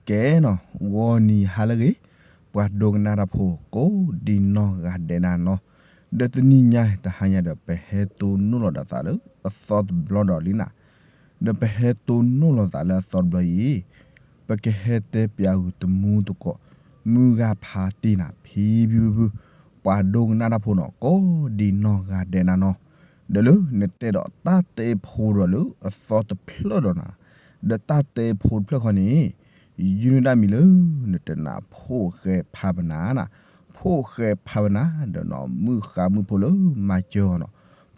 ကဲနီၤ ဂီၤနံၤဟါလၢအဂ့ၤ, ပှၤဒိကနၣ်တၢ်ဖိ ကိးဒံနီၢ်ဂၤဒဲးနၤနီၤ, ဒီးတနံၤညါတဟါညါဒီး ပဟဲတိၢ်နီၣ်လိာ်သးလၢအသီတဘျီဒီးအသးလၢအသီတဘျီအံၤ, ဒီးပဟဲတိၢ်နီၣ်လိာ်သးလၢအသီတဘျီအံၤ, ပကဟဲတဲပၠးဂုာ်တမူတကိး, မုၢ်ဂၤဖးတံၢ်နၤ ဖံဖံဖုဖု, ပှၤဒိကနၣ်တၢ်ဖိနီၤ ကိးဒံနီၢ်ဂၤဒဲးနၤနီၤ, ဒီးလၢနတဲဒီးတၢ်တဲဖိဒီးလၢအသီတဖျၢၣ်ဒီးနၤ, ဒီးတၢ်တဲဖိတဖျၢၣ်ခီန့ၣ် ယုၢ်န့ၢ်ဒၣ်မံၤလၢ နတဲနၤ ဖိၣ်ဃဲဖးပနၤနၤ, ဖိၣ်ဃဲဖးပနၤ ဒီးနီၤ မုၣ်ဃါမုၣ်ဖိလၢမၤစၢၤအီၤနီၤ,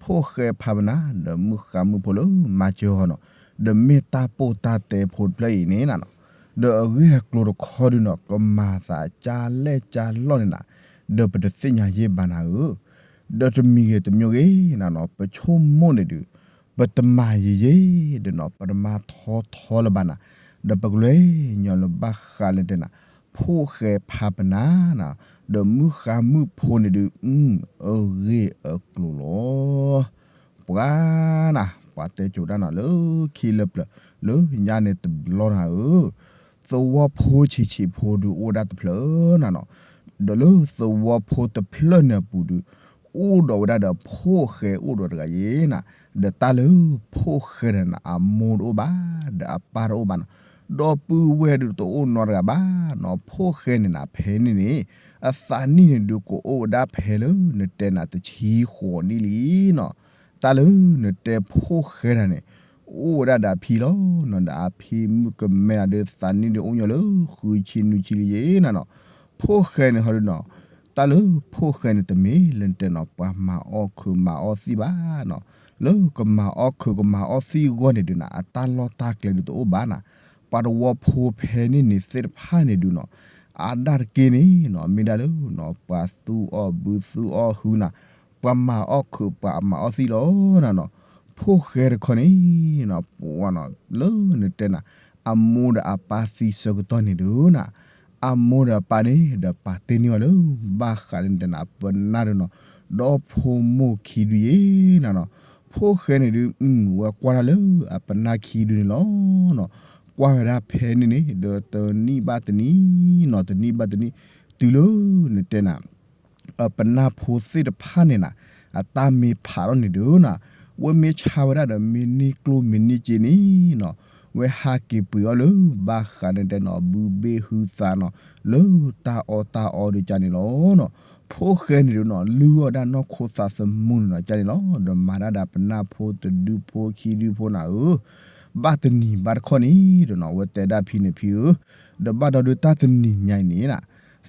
ဖိၣ်ဃဲဖးပနၤ ဒီးမုၣ်ဃါမုၣ်ဖိလၢမၤစၢၤအီၤနီၤ, ဒီးမ့ၢ်တၢ်ပိၢ်တၢ်တဲဖိတဖျၢၣ်အံၤန့ၣ်နၤနီၤ, ဒီးအဂ့ၢ်အကျိၤတခီဒုးနီၤ ကမၤသးကၢ်လဲၢ်ကၢ်လီၢ်န့ၣ်နၤ, ဒီးပတသ့ၣ်ညါယဲၢ်ဘၣ်နၤဧၢ, ဒီးတမံၤဂ့ၤတမံၤဂ့ၤနၤနီၤ ပဆိကမိၣ်န့ၣ်ဒုး ပတမၤယံာ်ယံာ်ဒီးနီၤ ပတမၤထီထီလၢၤဘၣ်နၤ, ဒီးပကလဲၤညီလၢဘၣ်ဃးလၢတဲနၤ ဖိၣ်ဃဲဖးပနၤနၤ, ဒီးမုၣ်ဃါမုၣ်ဖိန့ၣ်ဒုး အဂ့ၢ်အကျိၤလီၤ. ပှၤနၤ ပှၤတဲကိးဒၣ်နၤလၢခံလၢပျၢၤ လၢညါန့ၣ်တဘျီနၤဧၢ, သဝီဖိဆံးဆံးဖိဒုးအိၣ်ဝဲဒၣ်တဖျၢၣ်နၤနီၤ, ဒီးလၢသဝီဖိတဖျၢၣ်န့ၣ်အပူၤဒုး အိၣ်ဒီးဝဲဒၣ်ဒီးဖိၣ်ဃဲအိၣ်ဒီးတဂၤယဲနၤ, ဒီးတၢ်လၢဖိၣ်ဃဲန့ၣ်နၤ အမိၢ်တအိၣ်ဘၣ် ဒီးအပၢ်တအိၣ်ဘၣ်နီၤ, ဒီပုၢ်ဝဲၢ်ဒုးတအိၣ်နီတဂၤဘၣ်နီၤ, ဖိၣ်ဃဲန့ၣ်နၤ ဖဲန့ၣ်န့ၣ် အသးနံၣ်န့ၣ်ဒုးကအိၣ်ဝဲဒၣ်ဖဲလၢနတဲနၤတဆံဃိးနံၣ်လံနီၤ, တၢ်လၢနတဲဖိၣ်ဃဲနၤန့ၣ် အိၣ်ဝဲဒၣ်ဒီးအဖံလီၤနီၤ, ဒီးအဖံမုၣ်ကမဲနၤဒုးသးနံၣ်ဒုးအိၣ်ညီလၢဃုဆံနွံဆံလံယဲနၤနီၤ, ဖိၣ်ဃဲန့ၣ်ဟီဒုးနီၤ, တၢ်လၢဖိၣ်ဃဲန့ၣ်တမ့ၢ်လၢနတဲနီၤ ပှၤမၤအီၣ်ခုးမၤအီၣ်သံၣ်ဘၣ်နီၤ, လၢကမၤအီၣ်ခုးကမၤအီၣ်သံၣ်အဂီၢ်န့ၣ်ဒုးနၤ အတၢ်လီၢ်တၢ်ကျဲဒုးတအိၣ်ဘၣ်နၤ, ပှၤသဝီဖိဖဲန့ၣ်န့ၣ်သ့ၣ်တဖၣ်န့ၣ်ဒုးနီၤ, အါဒၣ်တက့ၢ်န့ၣ်နီၤ မ့ၢ်ဒၣ်လၢနီၤ ပှၤသူအီၣ်ဘုသူအီၣ်ဟုနၤ, ပှၤမၤအီၣ်ခုးပှၤမၤအီၣ်သံၣ်လီၤနၤနီၤ, ဖိၣ်ဃဲတခီန့ၣ်နီၤ ပှၤနီၤ လၢနတဲနၤ အမိၢ်ဒီးအပၢ်သံဆၢကတီၢ်န့ၣ်ဒုးနၤ, အမိၢ်ဒီးအပၢ်န့ၣ် ဒီးပာ်တ့ၢ်န့ၢ်အီၤလၢ ဘၣ်ဃးလၢနတဲနၤ ပနၢ်ဒုးနီၤ, ဒီဖိမိၢ်ခံဒုယဲနၤနီၤ, ဖိၣ်ဃဲန့ၣ်ဒုး ဝဲကွၢ်တၢ်လၢအပနၢ်ခံဒုန့ၣ်လီၤနီၤ, ကွၢ်ဝဲဒၣ်ဖဲန့ၣ်န့ၣ် ဒီးတနံၣ်ဘၣ်တနံၣ်နီၤ တနံၣ်ဘၣ်တနံၣ် တုၤလၢနတဲနၤ အပနၢ်ဖိသ့ၣ်တဖၣ်န့ၣ်နၤ အတၢ်မ့ၢ်ဖးထီၣ်န့ၣ်ဒုးနၤ, ဝဲမ့ၢ်ဆါဝဲဒၣ်ဒီးမ့ၢ်န့ၢ်ကျိၣ်မ့ၢ်န့ၢ်စ့န့ၣ်နီၤ, ဝဲဟးက့ၤပှ့ၤအီၣ်လၢ ဘၣ်ဃးန့ၣ်တဲနီၤ ဘုဘ့ၣ်ဟုသးနီၤ လၢတၢ်အီၣ်တၢ်အီဒုးကါန့ၣ်လီၤနီၤ, ဖိၣ်ဃဲန့ၣ်ဒုးနီၤ လုၢ်အီၣ်ဒၣ်နီၢ်ခိသးသမူန့ၣ်နီၤ ကါန့ၣ်လီၤ, ဒီးမၤတၢ်ဒီးပနၢ်ဖိတဒုဖိခံဒုဖိနၤဧၢ, ဘၣ်တနံၤဘၣ်တခီန့ၣ်ဒီးနီၤ ဝဲတဲဒၣ်ဖံန့ၣ်ဖံဧၢ, ဒီးဘၣ်ဒီးဒုးတၢ်တနံၤညါအံၤန့ၣ်နၤ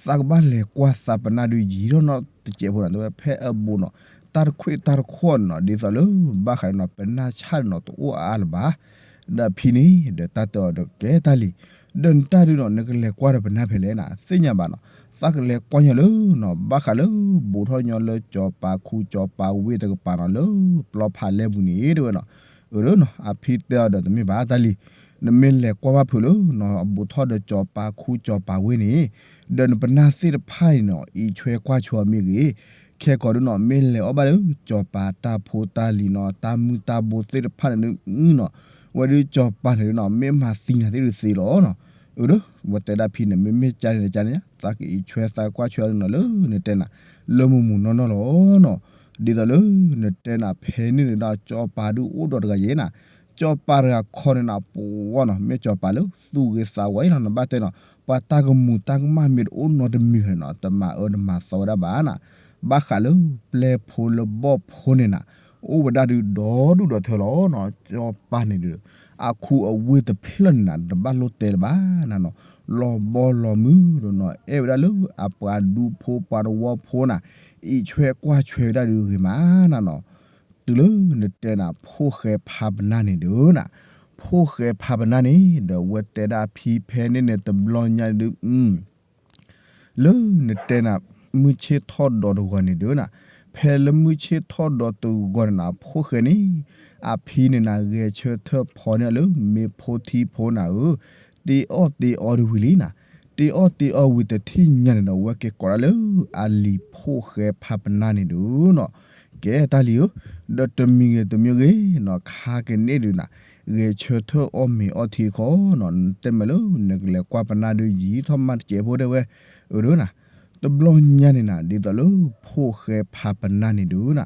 သးကဘၣ်လဲၤကွၢ်သးပနၢ်ဒုးယံာ်ထီၣ်နီတစဲးဖိနီၤ တဲဝဲဖဲအဘူးနီၤ, တၢ်တခွံးတၢ်တခီၣ်န့ၣ်နီၤ ဒ်သိးလၢ ဘၣ်ဃးဒီးနီၤ ပနၢ်ဆၣ်န့ၣ်နီၤ တအိၣ်အါအါလၢၤဘၣ်, ဒီးဖံန့ၣ် ဒီးတၢ်တဲအီၤဒီးကဲတၢ်လံ, ဒီးနတၢ်ဒုးနီၤ နကလဲၤကွၢ်ဒီးပနၢ်ဖဲလဲၣ်နၤ သ့ၣ်ညါဘၣ်နီၤ, သးကလဲၤကွၢ်ညီလၢနီၤ ဘၣ်ဃးလၢ ဘူးထီၣ်ညီလၢစီၤပၤခူစီၤပၤဝ့ၢ်တကပၤနီၤ လၢပျီဖးလဲၢ်ပူၤန့ၣ် တဲဝဲနီၤ, အၢ ဒီးနီၤ အဖံတဲအီၤဒီးတမ့ၢ်ဘၣ်တၢ်လံ, နမ့ၢ်လဲၤကွၢ်ဘၣ်ဖုးလၢနီၤ ဘူးထီၣ်ဒီးစီၤပၤခူစီၤပၤဝ့ၢ်န့ၣ်, ဒီးနပနၢ်သ့ၣ်တဖၣ်န့ၣ်နီၤ အံးဆွဲကွၢ်ဆွဲအီၤမ့ၢ်ဂ့ၤ, ခဲကိာ်ဒုးနီၤ မ့ၢ်လဲၤအီၣ်ဘၣ်လၢ စီၤပၤတၢ်ဖိတၢ်လံၤနီၤ တၢ်မုၢ်တၢ်ဘိသ့ၣ်တဖၣ်န့ၣ်ဒုးနီၤ, ဝဲဒုးစီၤပၤန့ၣ်ဒုးနီၤ မ့ၢ်မၤသံနၤသ့ၣ်ဒုးသ့လီၤနီၤ, အၢ ဒီး ဝဲတဲဒၣ်ဖံန့ၣ် မ့မ့ၢ်ကါန့ၣ်ကါန့ၣ် သးကအံးဆွဲသးကွၢ်ဆွဲအီၤဒုးနီၤ လၢနတဲနၤ လၢမုာ်မုာ်နီၢ်နီၢ်လီၤနီၤ, ဒ်သိးလၢနတဲနၤဖဲန့ၣ်န့ၣ်ဒီး စီၤပၤဒုးအိၣ်ဒီးတဂၤယဲနၤ, စီၤပၤတဂၤခီန့ၣ်နၤ ပဝဲနီၤ မ့ၢ်စီၤပၤလၢသူၣ်ဂ့ၤသးဝါအံၤလီၤ နဘၣ်တဲနီၤ, ပှၤတၢ်ကမူၤတၢ်ကမၣ်မ့ၢ်တအိၣ်နီတမံၤန့ၣ်နီၤ တမၤအၢတမၤသီဝဲဒၣ်ဘၣ်နၤ, ဘၣ်ဃးလၢပျဲၢ်ဖိလၢဘီၣ်ဖိန့ၣ်နၤ အိၣ်ဝဲဒၣ်ဒုးဒီဒူၣ်ဒီထၢလီၤနီၤ, စီၤပၤန့ၣ်ဒုး အခူအဝ့ၢ်တဖျၢၣ်န့ၣ်နၤ တဘၣ်လိၣ်တဲလၢၤဘၣ်နၤနီၤ, လီၤဘီလီၤမုၢ်ဒီးနီၤ အဲၣ်ဝဲဒၣ်လၢအပှၤဒူဖိပှၤသဝီဖိနၤ အံးဆွဲကွၢ်ဆွဲဝဲဒၣ်ဒုးဂ့ၤမးနၤနီၤ, တုၤလၢနတဲနၤ ဖိၣ်ဃဲဖးပနၢ်န့ၣ်ဒုးနၤ, ဖိၣ်ဃဲဖးပနၢ်န့ၣ် ဒီးဝဲတဲဒၣ်ဖံဖဲန့ၣ်န့ၣ်တဘျီညါဒုး လၢနတဲနၤ မုၢ်ဆ့ၣ်ထီၣ်ဒီးတဂီၤန့ၣ်ဒုးနၤ, ဖဲလၢမုၢ်ဆ့ၣ်ထီၣ်ဒီးတဂီၤန့ၣ်နၤ ဖိၣ်ဃဲန့ၣ် အဖံန့ၣ်နၤ ဂဲၤဆၢထၢၣ်ဖီန့ၢ်အီၤလၢမ့ၢ်ဖိထံဖိနၤဧၢ, တ့အီၣ်တ့အီဒုးဝံၤလံနၤ, တ့အီၣ်တ့အီဝံၤတထံၣ်ညါန့ၣ်ဒီး ဝဲက့ၤကိးဒၣ်လၢအလံၤဖိၣ်ဃဲဖးပနၢ်န့ၣ်ဒုးနီၤ, ကဲတၢ်လံၤဧၢ, ဒီးတမံၤဂ့ၤတမံၤဂ့ၤနီၤ ခါကန့ၣ်ဒုးနၤ, ဂဲၤဆၢထၢၣ်အီၣ်မ့ၤအီထံတခီနီၤ, နတဲမ့ၢ်လၢနကလဲၤကွၢ်ပနၢ်ဒုးယံာ်ထီၣ်မးတစဲးဖိတဲဝဲ, အၢဒၣ်နၤ, တဘျီညါန့ၣ်နၤ ဒ်သိးလၢဖိၣ်ဃဲဖးပနၢ်န့ၣ်ဒုးနၤ,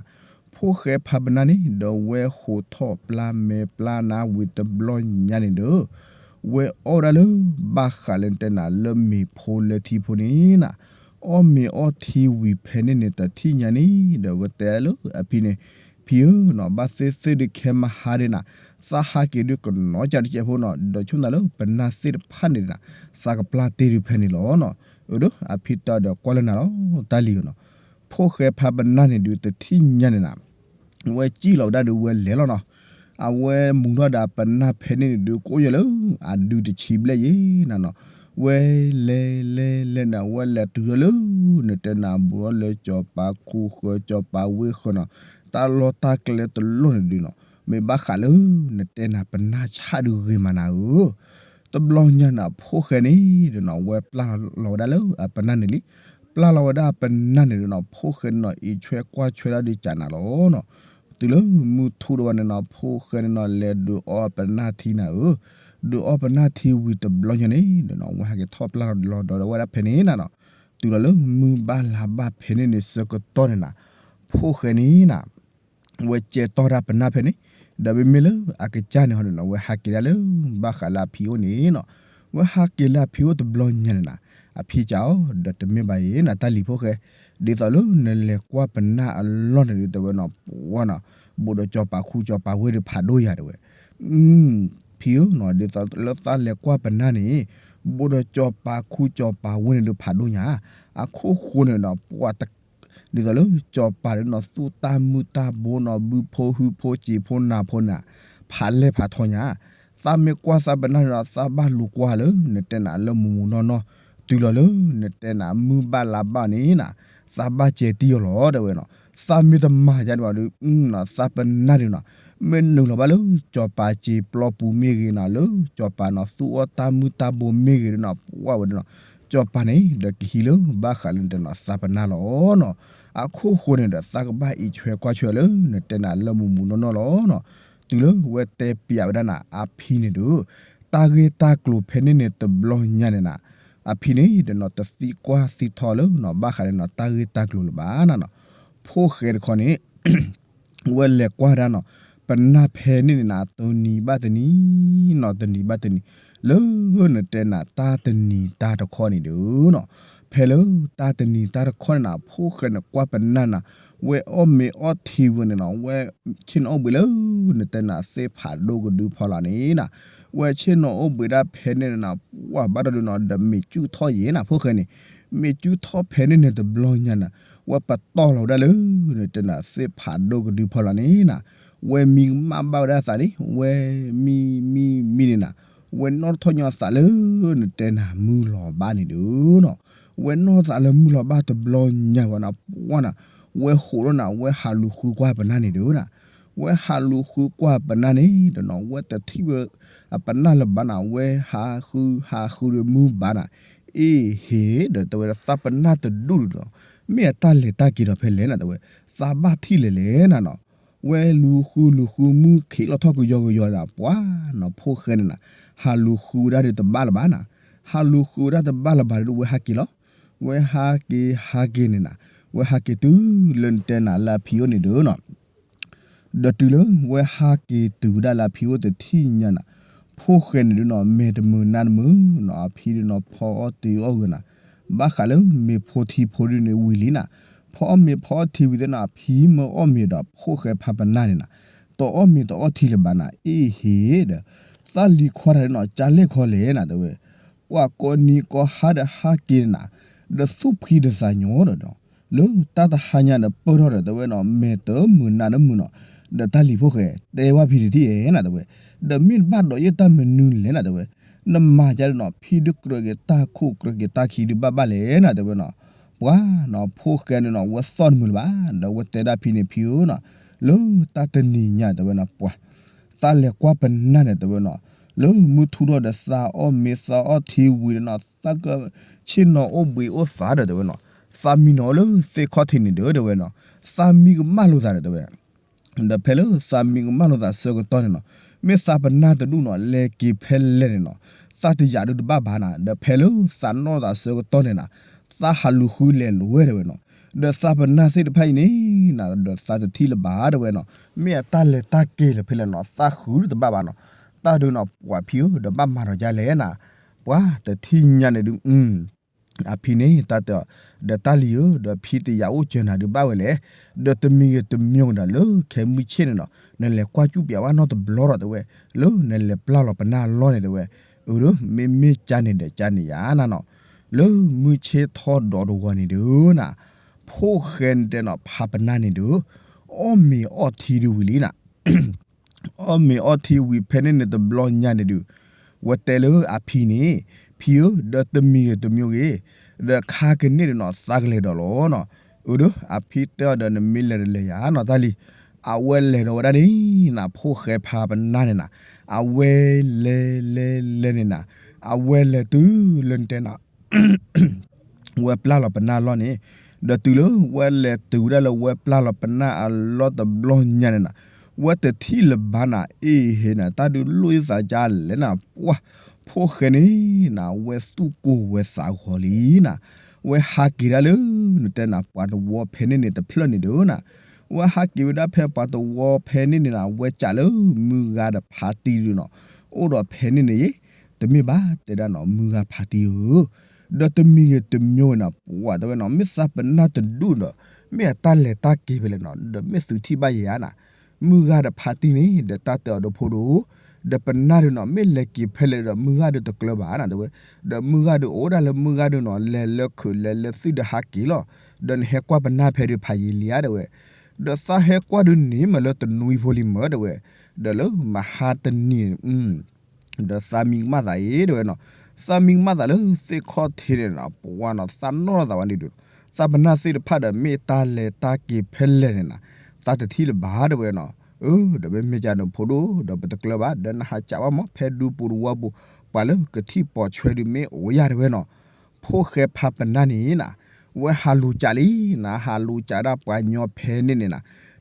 ဖိၣ်ဃဲဖးပနၢ်န့ၣ် ဒီးဝဲဟိးထီၣ်ပျၢ်မဲာ်ပျၢ်နါဝံၤတဘျီညါန့ၣ်ဒီး ဝဲအီၣ်ဝဲဒၣ်လၢ ဘၣ်ဃးလၢနတဲနၤလၢမ့ၤဖိလၢထံဖိန့ၣ်နၤ, အီၣ်မ့ၤအီထံဝံၤဖဲန့ၣ်န့ၣ် တထံၣ်ညါန့ၣ် ဒီးဝဲတဲလၢအဖံန့ၣ်, ဖံဧၢနီၤ, ဘၣ်သ့ၣ်သ့ၣ်ဒုးခဲမဟါဒၣ်နၤ, သးဟးက့ၤဒုးကနီၤကၢ်တစဲးဖိနီၤ, ဒီးဆိၣ်နၤလၢပနၢ်သ့ၣ်တဖၣ်န့ၣ်နၤ, သးကပျၢ်တ့ၢ်ဒုးဖဲန့ၣ်လီၤနီၤ. အၢဒၣ် အဖံတဲဒီးကွၢ်လၢနၤလီၤ တၢ်လံၤဧၢနီၤ, ဖိၣ်ဃဲဖးပနၢ်န့ၣ်ဒုးတထံၣ်ညါန့ၣ်နၤ ဝဲစံၣ်လီၤဝဲဒၣ်ဒီးဝဲလဲၤလီၤနီၤ. အဝဲမူထီၣ်ဒီးပနၢ်ဖဲန့ၣ်န့ၣ်ဒုး ကိးညါလၢအဒုးတဆံဘျဲၣ်ယဲနၤနီၤ. ဝဲလဲၤလဲၤလဲၤန့ၣ် အဝဲလဲၤတုၤထီၣ်လၢ နတဲနၤဘူးထီၣ်လၢစီၤပၤခူဃၢၤ စီၤပၤဝ့ၢ်ဃၢၤနီၤ, တၢ်လီၢ်တၢ်ကျဲတလီၢ်န့ၣ်ဒုးနီၤ, မ့ၢ်ဘၣ်ဃးလၢ နတဲနၤပနၢ်ဆၣ်ဒုးဂ့ၤမးနၤဧၢ တဘျီညါန့ၣ် ဖိၣ်ဃဲန့ၣ်ဒီးနီၤ ဝဲပျၢ်လီၤဝဲဒၣ်လၢအပနၢ်န့ၣ်လံ. ပျၢ်လီၤဝဲဒၣ်အပနၢ်န့ၣ်ဒီးနီၤ ဖိၣ်ဃဲန့ၣ်နီၤ အံးဆွဲကွၢ်ဆွဲဒၣ်ဒုးကနၤလီၤနီၤ. တုၤလၢမုၢ်ထူၣ်ဒီးဝဲန့ၣ်နီၤ ဖိၣ်ဃဲန့ၣ်နီၤ လဲၤဒုးအီၣ်ပနၢ်ထံနၤဧၢ, ဒုးအီၣ်ပနၢ်ထံဝံၤတဘျီညါန့ၣ်ဒီးနီၤ ဝဲဟဲက့ၤထီၣ်ပျၢ်လီၤဒီးလီၤဒီးဝဲဒၣ်ဖဲန့ၣ်နၤနီၤ. တုၤလီၤလၢမုၢ်ဘၣ်လါဘၣ်ဖဲန့ၣ်န့ၣ် ဆၢကတီၢ်န့ၣ်နၤ ဖိၣ်ဃဲန့ၣ်နၤ ဝဲကဲတီၢ်ဒၣ်ပနၢ်ဖဲန့ၣ်, ဒီးမ့မ့ၢ်လၢအကစၢ်န့ၣ်ဟီန့ၣ်နီၤ ဝဲဟးက့ၤဒၣ်လၢ ဘၣ်ဃးလၢအဖံအိၣ်န့ၣ်နီၤ. ဝဲဟးက့ၤလၢအဖံအိၣ်တဘျီညါန့ၣ်နၤ အဖံကးအီၤဒီး တမ့ၢ်ဘၣ်အံၤနၤ တၢ်လံၤဖိၣ်ဃဲ, ဒ်သိးလၢနလဲၤကွၢ်ပနၢ်အလီၢ်န့ၣ်ဒုး တဲဝဲနီၤ ပှၢ်နီၤ, ဘူးဒီးစီၤပၤခူစီၤပၤဝ့ၢ်ဒုးဖးဒိၣ်ယၤတဲဝဲ ဖံဧၢနီၤ ဒ်သိးလၢသးလဲၤကွၢ်ပနၢ်န့ၣ် ဘူးဒီးစီၤပၤခူစီၤပၤဝ့ၢ်န့ၣ်ဒုးဖးဒိၣ်ညါ, အခိၣ်ဃိန့ၣ်ဒီး ပှၢ် ဒ်သိးလၢစီၤပၤန့ၣ်နီၤ သူၣ်တၢ်မုၢ်တၢ်ဘိနီၤ ဘုဖိဟုဖိစံာ်ဖိနၤဖိန့ၣ် ဖးလဲၢ်ဖးထီညါ, သးမ့ၢ်ကွၢ်သးပနၢ်န့ၣ်ဒီး သးဘၣ်လူၤကွၢ်လၢ နတဲနၤလၢမူးမူးနီၢ်နီၢ်, တုၤလီၤလၢ နတဲနၤမုၢ်ဘၣ်လါဘၣ်န့ၣ်နၤ သးဘၣ်ကဲတံၢ်အီၤလီၤ တဲဝဲနီၤ. သးမ့ၢ်တမၤယါဒံးဘၣ်ဒီး သးပနၢ်ဒုးနီၤ မ့ၢ်နုာ်လီၤဘၣ်လၢ စီၤပၤစံာ်ပျီပူၤမ့ၢ်ဂ့ၤနီၤ လၢစီၤပၤနီၤ သူၣ်အီၣ်တၢ်မုၢ်တၢ်ဘိမ့ၢ်ဂ့ၤဒီးနီၤ ပှၢ်ဝဲဒၣ်နီၤ စီၤပၤန့ၣ် ဒီးကဟံးလၢဘၣ်ဃးလၢနတဲနီၤ သးပနၢ်လီၤနီၤ. အခိၣ်ဃိန့ၣ်ဒီး သးကဘၣ်အံးဆွဲကွၢ်ဆွဲလၢ နတဲနၤလၢမူးမူးနီၢ်နီၢ်လီၤနီၤ. တုၤလၢဝဲတဲပျးဝဲဒၣ်နၤ အဖံန့ၣ်ဒီး တၢ်ဂ့ၢ်တၢ်ကျိၤဖဲန့ၣ်န့ၣ်တဘျီညါန့ၣ်နၤ အဖံန့ၣ်ဒီးနီၤ တသံကွၢ်သံထီလၢနီၤ ဘၣ်ဃးလၢနီၤ တၢ်ဂ့ၢ်တၢ်ကျိၤလၢၤဘၣ်နၤနီၤ. ဖိၣ်ဃဲတခီန့ၣ် ဝဲလဲၤကွၢ်ဒၣ်နီၤ ပနၢ်ဖဲန့ၣ်န့ၣ်နၤ တနံၤဘၣ်တနံၤနီၤ တနံၤဘၣ်တနံၤ လၢနတဲနၤတၢ်တနံၤတၢ်တခီန့ၣ်ဒီးနီၤ ဖဲလၢတၢ်တနံၤတၢ်တခီန့ၣ်နၤ ဖိၣ်ဃဲန့ၣ်ကွၢ်ပနၢ်နၤ ဝဲအီၣ်မ့ၤအီထံဝံၤန့ၣ်နီၤ ဝဲဆ့ၣ်နီၤအိၣ်ဘှံးလၢ နတဲနၤသ့ၣ်ဖးဒိၣ်ကဒုဖီလာ်န့ၣ်နၤ ဝဲဆ့ၣ်နီၤအိၣ်ဘှံးဒၣ်ဖဲန့ၣ်နၤ ပှၢ်ဘၣ်ဒီးဒုးနီၤ ဒီးမ့ၢ်ကၠူၣ်ထီၣ်ယဲနၤ ဖိၣ်ဃဲန့ၣ် မ့ၢ်ကၠူၣ်ထီၣ်ဖဲန့ၣ်န့ၣ်တဘျီညါနၤ ဝဲပတီၢ်လီၤဝဲဒၣ်လၢ နတဲနၤသ့ၣ်ဖးဒိၣ်ကဒုဖီလာ်န့ၣ်နၤ ဝဲမံကမၣ်ဘၣ်ဝဲဒၣ်အသးန့ၣ် ဝဲမံမံမံန့ၣ်နၤ ဝဲနီၣ်ထီၣ်ညီအသးလၢ နတဲနၤမုၢ်လီၤဘၣ်န့ၣ်ဒီးနီၤ ဝဲနီၣ်သးလၢမုၢ်လီၤဘၣ်တဘျီညါဝဲနၤ ပှၢ်နၤ ဝဲဟိးထီၣ်နၤ ဝဲဟးလူၤဃုကွၢ်ပနၢ်န့ၣ်ဒီးနၤ ဝဲဟးလူၤဃုကွၢ်ပနၢ်န့ၣ်ဒီးနီၤ ဝဲတထံၣ်ဝဲ အပနၢ်လၢၤဘၣ်နၤ ဝဲဟးဃုဟးဃုဒီးမုၢ်ဘၣ်နၤ အ့ၣ်ဟ့ၣ်ဒီးတဲဝဲဒၣ်သးပနၢ်တဒူၣ်ဒီး မ့ၢ်အတၢ်လဲၤတၢ်က့ၤဒီးဖဲလဲၣ်နၤ တဲဝဲ သးဘၣ်ထံၣ်လဲၣ်လဲၣ်နၤနီၤ ဝဲလူၤဃုလူၤဃုမုၢ်ခ့လီၤထီၣ်ကယီကယီနၤ ပှၢ်နီၤ ဖိၣ်ဃဲန့ၣ်နၤ ဟးလူၤဃုဝဲဒၣ်ဒီးတဘၣ်လၢၤဘၣ်နၤ ဟးလူၤဃုဝဲဒၣ်တဘၣ်လၢၤဘၣ်ဒီး ဝဲဟးက့ၤလီၤ ဝဲဟးက့ၤဟးက့ၤန့ၣ်နၤ ဝဲဟးက့ၤတုၤလၢနတဲနၤလၢအဖံအိၣ်န့ၣ်ဒီးနီၤ ဒီးတုၤလၢဝဲဟးက့ၤတုၤဝဲဒၣ်လၢအဖံအိၣ်တထံၣ်ညါနၤ ဖိၣ်ဃဲန့ၣ်ဒုးနီၤ မဲာ်တမုာ်နါတမုာ်နီၤ အဖံဒုးနီၤ ဖီအီၣ်တ့ၤအီၣ်ဂ့ၤနၤ ဘၣ်ဃးလၢမ့ၤဖိထံဖိဒုးန့ၣ်ဝံၤလံနၤ ဖီအီၣ်မ့ၤဖီအီၣ်ထံဝံၤသ့ၣ်နီၤ အဖံမၢအီၣ်မ့ၤဒီးဖိၣ်ဃဲဖးပနၢ်န့ၣ်နၤ တအီၣ်မ့ၤတအီၣ်ထံလၢၤဘၣ်နၤ အ့ၣ်ဟ့ၣ်ဒီး သးလံၤခွါတဂၤန့ၣ်နီၤ ကၢလဲၣ်ခီလဲၣ်နၤ တဲဝဲ ပှၤကိးနံၤကိးဟါဒီးဟးက့ၤနၤ ဒီးသူၣ်ဖှံဒီးသးညီဒီး လၢတၢ်တဟါညါဒီးပၢၢ်ထီၣ်ဒီး တဲဝဲနီၤ မဲာ်တမုာ်နါတမုာ်နီၤ ဒီးတၢ်လံၤဖိၣ်ဃဲ တဲဝဲဖံတထံၣ်ဧဲနၤ တဲဝဲ ဒီးမ့ၢ်ဘၣ်ဒီးယတၢ်မနုၤလဲၣ်နၤ တဲဝဲ နမၤကဒီးနီၤ ဖံဒုးကြၢးက့ၤတၢ်ခိၣ်ကြၢးက့ၤတၢ်ခံဒုးဘၣ်ဘၣ်လဲၣ်နၤ တဲဝဲနီၤ ပှၤနီၤ ဖိၣ်ဃဲန့ၣ်နီၤ ဝဲသီၣ်တမုာ်လၢၤဘၣ် ဒီးဝဲတဲဒၣ်ဖံန့ၣ် ဖံဧၢနီၤ လၢတၢ်တနံၤညါ တဲဝဲနီၤ ပှၤ သးလဲၤကွၢ်ပနၢ်န့ၣ် တဲဝဲနီၤ လၢမုၢ်ထူၣ်ထီၣ်ဒီးသးအီၣ်မ့ၤသးအီၣ်ထံဝံၤဒီးနီၤ သးကဆ့ၣ်နီၤအိၣ်ဘှံးအိၣ်သးဒီး တဲဝဲနီၤ သးမံနီၤလၢသ့ၣ်ခီၣ်ထံးန့ၣ်ဒီး တဲဝဲနီၤ သးမံကမၣ်လိာ်သးဒီး တဲဝဲ ဒီးဖဲလၢသးမံကမၣ်လိာ်သးဆၢကတီၢ်န့ၣ်နီၤ မ့ၢ်သးပနၢ်တဒူၣ်နီၤ လဲၤက့ၤဖဲလဲၣ်န့ၣ်နီၤ, သးတယာ်ဒုးတဘၣ်ဘၣ်နၤ, ဒီးဖဲလၢသးနီၣ်သးဆၢကတီၢ်န့ၣ်နၤ, သးဟးလူၤဃုလဲၤလိၤဝဲတဲဝဲနီၤ, ဒီးသးပနၢ်သ့ၣ်တဖၣ်အံၤန့ၣ်နၤ, ဒီးသးတထံၣ်လၢၤဘၣ်တဲဝဲနီၤ, မ့ၢ်အတၢ်လဲၤတၢ်က့ၤလၢဖဲလဲၣ်နီၤ, သးဃုတဘၣ်ဘၣ်နီၤ, တၢ်ဒုးနီၤ ပှၤဖံဧၢ ဒီးဘၣ်မၤဒီးဒ်လဲၣ်နၤ, ပှၤတထံၣ်ညါန့ၣ်ဒုး အဖံန့ၣ် တၢ်တဲအီၤ, ဒီးတၢ်လံၤဧၢ, ဒီးဖံတယာ်အိၣ်စၢၤနၤဒုးဘၣ်ဝဲလဲၣ်, ဒီးတမံၤဂ့ၤတမံၤဂ့ၤဒီးလၢခဲမုၢ်ဆ့ၣ်န့ၣ်နီၤ, နလဲၤကွၢ်ကူၣ်ပၠးဘၣ်နီတဘျီဒီးတဲဝဲ, လၢနလဲၤပျၢ်လီၤပနၢ်လီၢ်န့ၣ်တဲဝဲ, အၢ မ့မ့ၢ်ကၢ်န့ၣ်ဒီးကၢ်န့ၣ်ယါနၤနီၤ, လၢမုၢ်ဆ့ၣ်ထီၣ်ဒီးတဂီၤန့ၣ်ဒုးနၤ, ဖိၣ်ဃဲန့ၣ်တဲနီၤ ဖးပနၢ်န့ၣ်ဒုး, အီၣ်မ့ၤအီထံဒုးဝံၤလံနၤ အီၣ်မ့ၤအီထံဝံၤဖဲန့ၣ်န့ၣ်တဘျီညါန့ၣ်ဒုး, ဝဲတဲလၢအဖံန့ၣ်, ဖံဧၢ, ဒီးတမံၤဂ့ၤတမံၤဂ့ၤ, ဒီးခါကန့ၣ်ဒီးနီၤ သးကလဲၤဒီးလီၤနီၤ, အၢ ဒီးအဖံတဲအီၤဒီးနမ့ၢ်လဲၤဒီးလဲၤယါနီၤတၢ်လံၤ, အဝဲလဲၤဒီးဝဲဒၣ်န့ၣ်နၤ ဖိၣ်ဃဲဖးပနၢ်န့ၣ်နၤ, အဝဲလဲၤလဲၤလဲၤန့ၣ်နၤ, အဝဲလဲၤတုၤလၢနတဲနၤ ဝဲပျၢ်လီၤပနၢ်လီၢ်န့ၣ်, ဒီးတုၤလၢဝဲလဲၤတုၤဝဲဒၣ်လၢဝဲပျၢ်လီၤပနၢ်အလီၢ်တဘျီညါန့ၣ်နၤ, ဝဲတထံၣ်လၢၤဘၣ်နၤ အ့ဟ့နၤ တၢ်ဒုးလိၣ်သးကလဲၣ်နၤ, ပှၤဖိၣ်ဃဲန့ၣ်နၤ ဝဲသူၣ်ကိၢ်ဝဲသးဂီၤလံနၤ, ဝဲဟးက့ၤဒၣ်လၢ နတဲနၤ ပှၤတဝီဖဲန့ၣ်န့ၣ်တဖျၢၣ်န့ၣ်ဒုးနၤ, ဝဲဟးက့ၤဝဲဒၣ်ဖဲပှၤတဝီဖဲန့ၣ်န့ၣ်နၤ ဝဲကးလၢမုၢ်ဂၤဒီးဖါတံၢ်ဒုးနီၤ, အိၣ်ဒီးဖဲန့ၣ်န့ၣ်ယ့ၣ် တမ့ၢ်ဘၣ်တဲဒၣ်နီၤ မုၢ်ဂၤဖါတံၢ်ဧၢ, ဒီးတမံၤဂ့ၤတမံၤဂ့ၤနီၤ ပှၤတဲဝဲနီၤ မ့ၢ်သးပနၢ်တဒူၣ်ဒီး မ့ၢ်အတၢ်လဲၤတၢ်က့ၤဖဲလဲၣ်နီၤ ဒီးမ့ၢ်သုထံၣ်ဘၣ်ယဲဧါနၤ, မုၢ်ဂၤဒီးဖါတံၢ်န့ၣ် ဒီးတၢ်တဲအီၤဒီးဖိဒိၣ်, ဒီးပနၢ်ဒုးနီၤ မ့ၢ်လဲၤက့ၤဖဲလဲၣ်ဒီး မုၢ်ဂၤဒုးတကျၢၤဘၣ်နၤတဲဝဲ, ဒီးမုၢ်ဂၤဒုးအိၣ်ဒၣ်လၢမုၢ်ဂၤဒုးနီၤ လဲၤလၢခုးလဲၤလၢသုးဒီးဟးက့ၤလီၤ, ဒီးနဟဲကွၢ်ပနၢ်ဖဲဒုးဖးယံာ်လံဧါတဲဝဲ, ဒီးသးဟဲကွၢ်ဒုးန့ၣ်မးလၢတနွံဖိလံမးတဲဝဲ, ဒီးလၢမဟါတနံၤ ဒီးသးမံကမၣ်သးအံၤတဲဝဲနီၤ, သးမံကမၣ်သးလၢသ့ၣ်ခီၣ်ထံးန့ၣ်နီၤ ပှၤနီၤ သးနီၣ်သးဝဲန့ၣ်ဒုး, သးပနၢ်သ့ၣ်တဖၣ်ဒီးမ့ၢ်တၢ်လဲၤတၢ်က့ၤဖဲလဲၣ်န့ၣ်နၤ, သးတထံၣ်လၢၤဘၣ်တဲဝဲနီၤ, အၢ ဒီးမ့မ့ၢ်ကၢ်န့ၣ်ဖိဒိၣ် ဒီးပတကျၢၤဘၣ် ဒီးနဟးကးဘၣ်မး ဖဲဒူပူၤတဝီပူၤ ပှၤလၢကထံၣ်ပိာ်ဆွဲဒုးမ့ၢ်အိၣ်ယၤတဲဝဲနီၤ, ဖိၣ်ဃဲဖးပနၢ်န့ၣ်နၤ, ဝဲဟးလူၤကးလံနၤ ဟးလူၤကးဒၣ်ပှၤညီဖဲန့ၣ်န့ၣ်နၤ,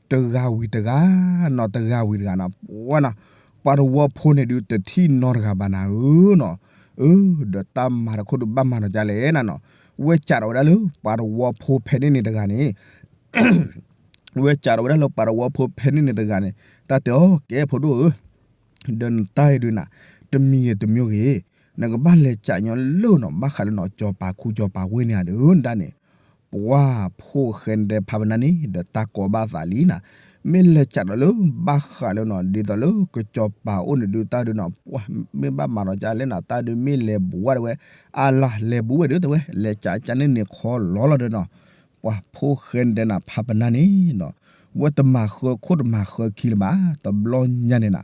တဂၤဝံၤတဂၤနီၤ တဂၤဝံၤတဂၤနီၤ ပှၤနီၤ, ပှၤတဝီဖိန့ၣ်ဒုးတထံၣ်နီတဂၤဘၣ်နၤဧၢနီၤ, အၢ ဒီးတၢ်မၤတခိၣ်ဒုးဘၣ်မၤနီၤကလဲၣ်နၤနီၤ, ဝဲကးဒီးဝဲဒၣ်လၢပှၤတဝီဖိဖဲန့ၣ်န့ၣ်တဂၤန့ၣ် ဝဲကးဒီးဝဲဒၣ်လၢပှၤတဝီဖိဖဲန့ၣ်န့ၣ်တဂၤန့ၣ် တၢ်တဲအီၤ ကဲဖိဒိၣ်ဧၢ, ဒီးနတၢ်အံၤဒုးနၤ တမံၤဂ့ၤတမံၤဂ့ၤ, နကဘၣ်လဲၤကးညီလၢနီၤ ဘၣ်ဃးလၢနီၤ ကၠီၤပၤခူကၠီၤပၤဝ့ၢ်န့ၣ်ဧါဒုးနတၢ်န့ၣ်, ပှၤဖိၣ်ဃဲန့ၣ်တဲဖးပနၢ်န့ၣ် ဒီးတၢ်ကိးဘၣ်သးလံနၤ, မ့ၢ်လဲၤကးဒီးလၢဘၣ်ဃးလၢနီၤ ဒ်သိးလၢကၠီၤပၤအိၣ်န့ၣ်ဒုးတၢ်ဒုးနီၤ ပှၤမ့ၢ်ဘၣ်မၤဒီးကလဲၣ်နၤ တၢ်ဒုးမ့ၢ်လဲၤဘူးဝဲတဲဝဲ, အါလၢလဲၤဘူးဝဲဒုးတဲဝဲ လဲၤကးကန့ၣ်န့ၣ်ခီလီလီၤဒီးနီၤ ပှၤဖိၣ်ဃဲန့ၣ်တဲနၤဖးပနၢ်န့ၣ်နီၤ, ဝဲတမၤဃၢခိၣ်တမၤဃၢခံလၢၤဘၣ် တဘျီညါန့ၣ်နၤ,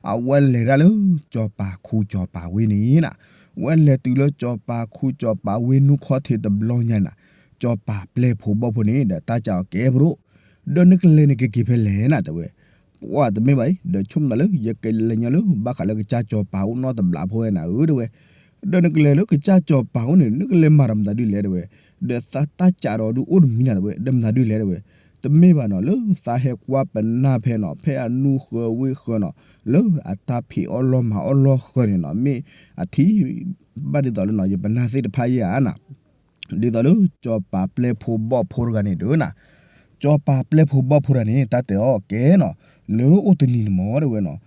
အဝဲလဲၤဒၣ်လၢကၠီၤပၤခူကၠီၤပၤဝ့ၢ်န့ၣ်နၤ, ဝဲလဲၤတုၤလၢကၠီၤပၤခူကၠီၤပၤဝ့ၢ်နူခီၣ်ထံးတဘျီညါန့ၣ်နၤ, ကၠီၤပၤပျဲၢ်ဖိဘီၣ်ဖိန့ၣ် ဒီးတၢ်ကးအီၤကဲဖိဒိၣ်, ဒီးနကလဲၤန့ၣ်ကက့ၤဖဲလဲၣ်နၤတဲဝဲ ပှၤတမ့ၢ်ဘၣ်အံၤ ဒီးဆိကမိၣ်သးလၢယကလဲၤညီလၢ ဘၣ်ဃးလၢကစၢ်ကၠီၤပၤအိၣ်နီတဘျီဖိဝဲနၤဧၢတဲဝဲ, ဒီးနကလဲၤလၢကစၢ်ကၠီၤပၤအိၣ်န့ၣ် နကလဲၤမၤဒီးမတၤဒုလဲၣ်တဲဝဲ, ဒီးသးတၢ်ကးဒီးဒုးအိၣ်တမံၤနၤတဲဝဲ ဒီးမတၤဒုလဲၣ်တဲဝဲ, တမ့ၢ်ဘၣ်နီၤ လၢသးဟဲကွၢ်ပနၢ်ဖဲနီၤ ဖဲအနူဃၢဝ့ၢ်ဃၢနီၤ လၢအတၢ်ဖံးအီၣ်လီၢ်မၤအီၣ်လီၢ်ဃၢန့ၣ်နီၤ မ့ၢ်အထံၣ် ဘၣ်ဒ်သိးလၢနီၤ ယပနၢ်သ့ၣ်တဖၣ်ယၤနၤ ဒ်သိးလၢကၠီၤပၤပျဲၢ်ဖိဘီၣ်ဖိတဂၤန့ၣ်ဒုးနၤ, ကၠီၤပၤပျဲၢ်ဖိဘီၣ်ဖိတဂၤန့ၣ် တၢ်တဲအီၤကဲနီၤ, လၢအိၣ်တနံၤန့ၣ်မ့ၢ်တဲဝဲနီၤ,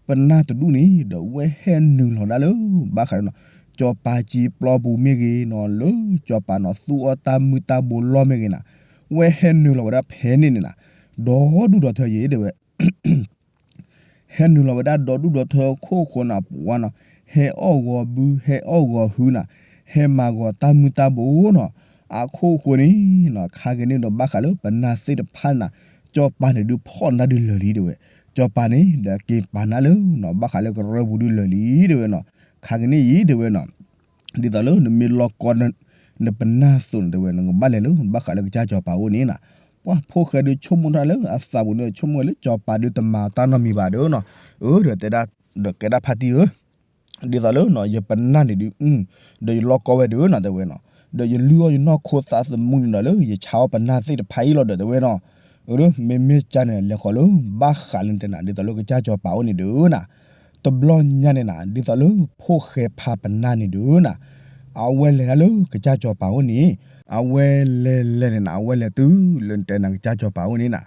ပနၢ်တဒူၣ်န့ၣ် ဒီးဝဲဟဲနုာ်လီၤဒၣ်လၢ ဘၣ်ဃးဒီးနီၤ ကၠီၤပၤကၠံပျီပူၤမ့ၢ်ဂ့ၤနီၤ လၢကၠီၤပၤနီၤ သူအီၣ်တၢ်မုၢ်တၢ်ဘိလီၢ်မ့ၢ်ဂ့ၤနၤ, ဝဲဟဲနုာ်လီၤဝဲဒၣ်ဖဲန့ၣ်န့ၣ်နၤ, ဒီဒူၣ်ဒီထၢယဲၢ်တဲဝဲ ဟဲနုာ်လီၤဝဲဒၣ်ဒီဒူၣ်ဒီထၢခိၣ်ဃိနၤပှၤနီၤ, ဟဲအီၣ်ဂီၤဘု ဟဲအီၣ်ဂီၤဟုနၤ, ဟဲမၤဂီၤတၢ်မုၢ်တၢ်ဘိနီၤ, အခိၣ်ဃိန့ၣ်နီၤ ခါက့ၤန့ၣ်ဒီးဘၣ်ဃးလၢပနၢ်သ့ၣ်တဖၣ်နၤ, ကၠီၤပၤန့ၣ်ဒုးဖီၣ်နၢ်ဒုးလၢာ်လံတဲဝဲ, ကၠီၤပၤန့ၣ် ဒီးက့ၤပာ်နၢ်လၢနီၤ ဘၣ်ဃးလၢကရၢပူၤဒုးလၢာ်လံတဲဝဲနီၤ, ခါက့ၤန့ၣ်အံၤတဲဝဲနီၤ ဒ်သိးလၢနမ့ၢ်လီၢ်ကီ နပနၢ်သိးန့ၣ်တဲဝဲ နကဘၣ်လဲၤလၢဘၣ်ဃးလၢကစၢ်ကၠီၤပၤအိၣ်န့ၣ်နၤ, ပှၤဖိၣ်ဃဲဒုးဆိကမိၣ်တၢ်လၢအသးပူၤန့ၣ် ဆိကမိၣ်ဝဲလၢကၠီၤပၤဒုးတမၤတၢ်နီတမံၤဘၣ်ဒီးနီၤ, အၢ ဒီးတဲဒၣ် ဒီးကဲဒၣ်ဖါတံၢ်ဧၢ, ဒ်သိးလၢနီၤ ယပနၢ်န့ၣ်ဒုး ဒီးယလီၢ်ကီဝဲဒုးနီၤတဲဝဲနီၤ, ဒီးယလုၢ်အီၣ်ယနီၢ်ခိသးသမူန့ၣ်ဒီးလၢယဆါအီၣ်ပနၢ်သ့ၣ်တဖၣ်အံၤလီၤဒီးတဲဝဲနီၤ, အၢ မ့မ့ၢ်ကၠၢ်န့ၣ် လဲၤဃီၤလၢဘၣ်ဃးလၢနတဲနၤ ဒ်သိးလၢကစၢ်ကၠီၤပၤအိၣ်န့ၣ်ဒုးနၤ တဘျီညါန့ၣ်နၤ ဒ်သိးလၢဖိၣ်ဃဲဖးပနၢ်န့ၣ်ဒုးနၤ, အဝဲလဲၤတၢ်လၢကစၢ်စီၤပၤအိၣ်န့ၣ်, အဝဲလဲၤလဲၤန့ၣ်နၤ အဝဲလဲၤတုၤလၢတဲနၤကစၢ်စီၤပၤအိၣ်န့ၣ်နၤ,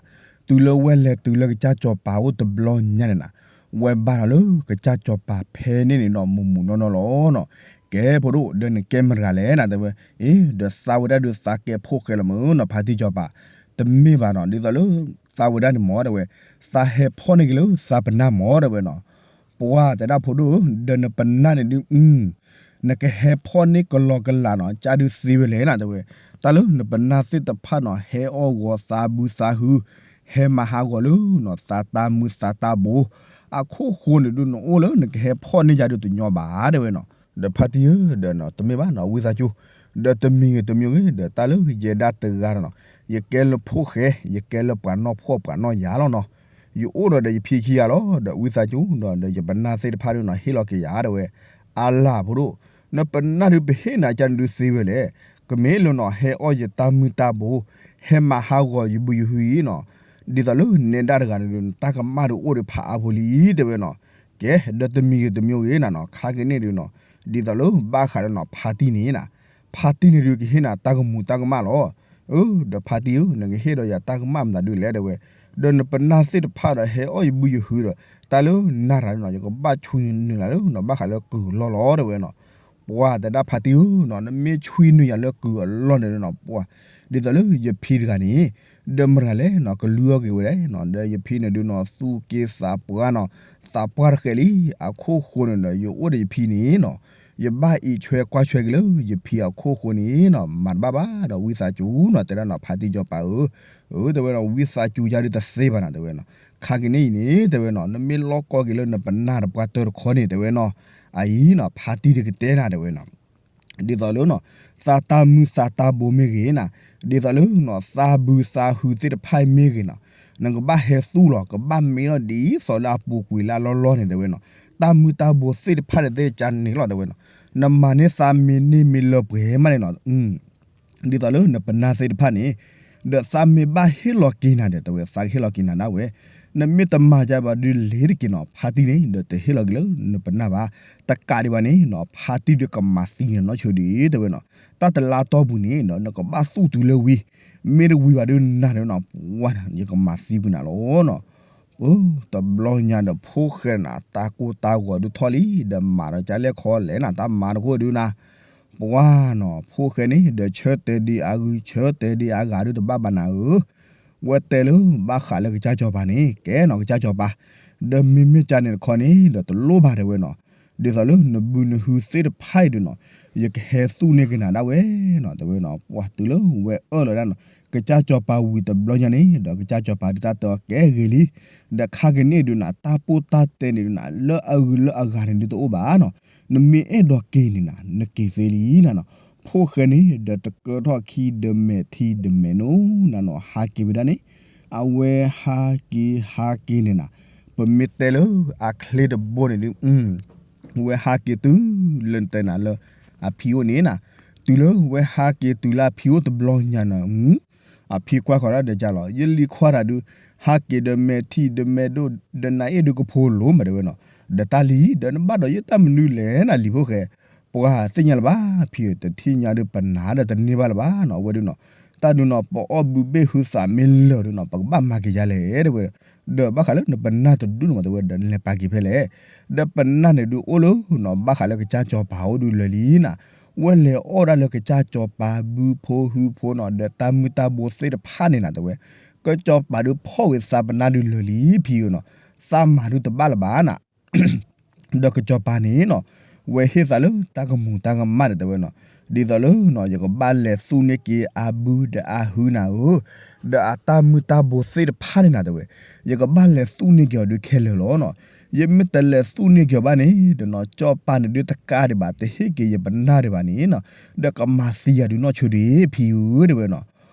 တုၤလၢဝဲလဲၤတုၤလၢကစၢ်စီၤပၤအိၣ်တဘျီညါန့ၣ်နၤ, ဝဲဘၣ်ဒီးလၢကစၢ်စီၤပၤဖဲန့ၣ်န့ၣ်ဒီးမူးမူးနီၢ်နီၢ်လီၤနီၤ. ကဲဖိဒိၣ် ဒီးနကဲမတၤတဂၤလဲၣ်နၤ တဲဝဲ, အ့ ဒီးသးဝဲဒၣ်ဒုးသးကဲဖိၣ်ဃဲလီၤမ့ၢ်နီၤ ဖါတံၢ်စီၤပၤ, တမ့ၢ်ဘၣ်နီၤ ဒ်သိးလၢ သးဝဲဒၣ်န့ၣ်မ့ၢ်တဲဝဲ, သးဟဲဖီၣ်န့ၢ်က့ၤလၢသးပနၢ်မ့ၢ်တဲဝဲနီၤ. ပှၤတဲဒၣ်ဖိဒိၣ်ဧၢ ဒီးနပနၢ်န့ၣ်ဒုး နကဟဲဖီၣ်န့ၢ်ကလီကလးနီၤ ကၢ်ဒုးသ့ဝဲလဲၣ်နၤ တဲဝဲ, တၢ်လၢနပနၢ်သ့ၣ်တဖၣ်နီၤ ဟဲအီၣ်ဂီၤသးဘုသးဟု, ဟဲမၤဟးဂီၤလၢနီၤ သးတၢ်မုၢ်သးတၢ်ဘိ, အခိၣ်ဃိန့ၣ်ဒုးနအိၣ်လၢနကဟဲဖီၣ်န့ၢ်ယၤဒုးတညီဘၣ်တဲဝဲနီၤ. ဒီးဖါတံၢ်ဧၢ ဒီးတမ့ၢ်ဘၣ်နီၤ ဝံသးစူၤ, ဒီးတမံၤဂ့ၤတမံၤဂ့ၤ ဒီးတၢ်လၢယဲဒၣ်တဂၤဒီးနီၤ, ယကဲလၢဖိၣ်ဃဲ ယကဲလၢပှၤနီၢ်ဖှီၣ်ပှၤနီၢ်ယၤလီၤနီၤ. ယအိၣ်ဒီးဒီးယဖံခံဂၤလီၤ ဒီးဝံသးစူၤဒီး ဒီးယပနၢ်သ့ၣ်တဖၣ်ဒုးနီၤ ဟ့ၣ်လီၤက့ၤယၤတဲဝဲ, အလၤဖိဒိၣ်, နပနၢ်ဒုးပဟ့ၣ်နၤကၢ်န့ၣ်ဒုးသ့ဝဲလဲၣ်, ကမ့ၢ်လၢနီၤ ဟဲအီၣ်ယတၢ်မုၢ်တၢ်ဘိ, ဟဲမၤဟးဂီၤယဘုယဟုအံၤနီၤ, ဒ်သိးလၢနဲဒၣ်တဂၤန့ၣ်ဒုး တၢ်ကမၣ်ဒုးအိၣ်ဒီးဖးအါဖိလံတဲဝဲနီၤ. ကဲ ဒီးတမံၤဂ့ၤတမံၤဂ့ၤနၤနီၤ ခါက့ၤန့ၣ်ဒုးနီၤ, ဒ်သိးလၢဘၣ်ဃးလၢနီၤ ဖါတံၢ်န့ၣ်နၤ, ဖါတံၢ်န့ၣ်ဒုးကဟ့ၣ်နၤတၢ်ကမူၤတၢ်ကမၣ်လီၤ. အၢ ဒီးဖါတံၢ်ဧၢ နကဟ့ၣ်ဒီးယၤတၢ်ကမၣ်မတၤဒုးလဲၣ်တဲဝဲ, ဒီးနပနၢ်သ့ၣ်တဖၣ်ဒီးဟဲအီၣ်ယဘုယဟုဒီး တၢ်လၢနၤတဂၤန့ၣ်နီၤ ယကဘၣ်ဆွံနုာ်နၤလၢနီၤ ဘၣ်ဃးလၢကုၢ်အလီၢ်လီၤတဲဝဲနီၤ. ပှၤတဲဒၣ်ဖါတံၢ်ဧၢနီၤ နမ့ၢ်ဆွံနုာ်ယၤလၢကုၢ်အလီၢ်န့ၣ်နီၤ ပှၤ ဒ်သိးလၢယဖံတဂၤန့ၣ် ဒီးမတၤလဲၣ်နီၤ ကလုၢ်အီၣ်က့ၤဝဲဒၣ်နီၤ ဒီးယဖံန့ၣ်ဒုးနီၤ သူၣ်က့သးပှၢ်နီၤ သးပှၢ်တဃဲးလံ, အခိၣ်ဃိန့ၣ်ဒီး ယအိၣ်ဒီးယဖံန့ၣ်နီၤ ယဘၣ်အံးဆွဲကွၢ်ဆွဲက့ၤလၢယဖံအခိၣ်ဃိန့ၣ်နီၤ မၤတဘၣ်ဘၣ်ဒီးဝံသးစူၤနီၤ တဲဒၣ်နီၤ ဖါတံၢ်စီၤပၤဧၢ, အၢ တဲဝဲဒီး ဝံသးစူၤယၤဒုးတသ့ဘၣ်နီၤ တဲဝဲနီၤ. ခါက့ၤန့ၣ်အံၤန့ၣ် တဲဝဲနီၤ နမ့ၢ်လီၢ်ကီၢ်က့ၤလၢနပနၢ်တပှၢ်တၢၢ်တခီန့ၣ် တဲဝဲနီၤ, အအံၤနီၤ ဖါတံၢ်ဒုးကတဲနၤ တဲဝဲနီၤ ဒ်သိးလၢနီၤ သးတၢ်မုၢ်သးတၢ်ဘိမ့ၢ်ဂ့ၤနၤ, ဒ်သိးလၢနီၤ သးဘုသးဟုသ့ၣ်တဖၣ်အံၤမ့ၢ်ဂ့ၤနီၤ, နကဘၣ်ဟဲသူၣ်လီၤ ကဘၣ်မ့ၢ်လီၤဒ်သိးလၢအပူၤကွံာ်လၢအလီၢ်လီၢ်န့ၣ် တဲဝဲနီၤ, တၢ်မုၢ်တၢ်ဘိသ့ၣ်တဖၣ်န့ၣ်သ့ၣ်တကါန့ၣ်လီၤ တဲဝဲနီၤ, နမၤန့ၢ်သးမ့ၢ်န့ၢ်မ့ၢ်လၢပှဲၤမးန့ၣ်နီၤ ဒ်သိးလၢနပနၢ်သ့ၣ်တဖၣ်န့ၣ်, ဒီးသးမ့ၢ်ဘၣ်ဟ့ၣ်လီၤက့ၤနၤဒီး တဲဝဲ သးကဟ့ၣ်လီၤက့ၤနၤဒၣ်ဝဲ, နမ့ၢ်တမၤကဘၣ်ဒုးလ့ၤတက့ၢ်နီၤ ဖါတံၢ်န့ၣ် ဒီးတဟ့ၣ်လီၤက့ၤလၢနပနၢ်ဘၣ်, တကးဒံးဘၣ်န့ၣ်နီၤ ဖါတံၢ်ဒုးကမၤသံနၤနီၢ်ဆိဒံး တဲဝဲနီၤ, တၢ်တလါတီၢ်ပူၤန့ၣ်ဒီး နကဘၣ်သူၣ်တုၤလၢဝံၤ, မ့ၢ်တဝံၤဘၣ်ဒုးနၤန့ၣ်နီၤ ပှၤ ယကမၤသံကွံာ်နၤလီၤနီၤ ပတဘျီညါဒီးဖိၣ်ဃဲနၤ တၢ်ကိၢ်တၢ်ဂီၤဒုးထီၣ်လံ ဒီးမၤဒီးကလဲၣ်ခီလဲၣ်နၤ တၢ်မၤတခိၣ်ဒုးနၤ, ပှၤနီၤ ဖိၣ်ဃဲန့ၣ် ဒီးဆၢတဲာ်ဒံးအဂုၤ ဆၢတဲာ်ဒံးအဂၤဒုးတဘၣ်ဘၣ်နၤဧၢ, ဝဲတဲလၢဘၣ်ဃးလၢကစၢ်စီၤပၤန့ၣ် ကဲနီၤ ကစၢ်စီၤပၤ, ဒီးမ့မ့ၢ်ကန့ၣ်တခီန့ၣ်ဒီးတလိၣ်ဘၣ်တဲဝဲနီၤ, ဒ်သိးလၢနဘုနဟုသ့ၣ်တဖၣ်အံၤဒုးနီၤ, ယကဟဲသူၣ်န့ၢ်က့ၤနၤဒၣ်ဝဲနီၤ တဲဝဲနီၤ, ပှၤတုၤလၢဝဲအၢၣ်လီၤဒၣ်နီၤ ကစၢ်စီၤပၤဝံၤတဘျီညါန့ၣ်ဒီး ကစၢ်စီၤပၤဒုးတၢ်တဲအီၤကဲဂ့ၤလံ, ဒီးခါက့ၤန့ၣ်ဒုးနၤ တၢ်ပိၢ်တၢ်တဲန့ၣ်ဒုးနၤ လၢအဂုၤလၢအဂၤန့ၣ်ဒုးတအိၣ်ဘၣ်နီၤ, နမ့ၢ်အဲၣ်ဒိးက့ၤန့ၣ်နၤ နက့ၤသ့လံနၤနီၤ, ဖိၣ်ဃဲန့ၣ်ဒီးတကၢထီၣ်ခံ ဒီးမဲာ်ထံဒီးမဲာ်နိနၤနီၤ ဟးက့ၤဝဲဒၣ်န့ၣ်, အဝဲဟးက့ၤဟးက့ၤန့ၣ်နၤ, ပမ့ၢ်တဲလၢအချ့တဘိန့ၣ်ဒုး ဝဲဟးက့ၤတုၤလၢနတဲနၤလၢ အဖံအိၣ်န့ၣ်နၤ, တုၤလၢဝဲဟးက့ၤတုၤလၢအဖံအိၣ်တဘျီညါန့ၣ်, အဖံကွၢ်ဃီၤဒၣ်ဒီးကလီၤ ယလံၤခွါတၢ်ဒုး, ဟးက့ၤဒီးမဲာ်ထံဒီးမဲာ်ဒိၣ် ဒီးနၤအ့ၣ်ဒုးကဖိလိၤမးတဲဝဲနီၤ, ဒီးတၢ်လံၤ ဒီးနဘၣ်ဒီးယတၢ်မနုၤလဲၣ်နၤလံၤဖိၣ်ဃဲ, ပှၤသ့ၣ်ညါလၢၤဘၣ် ဖံဧၢတထံၣ်ညါဒုးပနာ်ဒီးတန့ၢ်ဘၣ်လၢၤဘၣ်နီၤ, အဝဲဒုးနီၤ တၢ်ဒုးနီၤ ပအီၣ်ဘုဘ့ၣ်ဟုသးမ့ၢ်လၢာ်ဒုးနီၤ ပကဘၣ်မၤက့ၤယၤလဲၣ်တဲဝဲ, ဒီးဘၣ်ဃးလၢနပနၢ်တဒူၣ်န့ၣ်မးတဲဝဲ ဒီးနလဲၤပာ်က့ၤဖဲလဲၣ်, ဒီးပနၢ်န့ၣ်ဒုးအိၣ်လၢနီၤ ဘၣ်ဃးလၢကစၢ်စီၤပၤအိၣ်ဒုးလၢာ်လံနၤ, ဝဲလဲၤအီၣ်ဒၣ်လၢကစၢ်စီၤပၤဘုဖိဟုဖိနီၤ ဒီးတၢ်မုၢ်တၢ်ဘိသ့ၣ်တဖၣ်န့ၣ်နၤတဲဝဲ, ကစၢ်စီၤပၤဒုးဖီၣ်ဝဲသးပနၢ်ဒုးလၢာ်လံဖံဧၢနီၤ, သးမၤဒုးတဘၣ်လၢၤဘၣ်နၤ ဒီးကစၢ်စီၤပၤန့ၣ်နီၤ, ဝဲဟ့ၣ်သးလၢတၢ်ကမူၤတၢ်ကမၣ်ဒီးတဲဝဲနီၤ, ဒ်သိးလၢနီၤ ယကဘၣ်လဲၤသူၣ်န့ၢ်က့ၤအဘုဒီးအဟုနၤဧၢ, ဒီးအတၢ်မုၢ်တၢ်ဘိသ့ၣ်တဖၣ်န့ၣ်နၤတဲဝဲ, ယကဘၣ်လဲၤသူၣ်န့ၢ်က့ၤအီၤဒုးခဲလၢာ်လီၤနီၤ, ယမ့ၢ်တလဲၤသူၣ်န့ၢ်က့ၤအီၤဘၣ်န့ၣ် ဒီးနီၤ ကစၢ်စီၤပၤန့ၣ်ဒုးတကးဒံးဘၣ် တဟ့ၣ်က့ၤယပနၢ်ဒံးဘၣ်န့ၣ်နီၤ, ဒီးကမၤသံယၤဒုးနီၢ်ဆိဒံးဖံဧၢတဲဝဲနီၤ,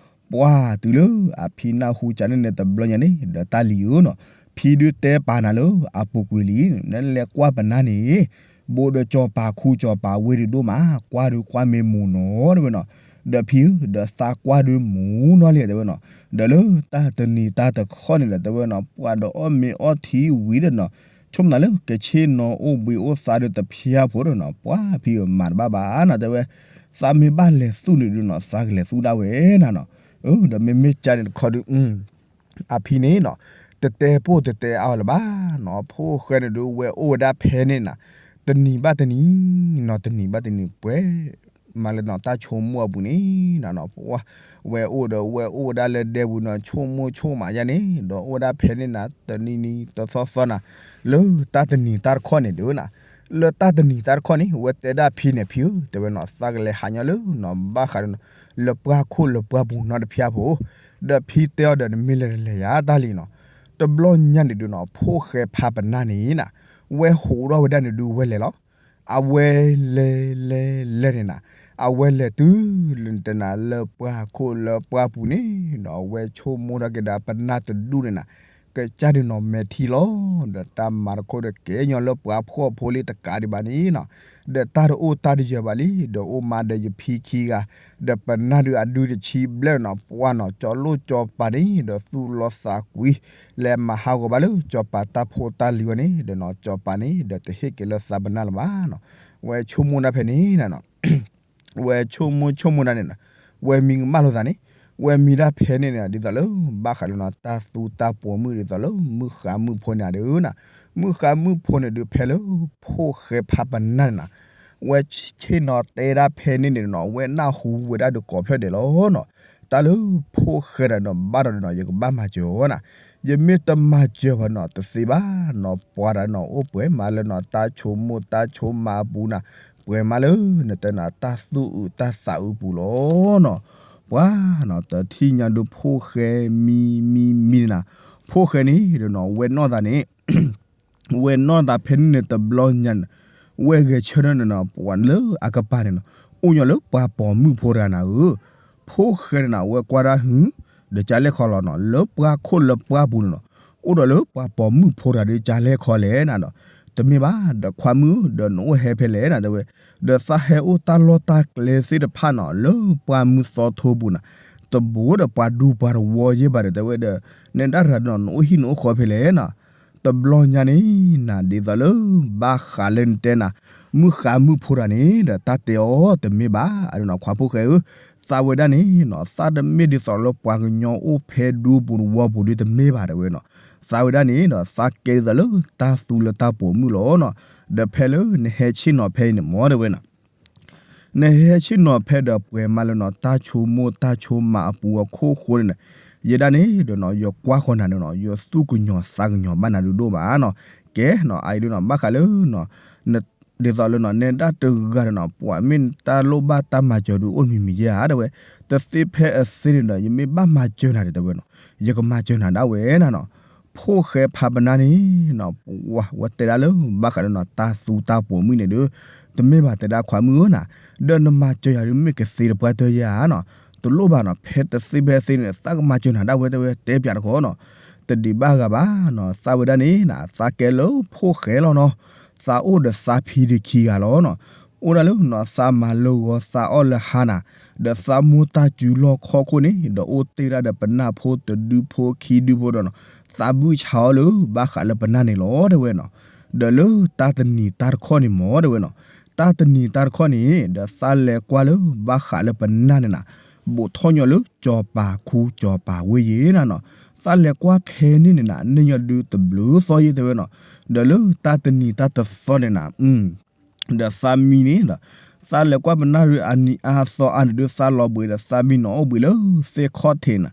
ပှၤတုၤလၢအဖံနၢ်ဟူကၢန့ၣ်န့ၣ်တဘျီညါန့ၣ် ဒီးတၢ်လံၤဧၢနီၤ, ဖံဒုးတဲပာ်နၤလၢအပူၤကွံာ်လံ, နလဲၤကွၢ်ပနၢ်န့ၣ်, ဘိးဒီးစီၤပၤခူစီၤပၤဝ့ၢ်ဒုးဒိၣ်မး, ကွၢ်ဒုးကွၢ်မ့ၢ်မူၤနီၤတဲဝဲနီၤ, ဒီးဖံဧၢ ဒီးသးကွၢ်ဒုးမူၤနီၤလံတဲဝဲနီၤ, ဒီးလၢတၢ်တနံၤတၢ်တခီန့ၣ်ဒီးတဲဝဲနီၤ ပှၤဒီးအီၣ်မ့ၤအီထံဝံၤဒီးနီၤ, ဆိကမိၣ်သးလၢကဆ့ၣ်နီၤအိၣ်ဘှံးအိၣ်သါဒီးတဖျါဖိဒီးနီၤ ပှၤဖံးမၤတဘၣ်ဘၣ်နီၤ တဲဝဲ, သးမ့ၢ်ဘၣ်လဲၤသူၣ်န့ၣ်ဒုးနီၤ သးကလဲၤသူၣ်ဒၣ်ဝဲနၤနီၤ, ဒီးမ့မ့ၢ်ကန့ၣ်တခီဒုး အဖံန့ၣ်နီၤ, တတဲပိၢ်တတဲအါအီၤလၢၤဘၣ်နီၤ, ဖိၣ်ဃဲန့ၣ်ဒုး ဝဲအိၣ်ဝဲဒၣ်ဖဲန့ၣ်နၤ, တနံၤဘၣ်တနံၤနီၤ တနံၤဘၣ်တနံၤ ပှဲၤမးလၢနီၤ တၢ်ဆိကမိၣ်အပူၤန့ၣ်နၤနီၤ, ဝဲအိၣ်ဒီး ဝဲအိၣ်ဝဲဒၣ်လၢဒဲပူၤနီၤ ဆိကမိၣ်ဆိကမးယါန့ၣ် ဒီးအိၣ်ဝဲဒၣ်ဖဲန့ၣ်နၤ တနံၤနံၤတသီသီနၤ, လၢတၢ်တနံၤတၢ်တခီန့ၣ်ဒုးနၤ, လၢတၢ်တနံၤတၢ်တခီန့ၣ် ဝဲတဲဒၣ်ဖံန့ၣ် ဖံဧၢ တဲဝဲနီၤ သးကလဲၤဟးညီလၢနီၤ ဘၣ်ဃးဒီးနီၤ လၢပှၢ်ခိၣ်လၢပှၢ်ပူၤနီတဖျါဖိ ဒီးဖံတဲအီၤဒီး နမ့ၢ်လဲၤတလဲၤယၤတၢ်လံနီၤ, တဘျီညါန့ၣ်ဒုးနီၤ ဖိၣ်ဃဲဖးပနၢ်န့ၣ်နၤ, ဝဲဟူးထီၣ်ဝဲဒၣ်န့ၣ်ဒုး ဝဲလဲၤလီၤ, အဝဲလဲၤလဲၤလဲၤန့ၣ်နၤ, အဝဲလဲၤတုၤလၢနတဲနၤ လၢပှၢ်ခိၣ်လၢပှၢ်ပူၤန့ၣ်ဒီး အဝဲဆိကမိၣ်ထီၣ်က့ၤဒီးပနၢ်တဒူၣ်န့ၣ်နၤ, ကစၢ်ဒုးနီၤ မဲာ်ထံလီၤ, ဒီးတၢ်မၤတခိၣ်ဒီးကဲညီလၢပှၤဖှီၣ်ဖိလံတကးဒံးဘၣ်န့ၣ်နီၤ, ဒီးတၢ်တအိၣ်တၢ်တယၢၤဘၣ်လံ, ဒီးအိၣ်မးဒီးယဖံခံဂၤ, ဒီးပနၢ်ဒုးအဒုတဆံဘျဲၣ်နီၤ ပှၢ်နီၤ ကၠီလိၣ်ကၠီပၤန့ၣ် ဒီးသူၣ်လီၤသးကွံ လဲၤမၤဟးဂီၤဘၣ်လၢကၠီပၤတၢ်ဖိတၢ်လံၤဝဲန့ၣ်ဒီးနီၤ ကၠီပၤန့ၣ် ဒီးတဟ့ၣ်က့ၤလၢသးပနၢ်လၢၤဘၣ်နီၤ, ဝဲဆိကမိၣ်ဒၣ်ဖဲန့ၣ်နၤနီၤ ဝဲဆိကမိၣ်ဆိကမိၣ်ဒၣ်န့ၣ်နၤ, ဝဲမံကမၣ်လိာ်သးန့ၣ်, ဝဲမံဒၣ်ဖဲန့ၣ်န့ၣ် ဒ်သိးလၢ ဘၣ်ဃးလၢနီၤ တၢ်သူတၢ်ပိာ်မုၣ်ဒ်သိးလၢ မုၣ်ဃါမုၣ်ဖိန့ၣ်ဒုးနၤ, မုၣ်ဃါမုၣ်ဖိန့ၣ်ဒုး ဖဲလၢ ဖိၣ်ဃဲဖးပနၢ်န့ၣ်နၤ, ဝဲဆ့ၣ်နီၤတဲဒၣ်ဖဲန့ၣ်န့ၣ်နီၤ ဝဲနၢ်ဟူဝဲဒၣ်ဒီးကိးဖျၢၣ်ဒဲးလီၤနီၤ, တၢ်လၢဖိၣ်ဃဲတၢ်နီၤ ဘၣ်ဒီးနီၤ ယကဘၣ်မၤစၢၤအီၤနၤ, ယမ့ၢ်တမၤစၢၤဘၣ်နီၤ တသ့ဘၣ်နီၤ, ပှၤတၢ်နီၤ အိၣ်ပှဲၤမးလၢနီၤ တၢ်ဆိကမိၣ်တၢ်ဆိကမးအပူၤနၤ, ပှဲၤမးလၢ နတဲနၤ တၢ်သူၣ်အုးတၢ်သးအုးပူၤလီၤနီၤ, ပှၤနီၤ တထံၣ်ညါဒုး ဖိၣ်ဃဲမံမံမံန့ၣ်နၤ, ဖိၣ်ဃဲန့ၣ်ဒီးနီၤ ဝဲနီၢ်သးန့ၣ် ဝဲနီၢ်သးဖဲန့ၣ်န့ၣ်တဘျီညါန့ၣ်, ဝဲဂဲၤဆၢထၢၣ်န့ၣ်နီၤ ပှၤလၢအကပၤန့ၣ်နီၤ, အိၣ်ညီလၢပှၤပိာ်မုၣ်ဖိတဂၤနၤဧၢ, ဖိၣ်ဃဲန့ၣ်နၤ ဝဲကွၢ်ဒၣ်ဟု, ဒီးကၢ်လဲၣ်ခီလီၤနီၤ လၢပှၢ်ခိၣ်လၢပှၢ်ပူၤန့ၣ်နီၤ, အိၣ်ဒီးလၢပှၤပိာ်မုၣ်ဖိတဂၤဒီး ကၢ်လဲၣ်ခီလဲၣ်နၤဒီး, တမ့ၢ်ဘၣ် ဒီးခွါမုၣ် ဒီးနအိၣ်ဟဲဖဲလဲၣ်နၤ တဲဝဲ, ဒီးသးဟဲအိၣ်တၢ်လီၢ်တၢ်ကျဲသ့ၣ်တဖၣ်နီၤ လၢပှၢ်မုၢ်သီထိပူၤနၤ, တဘူးဒီးပှၤဒူပှၤတဝီယဲၢ်ဘၣ်ဒီး တဲဝဲဒီး, နဲဒၣ်တဂၤဒီးနီၤ နအိၣ်ဟံၣ်နအိၣ်ဃီဖဲလဲၣ်နၤ, တဘျီညါန့ၣ်နၤ ဒ်သိးလၢ ဘၣ်ဃးလၢနတဲနၤ, မုၣ်ဃါမုၣ်ဖိတဂၤန့ၣ်ဒီး တၢ်တဲအီၤတမ့ၢ်ဘၣ် အဒုးနီၤ ခွါဖိၣ်ဃဲဧၢ, သးဝဲဒၣ်န့ၣ်နီၤ သးတမ့ၢ်ဒ်သိးလၢပှၤကညီအိၣ်ဖဲဒူပူၤတဝီပူၤဒုးတမ့ၢ်ဘၣ် တဲဝဲနီၤ, သးဝဲဒၣ်န့ၣ်ဒီး သးကဲဒ်သိးလၢတၢ်သူလၢတၢ်ပိာ်မုၣ်လီၤနီၤ, ဒီးဖဲလၢနဟဲဆ့ၣ်နီၤဖဲအံၤန့ၣ်မ့ၢ် တဲဝဲနီၤ နဟဲဆ့ၣ်နီၤဖဲဒီးပှဲၤမးလၢနီၤ တၢ်ဆိကမိၣ်တၢ်ဆိကမးအပူၤအခိၣ်ဃိန့ၣ်, ယဲဒၣ်န့ၣ်ဒီးနီၤ ယကွၢ်ဃီၤနၤဒီးနီၤ ယသူၣ်ကညီၤသးကညီၤဘၣ်နၤဒုးဒိၣ်မးနီၤ, ကဲနီၤ အအံၤဒုးနီၤ ဘၣ်ဃးလၢနီၤ ဒ်သိးလၢနီၤ နဲဒၣ်တဂၤဒီးနီၤ ပှၤမ့ၢ်တၢ်လိၣ်ဘၣ်တၢ်မၤစၢၤဒုးအိၣ်မံၤမံၤယဲဧါ တဲဝဲ, တသ့ဖဲအသ့န့ၣ်ဒီး ယမ့ၢ်ဘၣ်မၤစၢၤနၤဒီး တဲဝဲနီၤ ယကမၤစၢၤနၤဒၣ်ဝဲနၤနီၤ, ဖိၣ်ဃဲဖးပနၢ်န့ၣ်နီၤ ပှၤဝဲတဲဒၣ်လၢ ဘၣ်ဃးလၢနီၤ တၢ်သူတၢ်ပိာ်မုၣ်န့ၣ်ဒီး တမ့ၢ်ဘၣ်တဲဒၣ်ခွါမုၣ်ဧၢနၤ, ဒီးနမၤစၢၤယၤဒုးမ့ၢ်ကသ့တပှၢ်တၢၢ်ယဲဧါနီၤ, တလိၣ်ဘၣ်နီၤ ဖဲတသ့ဖဲသ့န့ၣ် သးကမၤစၢၤနၤဒၣ်ဝဲတဲဝဲ တဲပၠးတခီနီၤ, တဒံးဘၣ်ဂၤဘၣ်နီၤ သးဝဲဒၣ်န့ၣ်နၤ သးကဲလၢဖိၣ်ဃဲလီၤနီၤ, သးအိၣ်ဒီးသးဖံဒီးခံဂၤလီၤနီၤ, အိၣ်ဒၣ်လၢနီၤ သးမၤလၢဂီၤသးအီၣ်လၢဟါနၤ, ဒီးသးမိၢ်တၢ်စုလီၢ်ခီၣ်ခိၣ်န့ၣ် ဒီးအိၣ်တ့ၢ်ဒၣ်ဒီးပနၢ်ဖိတဒုဖိခံဒုဖိဒီးနီၤ, သးဘုၣ်ဆါအီၤလၢ ဘၣ်ဃးလၢပနၢ်န့ၣ်လီၤ တဲဝဲနီၤ, ဒီးလၢတၢ်တနံၤတၢ်တခီန့ၣ်မ့ၢ် တဲဝဲနီၤ, တၢ်တနံၤတၢ်တခီန့ၣ် ဒီးသးလဲၤကွၢ်လၢ ဘၣ်ဃးလၢပနၢ်န့ၣ်နၤ, ဘူးထီၣ်ညီလၢ စီၤပၤခူစီၤပၤဝ့ၢ်ယ့ၤနၤနီၤ, သးလဲၤကွၢ်ဖဲန့ၣ်န့ၣ်နၤ န့ၢ်ညီဒုးတဘျုးသီယ့ၤ တဲဝဲနီၤ, ဒီးလၢတၢ်တနံၤတၢ်တသီန့ၣ်နၤ ဒီးသးမံန့ၣ်ဒီး, သးလဲၤကွၢ်ပနၢ်ဒုးအနံၤအါသီအါန့ၣ်ဒုး သးလီၤဘှံးဒီးသးမံနီၤအိၣ်ဘှံးလၢ သ့ၣ်ခီၣ်ထံးနၤ,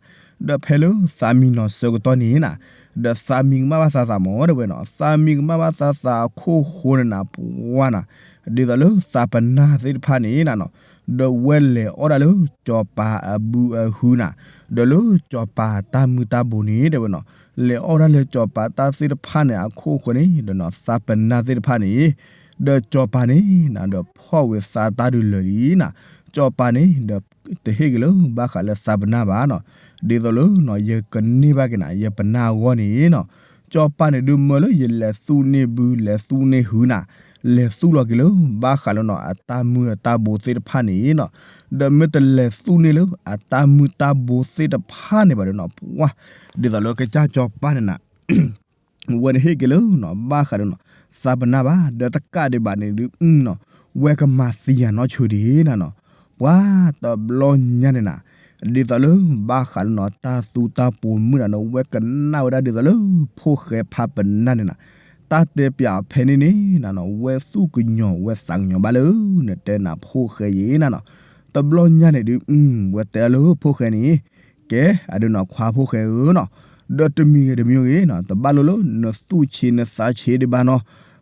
ဒီးဖဲလၢသးမံနီၤဆၢကတီၢ်န့ၣ်နၤ, ဒီးသးမံကမၣ်ဘၣ်သးသးမ့ၢ် တဲဝဲနီၤ, သးမံကမၣ်ဘၣ်သးသးအခိၣ်ဃိန့ၣ်နၤ ပှၤနၤ, ဒ်သိးလၢသးပနၢ်သ့ၣ်တဖၣ်န့ၣ်နၤနီၤ, ဒီးဝဲလဲၤအီၣ်ဒၣ်လၢစီၤပၤအဘုအဟုနၤ, ဒီးလၢစီၤပၤတၢ်မုၢ်တၢ်ဘိးန့ၣ် တဲဝဲနီၤ, လဲၤအီၣ်ဒၣ်လၢစီၤပၤတၢ်သ့ၣ်တဖၣ်န့ၣ်အခိၣ်ဃိန့ၣ် ဒီးနီၤ သးပနၢ်သ့ၣ်တဖၣ်န့ၣ် ဒီးစီၤပၤန့ၣ်နၤ ဒီးဖီၣ်ဝဲသးတၢ်ဒုးလၢာ်လံနၤ, စီၤပၤန့ၣ်ဒီးတဟ့ၣ်က့ၤလၢဘၣ်ဃးလၢသးပနၢ်ဘၣ်နီၤ, ဒ်သိးလၢနီၤ ယကန့ၢ်ဘၣ်က့ၤနၤ ယပနၢ်အဂီၢ်န့ၣ်နီၤ, စီၤပၤန့ၣ်ဒုးမၢလၢယလဲၤသူၣ်န့ၢ်ဘု လဲၤသူၣ်န့ၢ်ဟုနၤ, လဲၤသူၣ်လီၤက့ၤလၢ ဘၣ်ဃးလၢနီၤအတၢ်မုၢ်အတၢ်ဘိးသ့ၣ်တဖၣ်န့ၣ်နီၤ, ဒီးမ့ၢ်တလဲၤသူၣ်န့ၢ်လၢအတၢ်မုၢ်တၢ်ဘိးသ့ၣ်တဖၣ်န့ၣ်ဘၣ်ဒီးနီၤ ပှၤ ဒ်သိးလၢကစၢ်စီၤပၤန့ၣ်နၤ ဝဲတဟ့ၣ်က့ၤလၢနီၤ ဘၣ်ဃးဒီးနီၤ သးပနၢ်ဘၣ် ဒီးတကးဒံးဘၣ်န့ၣ်ဒုးနီၤ ဝဲကမၤသံယၤနီၢ်ဆိဒံးနီၤနီၤ, ပှၤတဘျီညါန့ၣ်နၤ ဒ်သိးလၢဘၣ်ဃးလၢနီၤ တၢ်သူတၢ်ပိာ်မုၣ်နၤနီၤ ဝဲကနၣ်ဝဲဒၣ်ဒ်သိးလၢ ဖိၣ်ဃဲဖးပနၢ်န့ၣ်နၤ တၢ်တဲပၠးအီၤဖဲန့ၣ်န့ၣ်နၤနီၤ ဝဲသူၣ်ကညီၤဝဲသးကညီၤဘၣ်လၢ နတဲနၤဖိၣ်ဃဲယံၤနၤနီၤ, တဘျီညါန့ၣ်ဒုး ဝဲတဲအီၤလၢဖိၣ်ဃဲန့ၣ် ကဲ အဒုးနီၤ ခွါဖိၣ်ဃဲဧၢနီၤ, ဒီးတမံၤဂ့ၤတမံၤဂ့ၤနီၤ တဘၣ်လိၣ်လၢနသူၣ်ဆံးနသးဆံးဒံးဘၣ်နီၤ,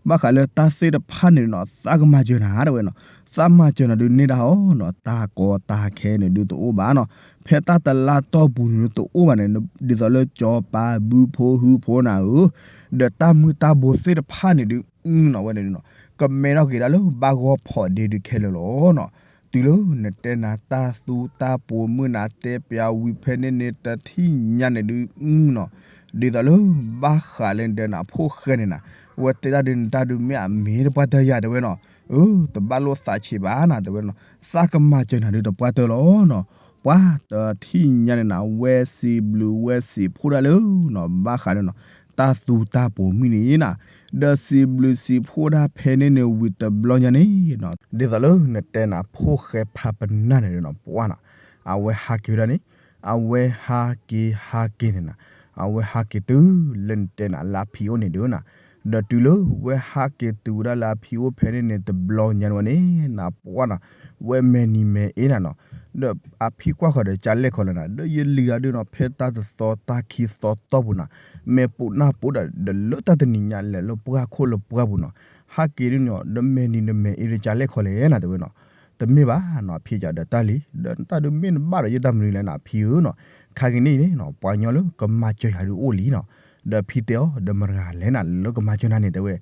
ဘၣ်ဃးလၢတၢ်သ့ၣ်တဖၣ်န့ၣ်နီၤ သးကမၤစၢၤနၤတဲဝဲနီၤ, သးမၤစၢၤနၤဒုးန့ၢ်ဒၣ်အီၤနီၤ တၢ်ကီတၢ်ခဲန့ၣ်ဒုးတအိၣ်ဘၣ်နီၤ, ဖဲတၢ်တလါတီၢ်ပူၤန့ၣ်ဒုးတအိၣ်ဘၣ်န့ၣ် ဒ်သိးလၢစီၤပၤဘုဖိဟုဖိနၤဧၢ, ဒီးတၢ်မုၢ်တၢ်ဘိသ့ၣ်တဖၣ်န့ၣ်ဒုး နီၤဝဲန့ၣ်နီၤ ကမဲထီၣ်က့ၤဒၣ်လၢဘၣ်ဂီၢ်ဖီးဒ့ဒုးခဲလၢာ်လီၤနီၤ, တုၤလၢနတဲနၤတၢ်သူတၢ်ပိာ်မုၣ်နၤတဲပၠးဝံၤဖဲန့ၣ်န့ၣ် တထံၣ်ညါန့ၣ်ဒုးနီၤ, ဒ်သိးလၢဘၣ်ဃးလၢနတဲနၤဖိၣ်ဃဲန့ၣ်နၤ, ဝဲတဲဒၣ်ဒုးနတၢ်ဒုးမ့ၢ်အမ့ၢ်တပှၢ်တၢၢ်ယၤတဲဝဲနီၤ, အၢ တဘၣ်လိၣ်သးဆံးဘၣ်နၤတဲဝဲနီၤ, သးကမၤစၢၤနၤဒုးတပှၢ်တၢၢ်လီၤနီၤ, ပှၤတထံၣ်ညါန့ၣ်နၤ ဝဲစံးဘျုးဝဲစံးဖှိၣ်ဒၣ်လၢနီၤ ဘၣ်ဃးလၢနီၤ တၢ်သူတၢ်ပိာ်မုၣ်န့ၣ်နၤ, ဒီးစံးဘျုးစံးဖှိၣ်ဒၣ်ဖဲန့ၣ်န့ၣ်ဝံၤတဘျီညါန့ၣ်နီၤ, ဒ်သိးလၢနတဲနၤဖိၣ်ဃဲဖးပနၢ်န့ၣ်ဒုးနီၤ ပှၤနီၤ, အဝဲဟးက့ၤဝဲဒၣ်န့ၣ်, အဝဲဟးက့ၤဟးက့ၤန့ၣ်နၤ, အဝဲဟးက့ၤတုၤလၢနတဲနၤလၢအဖံအိၣ်န့ၣ်ဒုးနၤ, ဒီးတုၤလၢဝဲဟးက့ၤတုၤဝဲဒၣ်လၢအဖံအိၣ်ဖဲန့ၣ်န့ၣ် တဘျီညါန့ၣ်ဝဲန့ၣ်နၤ ပှၤနီၤ, ဝဲမဲာ်နံၤမဲာ်အ့နၤနီၤ, ဒီးအဖံကွၢ်ဃီၤဒီးကလဲၣ်ခီလဲၣ်နၤ, ဒီးယလံၤဂၤဒုးနီၤ ဖဲတၢ်တသီတၢ်ခံသီတီၢ်ပူၤနၤ, မဲာ်ပိာ်နၢ်ပိာ်ဒီး ဒီးလၢတၢ်တနံၤညါလဲၤလၢပှၢ်ခိၣ်လၢပှၢ်ပူၤနီၤ, ဟးက့ၤဒုးနီၤ ဒီးမဲာ်နံၤဒီးမဲာ်အ့ဒီးကလဲၣ်ခီလဲၣ်နၤတဲဝဲနီၤ, တမ့ၢ်ဘၣ်နီၤ အဖံကဒီးတၢ်လံ, ဒီးတၢ်ဒုးမ့ၢ်နဘၣ်ဒီးယတၢ်မနုၤလဲၣ်နၤ အဖံဧၢနီၤ, ခါက့ၤန့ၣ်န့ၣ်နီၤ ပှၤကညီလၢကမၤစၢၤယၤဒုးအိၣ်လံနီၤ, ဒီးအဖံတဲအီၤ ဒီးမတၤတဂၤလဲၣ်နၤ လၢကမၤစၢၤနၤန့ၣ်တဲဝဲ,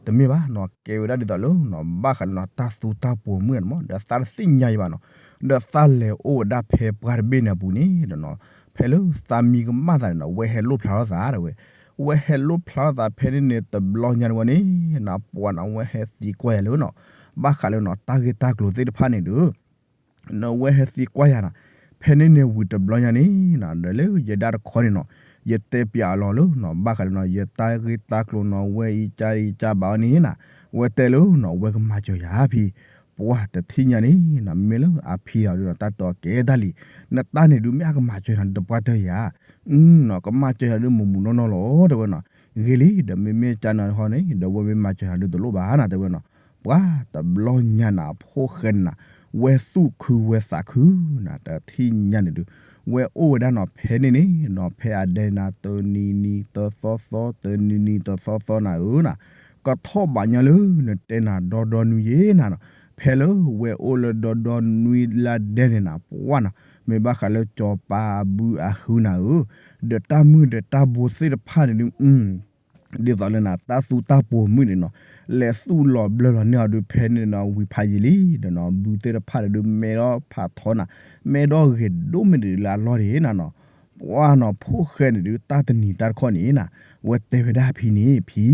တမ့ၢ်ဘၣ်နီၤ ကဲဝဲဒၣ်ဒ်သိးလၢနီၤ ဘၣ်ဃးလၢနီၤ တၢ်သူတၢ်ပိာ်မုၣ်န့ၣ်မး ဒီးသးတသ့ၣ်ညါအံၤဘၣ်နီၤ, ဒီးသးလဲၤအိၣ်ဝဲဒၣ်ဖဲပှၢ်တဘ့ၣ်န့ၣ်အပူၤန့ၣ်နီၤ, ဖဲလၢသးမံကမၣ်သးန့ၣ်နီၤ ဝဲဟဲလိၣ်ဖျါထီၣ်သးတဲဝဲ, ဝဲဟဲလိၣ်ဖျါထီၣ်သးဖဲန့ၣ်န့ၣ် တဘျီညါန့ၣ်ဝဲန့ၣ် နပှၤနီၤ ဝဲဟဲသံကွၢ်ယၤလၢနီၤ, ဘၣ်ဃးလၢနီၤ တၢ်ဂ့ၢ်တၢ်ကျိၤသ့ၣ်တဖၣ်န့ၣ်ဒီး နဝဲဟဲသံကွၢ်ယၤနၤ, ဖဲန့ၣ်န့ၣ်ဝံၤတဘျီညါန့ၣ်နၤ ဒီးလၢယဒၣ်တခီန့ၣ်နီၤ, ယတဲပၠးအလီၢ်လၢနီၤ ဘၣ်ဃးလၢနီၤ ယတၢ်ဂ့ၢ်တၢ်ကျိၤနီၤ ဝဲအံၤကၢ်အံၤကၢ်ဘၣ်အီၤန့ၣ်နၤ, ဝဲတဲလၢနီၤ ဝဲကမၤစၢၤယၤဖံ, ပှၤတထံၣ်ညါန့ၣ်နၤ မ့ၢ်လၢအဖံဒီးနီၤ တၢ်တဲအီၤကဲတၢ်လံ, နတၢ်န့ၣ်ဒုးမ့ၢ်အကမၤစၢၤနၤဒုးတပှၢ်တၢၢ်ယၤ, နီၤ ကမၤစၢၤယၤဒုးမူးမူးနီၢ်နီၢ်လီၤတဲဝဲနီၤ, ဂ့ၤလံ ဒီးမ့မ့ၢ်ကၢ်နၤတခီန့ၣ် ဒီးဝဲမ့ၢ်မၤစၢၤယၤဒုးတလိၣ်ဘၣ်နၤတဲဝဲနီၤ, ပှၤတဘျီညါနၤ အဖိၣ်ဃဲန့ၣ်နၤ, ဝဲသူၣ်ခုဝဲသးခုနၤ တထံၣ်ညါန့ၣ်ဒုး, ဝဲအိၣ်ဝဲဒၣ်နီၤ ဖဲန့ၣ်န့ၣ်နီၤ ဖဲအဒဲနၤ တနံၤနံၤတသီသီ တနံၤနံၤတသီသီနၤဧၢနၤ, ကထီၣ်ဘးညီလၢနတဲနၤ ဒီဒီနွံယဲနၤနီၤ, ဖဲလၢဝဲအိၣ်လၢဒီဒီနွံလၢဒဲန့ၣ်နၤ ပှၤနီၤ မ့ၢ်ဘၣ်ဃးလၢစီၤပၤအဘုအဟုနၤဧၢ, ဒီးတၢ်မုၢ်ဒီးတၢ်ဘိသ့ၣ်တဖၣ်န့ၣ်ဒုး ဒ်သိးလၢနၤ တၢ်သူတၢ်ပိာ်မုၣ်န့ၣ်နီၤ, လဲၤသူၣ်လီၤဘျၢလီၤန့ၢ်အီၤဒုးဖဲန့ၣ်နီၤ ဝံၤဖးယံာ်လံ, ဒီးနီၤ ဘုသ့ၣ်တဖၣ်န့ၣ်ဒုး မဲထီၣ်ဖးထီနၤ, မဲထီၣ်ဂ့ၤဒိၣ်မ့ၢ်ဒံးလၢအလီၢ်န့ၣ်နၤနီၤ, ပှၤနီၤ ဖိၣ်ဃဲန့ၣ်ဒုး တၢ်တနံၤတၢ်တခီန့ၣ်နၤ, ဝဲတဲဝဲဒၣ်ဖံန့ၣ် ဖံ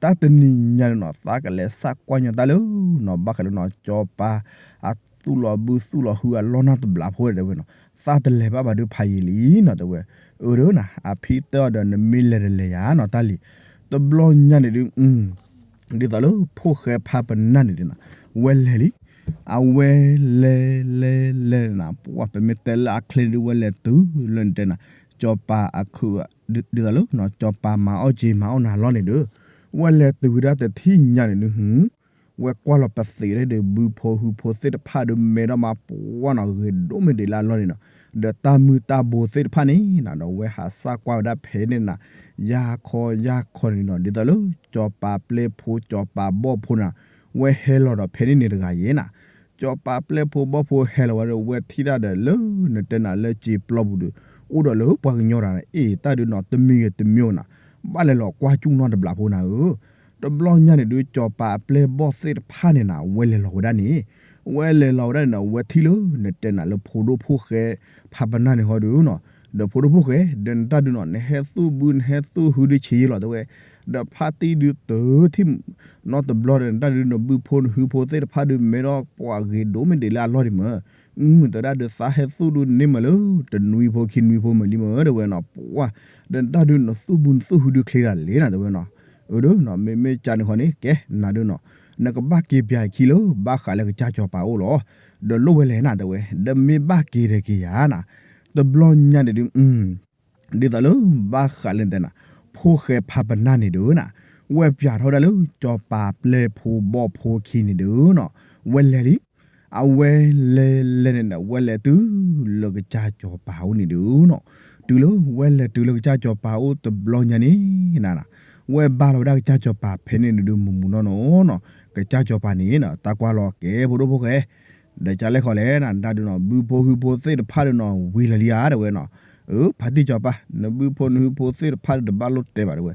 တၢ်တနံၤညါန့ၣ်နီၤ သးကလဲၤစးကွၢ်ညီတၢ်လၢနီၤ ဘၣ်ဃးလၢနီၤ စီၤပၤ အသူၣ်လီၤဘုသူၣ်လီၤဟုအလီၢ်နီတဘျီဖိတဲဝဲနီၤ, သးတလဲၤဘၣ်ဘၣ်ဒုးဖးယံာ်လံနီၤတဲဝဲ, အၢ ဒီးနၤ အဖံတဲအီၤဒီး နမ့ၢ်လဲၤတလဲၤယၤနီၤတၢ်လံၤ, တဘျီညါန့ၣ်ဒုး ဒ်သိးလၢဖိၣ်ဃဲဖးပနၢ်န့ၣ်ဒုးနီၤ, ဝဲလဲၤလံ, အဝဲလဲၤလဲၤလဲၤနၤ ပှၤ ပမ့ၢ်တဲလၢအချ့န့ၣ်ဒုး ဝဲလဲၤတုၤလၢနတဲနၤ စီၤပၤအခုး ဒ်သိးလၢ စီၤပၤမၤအီၣ်က့ၤမၤအီၣ်နၤလီၢ်န့ၣ်ဒီး, ဝဲလဲၤတုၤဝဲဒၣ်တထံၣ်ညါန့ၣ်ဒုး ဝဲကွၢ်လီၤပသံးဒီးဘုဖိဟုဖိသ့ၣ်တဖၣ်ဒီး မဲထီၣ်မးပှၢ်နီၤ ဂ့ၤဒိၣ်မ့ၢ်ဒံးလၢအလီၢ်န့ၣ်နီၤ, ဒီးတၢ်မုၢ်တၢ်ဘိသ့ၣ်တဖၣ်န့ၣ်နၤ ဒီးဝဲဟးစၢ်ကွၢ်ဝဲဒၣ်ဖဲန့ၣ်နၤ, ယၤခီယၤခီန့ၣ်နီၤ ဒ်သိးလၢ စီၤပၤပျဲၢ်ဖိ စီၤပၤဘီၣ်ဖိနၤ, ဝဲဟဲလီၤဒီးဖဲန့ၣ်န့ၣ်တဂၤယဲနၤ, စီၤပၤပျဲၢ်ဖိဘီၣ်ဖိဟဲလီၤဝဲဒီး ဝဲထံၣ်တၢ်ဒီးလၢနတဲနၤလၢစံာ်ပျီပူၤဒီး အိၣ်ဒီးလၢပှၤကညီတဂၤန့ၣ် အ့ၣ် တၢ်ဒုးနီၤ တမံၤဂ့ၤတမံၤနၤ, ဘၣ်လဲၤလီၤကွၢ်ကၠူၣ်နီတဘျီဖိနၤဧၢ, တဘျီညါန့ၣ်ဒုး စီၤပၤအပျဲၢ်ဘီၣ်သ့ၣ်တဖၣ်န့ၣ်နၤ ဝဲလဲၤလီၤဝဲဒၣ်န့ၣ်, ဝဲလဲၤလီၤဝဲဒၣ်န့ၣ်နီၤ ဝဲထံၣ်လၢနတဲနၤလၢဖိဒိၣ်ဖိၣ်ဃဲ ဖးပနၢ်န့ၣ်ဃီဒီးနီၤ, ဒီးဖိဒိၣ်ဖိၣ်ဃဲ ဒီးနတၢ်ဒုးနီၤ နဟဲသူၣ်ဘု နဟဲသူၣ်ဟုဒုးဆံးယံာ်လီၤတဲဝဲ, ဒီးဖါတံၢ်ဒုးတထံၣ် နီတဘျီဒီး နတၢ်ဒုးနီၤ ဘုဖိနဟုဖိသ့ၣ်တဖၣ်ဒုး မဲထီၣ်ပှၤဂ့ၤဒိၣ်မ့ၢ်ဒံးလၢအလီၢ်ဒံးမၢ်, အၢ တဲဝဲဒၣ်ဒီးသးဟဲသူၣ်ဒုးန့ၢ်မးလၢ တနွံဖိခံနွံဖိမ့ၢ်လံမး တဲဝဲနီၤ ပှၤ ဒီးတၢ်ဒုးနီၤ သူၣ်ဘုသူၣ်ဟုဒုးချ့ဒၣ်လဲာ်နၤ တဲဝဲနီၤ. အၢ ဒီးနီၤ မ့မ့ၢ်ကန့ၣ်ဃီန့ၣ် ကဲနၤဒုးနီၤ နကဘၣ်က့ၤပၠးခံလၢ ဘၣ်ဃးလၢကစၢ်စီၤပၤအိၣ်လီၤ. ဒီးလိၣ်ဝဲလဲၣ်နၤ တဲဝဲ ဒီးမ့ၢ်ဘၣ်က့ၤဒီးက့ၤယၤနၤ တဘျီညါန့ၣ်ဒုး ဒ်သိးလၢ ဘၣ်ဃးလၢတဲနၤ ဖိၣ်ဃဲဖးပနၢ်န့ၣ်ဒုးနၤ ဝဲပၠးထီၣ်ဝဲဒၣ်လၢ စီၤပၤပျဲၢ်ဖိဘီၣ်ဖိခံန့ၣ်ဒုးနီၤ ဝဲလဲၤလံ. အဝဲလဲၤလဲၤန့ၣ်ဒီး ဝဲလဲၤတုၤလၢကစၢ်စီၤပၤအိၣ်န့ၣ်ဒုးနီၤ တုၤလၢဝဲလဲၤတုၤလၢကစၢ်စီၤပၤအိၣ်တဘျီညါန့ၣ်နၤ ဝဲဘၣ်လီၤဝဲဒၣ်ကစၢ်စီၤပၤဖဲန့ၣ်န့ၣ်ဒုး မုၢ်မုၢ်နီၢ်နီၢ်နီၤ ကစၢ်စီၤပၤန့ၣ်နီၤ တၢ်ကွၢ်လီၤကဲဖိဒိၣ်ဖိၣ်ဃဲ ဒီးကလဲၣ်ဃီလဲၣ်နၤ ဒၣ်ဒုးနီၤ ဘုဖိဟုဖိသ့ၣ်တဖၣ်ဒုးနီၤ ဝံၤလၢာ်လံဧါ တဲဝဲနီၤ. အၢ ဖါတံၢ်စီၤပၤ နဘုဖိနဟုဖိသ့ၣ်တဖၣ်ဒုးတဘၣ်လိၣ်တဲဘၣ် တဲဝဲ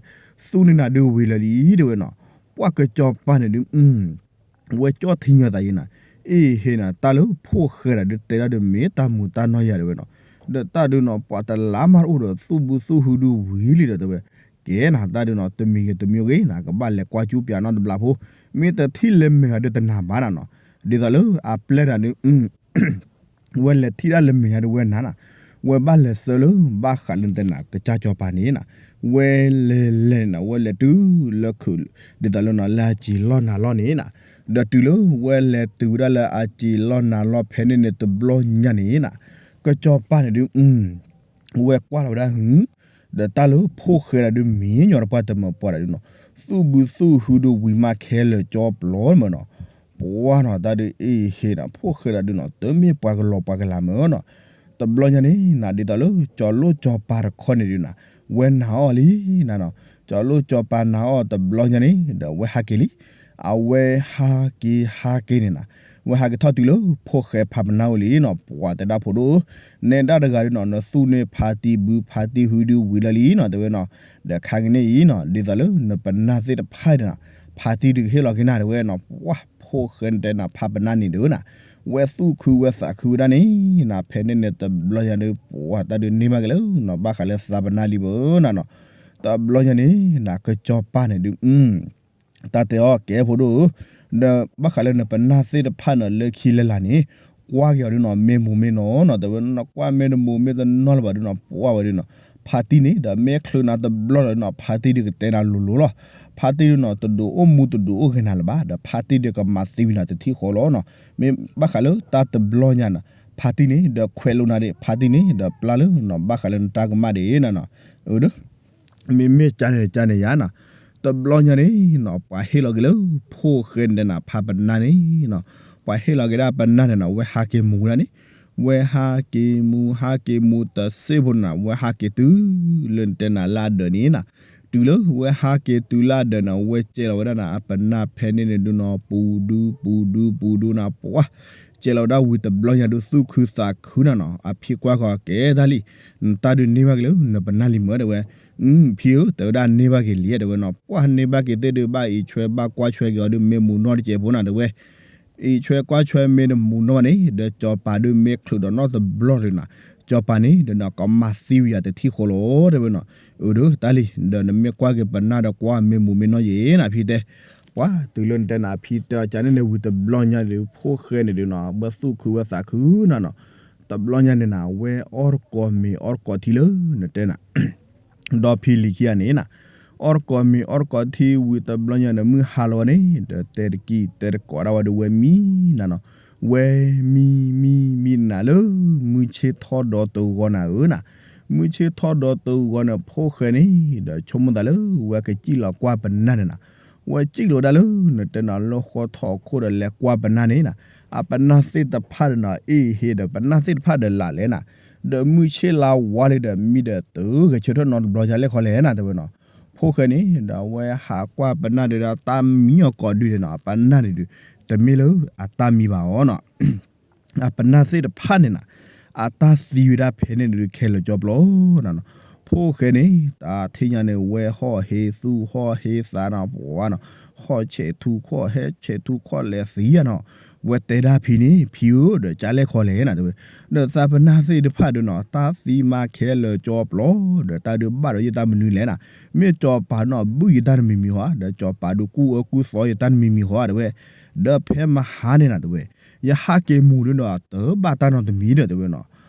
သူၣ်န့ၢ်နၤဒုးဝံၤလၢာ်လံ တဲဝဲနီၤ. ပှၤကစီၤပၤန့ၣ်ဒုး ဝဲကၠီၣ်ထံညီသးယံၤနၤ အ့ၣ်ဟ့နၤ တၢ်လၢဖိၣ်ဃဲဒၣ်ဒုးတဲဒၣ်ဒုးမ့ၢ်တၢ်မူၤတၢ်နီၢ်ယၤ တဲဝဲနီၤ. ဒီးတၢ်ဒုးနီၤ ပှၤတလါမးတအိၣ်ဒီး သူၣ်ဘုသူၣ်ဟုဒုးဝံၤလံဒီး တဲဝဲ ကဲနၤ တၢ်ဒုးနီၤ တမံၤဂ့ၤတမံၤဂ့ၤနၤ ကဘၣ်လဲၤကွၢ်ကၠူပၠးနီတဘျီဖိ မ့ၢ်တထံၣ်လၢမဲာ်ဂ့ၤဒုးတနာ်ဘၣ်နၤနီၤ. ဒ်သိးလၢအပျဲၢ်တၢ်ဒုး ဝဲလဲၤထံၣ်ဒၣ်လၢမဲာ်ညါဒုးဝဲနၤနၤ ဝဲဘၣ်လဲၤဆှၢလၢ ဘၣ်ဃးလၢတဲနၤ ကစၢ်စီၤပၤန့ၣ်နၤ ဝဲလဲၤလဲၤနၤ ဝဲလဲၤတုၤလၢခုး ဒ်သိးလၢနီၤ လၢအစံာ်လီၢ်နၤလီၢ်န့ၣ်နၤ ဒီးတုၤလၢဝဲလဲၤတုၤဝဲဒၣ်လၢအစံာ်လီၢ်နၤလီၢ်ဖဲန့ၣ်န့ၣ်တဘျီညါန့ၣ်နၤ ကစီၤပၤန့ၣ်ဒုး ဝဲကွၢ်လီၤဝဲဒၣ်ဟု ဒီးတၢ်လၢဖိၣ်ဃဲဒၣ်ဒုးမံညီတပှၢ်တမၢပှၢ်ဒၣ်ဒုးနီၤ သူၣ်ဘုသူၣ်ဟုဒုးဝံၤမးခဲလၢာ်ကၠီပျီမၢ်နီၤ. ပှၤနီၤ တၢ်ဒုးအ့ၣ်ဟ့နၤ ဖိၣ်ဃဲဒၣ်ဒုးနီၤ တမ့ၢ်ပှၤကလီၤပှၤကလၤမၢ်နီၤ. တဘျီညါန့ၣ်နၤ ဒ်သိးလၢ ကၠီၤလိၣ်ကၠီၤပၤတခီန့ၣ်ဒုးနၤ ဝဲနာ်အီၤလံနၤနီၤ. ကၠီၤလိၣ်ကၠီၤပၤနာ်အီၤတဘျီညါန့ၣ် ဒီးဝဲဟးက့ၤလံ. အဝဲဟးက့ၤဟးက့ၤန့ၣ်နၤ ဝဲဟးက့ၤထီၣ်တုၤလၢဖိၣ်ဃဲဖးပနၢ်အိၣ်လံနီၤ. ပှၤတဲဒၣ်ဖိဒိၣ်ဧၢ နဲဒၣ်တဂၤဒုးနီၤ နသူၣ်န့ၢ်ဖါတံၢ်ဘုဖါတံၢ်ဟုဒုးဝံၤလၢာ်လံနီၤ တဲဝဲနီၤ. ဒီးခါကန့ၣ်အံၤနီၤ ဒ်သိးလၢနပနၢ်သ့ၣ်တဖၣ်န့ၣ်နၤ ဖါတံၢ်ဒုးကဟ့ၣ်လီၤက့ၤနၤ တဲဝဲနီၤ. ပှၤဖိၣ်ဃဲနတဲနၤ ဖးပနၢ်န့ၣ်ဒုးနၤ ဝဲသူၣ်ခုဝဲသးခုဝဲဒၣ်န့ၣ်နၤ ဖဲန့ၣ်န့ၣ်တဘျီညါဒုး ပှၤတၢ်ဒုးန့ၢ်ဘၣ်က့ၤလၢနီၤ ဘၣ်ဃးလၢသးပနၢ်လံမၢ်နၤနီၤ. တဘျီညါန့ၣ်နၤ ကစီၤပၤန့ၣ်ဒုး တၢ်တဲအီၤကဲဖိဒိၣ်ဧၢ ဒီးဘၣ်ဃးလၢနပနၢ်သ့ၣ်တဖၣ်န့ၣ် လၢခံလၢလာ်န့ၣ် ကွၢ်က့ၤအီၤဒုးနီၤ မ့ၢ်မူၤမ့ၢ်နီၢ်နီၤ တဲဝဲနီၤ. ကွၢ်မ့ၢ်တမူၤမ့ၢ်တနီၢ်လၢၤဘၣ်ဒုးနီၤ ပှၢ်ဝဲဒုးနီၤ ဖါတံၢ်န့ၣ် ဒီးမ့ၢ်ချုးနၤတဘျီလီၤဒုးနီၤ ဖါတံၢ်ဒုးကတဲနၤလိၤလိၤလီၤ. ဖါတံၢ်ဒုးနီၤ တဒုးအိၣ်မူတဒုးအိၣ်ဂ့ၤနၤလၢၤဘၣ် ဒီးဖါတံၢ်ဒုးကမၤသံဝံၤနၤတထံၣ်ဃီလီၤနီၤ. မ့ၢ်ဘၣ်ဃးလၢတၢ်တဘျီညါနီၤ ဖါတံၢ်န့ၣ် ဒီးခွဲးလိာ်နၤဒံး ဖါတံၢ်န့ၣ် ဒီးပျၢ်လၢနီၤ ဘၣ်ဃးလၢနတၢ်ကမၣ်ဒံးနၤနီၤ. အၢ ဒီး မ့မ့ၢ်ကန့ၣ်ကန့ၣ်ယါနီၤ တဘျီညါန့ၣ်နီၤ ပှၤဟ့ၣ်လီၤက့ၤလၢ ဖိၣ်ဃဲနတဲနၤ ဖးပနၢ်န့ၣ်နီၤ ပှၤဟ့ၣ်လီၤက့ၤဒၣ်ပနၢ်န့ၣ်နီၤ ဝဲဟးက့ၤမူၤဝဲဒၣ်န့ၣ် ဝဲဟးက့ၤမူၤ ဟးက့ၤမူၤတစ့ဖိန့ၣ်နီၤ ဝဲဟးက့ၤတုၤလၢနတဲနၤလၢအဒၢးန့ၣ်နီၤ. တုၤလၢဝဲဟးက့ၤတုၤလၢအဒၢးန့ၣ် ဝဲကဲလီၤဝဲဒၣ်နၤ အပနၢ်ဖဲန့ၣ်န့ၣ်ဒုးနီၤ ပူၤဒုပူၤဒုပူၤဒုနၤ ပှၤ ကဲလီၤဝဲဒၣ်ဝံၤတဘျီညါဒုး သူၣ်ခုသးခုနၤနီၤ အဖံကွၢ်ဃီၤကဲတၢ်လံ နတၢ်ဒုးန့ၢ်ဘၣ်က့ၤလၢ နပနၢ်လံမၢ် တဲဝဲ. ဖံဧၢ တဲဝဲဒၣ်န့ၢ်ဘၣ်က့ၤလံ တဲဝဲနီၤ ပှၤန့ၢ်ဘၣ်က့ၤသ့ၣ်ဒုး ဘၣ်အံးဆွဲဘၣ်ကွၢ်ဆွဲက့ၤအီၤဒုး မ့ၢ်မူၤနီၢ်တစဲးဖိနၤ တဲဝဲ အံးဆွဲကွၢ်ဆွဲမ့ၢ်တမူၤနီၢ်ဘၣ်န့ၣ် ဒီးစီၤပၤဒုးမ့ၢ်ချုးဒီးနီတဘျီဒုးနၤ စီၤပၤန့ၣ် ဒီးနကမၤသံဝံၤယၤတထံၣ်ဃီလီၤ တဲဝဲနီၤ. အၢ ဒီးတၢ်လံ ဒီးနမ့ၢ်ကွၢ်က့ၤပနၢ်ဒီးကွၢ်မ့ၢ်မူၤမ့ၢ်နီၢ်ယဲနၤ ဖံတဲ ပှၤတုၤလၢနတဲနၤ ဖံတဲအီၤကန့ၣ်န့ၣ် ဝံၤတဘျီညါဒုး ဖိၣ်ဃဲန့ၣ်ဒုးနီၤ ဝဲသူၣ်ခုဝဲသးခုနၤနီၤ. တဘျီညါန့ၣ်နၤ ဝဲအီၣ်တကိးမ့ၤအီၣ်တကိးထံလၢနတဲနၤ ဒီဖံလံၤခံဂၤန့ၣ်နၤ အီၣ်တကိးမ့ၤအီၣ်တကိးထံဝံၤတဘျီညါန့ၣ် မုၢ်ဟါလီၤဝဲန့ၣ် ဒီးတဲတကံၢ်တဲတကိးဒၣ်ဝဲဒီးဝဲမံနၤနီၤ. ဝဲမံမံမံနၤလၢ မုၢ်ဆ့ၣ်ထီၣ်ဒီးတဂီၤနၤဧၢနၤ. မုၢ်ဆ့ၣ်ထီၣ်ဒီးတဂီၤန့ၣ် ဖိၣ်ဃဲန့ၣ် ဒီးဆိကမိၣ်သးလၢ ဝဲကစံၣ်လီၤကွၢ်ပနၢ်န့ၣ်နၤ. ဝဲစံၣ်လီၤဒၣ်လၢ နတဲနၤလၢဃီထီၣ်အခိၣ်ဒီးလဲၤကွၢ်ပနၢ်န့ၣ်နၤ. အပနၢ်သ့ၣ်တဖၣ်ဒီးနၤ အ့ၣ်ဟ့ဒီးပနၢ်သ့ၣ်တဖၣ်ဒီးလၢ်လဲၣ်နၤ. ဒီးမုၢ်ဆ့ၣ်လါဝါလံဒီး မံဒီးတဂဲၤဆၢထၢၣ်နီတဘျီယါလဲၣ်ခီလဲၣ်နၤ တဲဝဲနီၤ. ဖိၣ်ဃဲန့ၣ် ဒီးဝဲဟးကွၢ်ပနၢ်ဒုးဒီးတၢ်မံအီၤကိးဒုးန့ၣ်နီၤ ပနၢ်န့ၣ်ဒုး တမ့ၢ်လၢအတၢ်မံဘၣ်အီၤနီၤ. အပနၢ်သ့ၣ်တဖၣ်န့ၣ်နၤ အတၢ်သံဝဲဒၣ်ဖဲန့ၣ်ဒုးခဲလၢာ်ကၠီပျီနၤနီၤ. ဖိၣ်ဃဲန့ၣ် တၢ်ထံၣ်ညါန့ၣ် ဝဲဟီၣ်ဟ့သူၣ်ဟီၣ်ဟ့သးနၤ ပှၤနီၤ ဟီၣ်ဆဲးထူခီၣ်ဟဲဆဲးထူခီၣ်လဲၤသံယါနီၤ. ဝဲတဲဒၣ်ဖံန့ၣ် ဖံဧၢ ဒီးကၢ်လဲၣ်ခီလဲၣ်နၤတဲဝဲ ဒီးသးပနၢ်သ့ၣ်တဖၣ်ဒုးနီၤ တၢ်သံမးခဲလၢာ်ကၠီပျီ ဒီးတၢ်ဒုးဘၣ်ဒီးယတၢ်မနုၤလဲၣ်နၤ. မ့ၢ်ကၠီပၤနီၤ ဘုၣ်ယတၢ်တမံၤမံၤဟီဧါ ဒီးကၠီပၤဒုးကူၣ်အၢကူၣ်သီယတၢ်တမံၤမံၤဟီဧါတဲဝဲ. ဒီးဖဲမဟါန့ၣ်နၤတဲဝဲ ယဟးက့ၤမူၤဒုးဒီး တဘၣ်တၢ်နီတမံၤဒီး တဲဝဲနီၤ.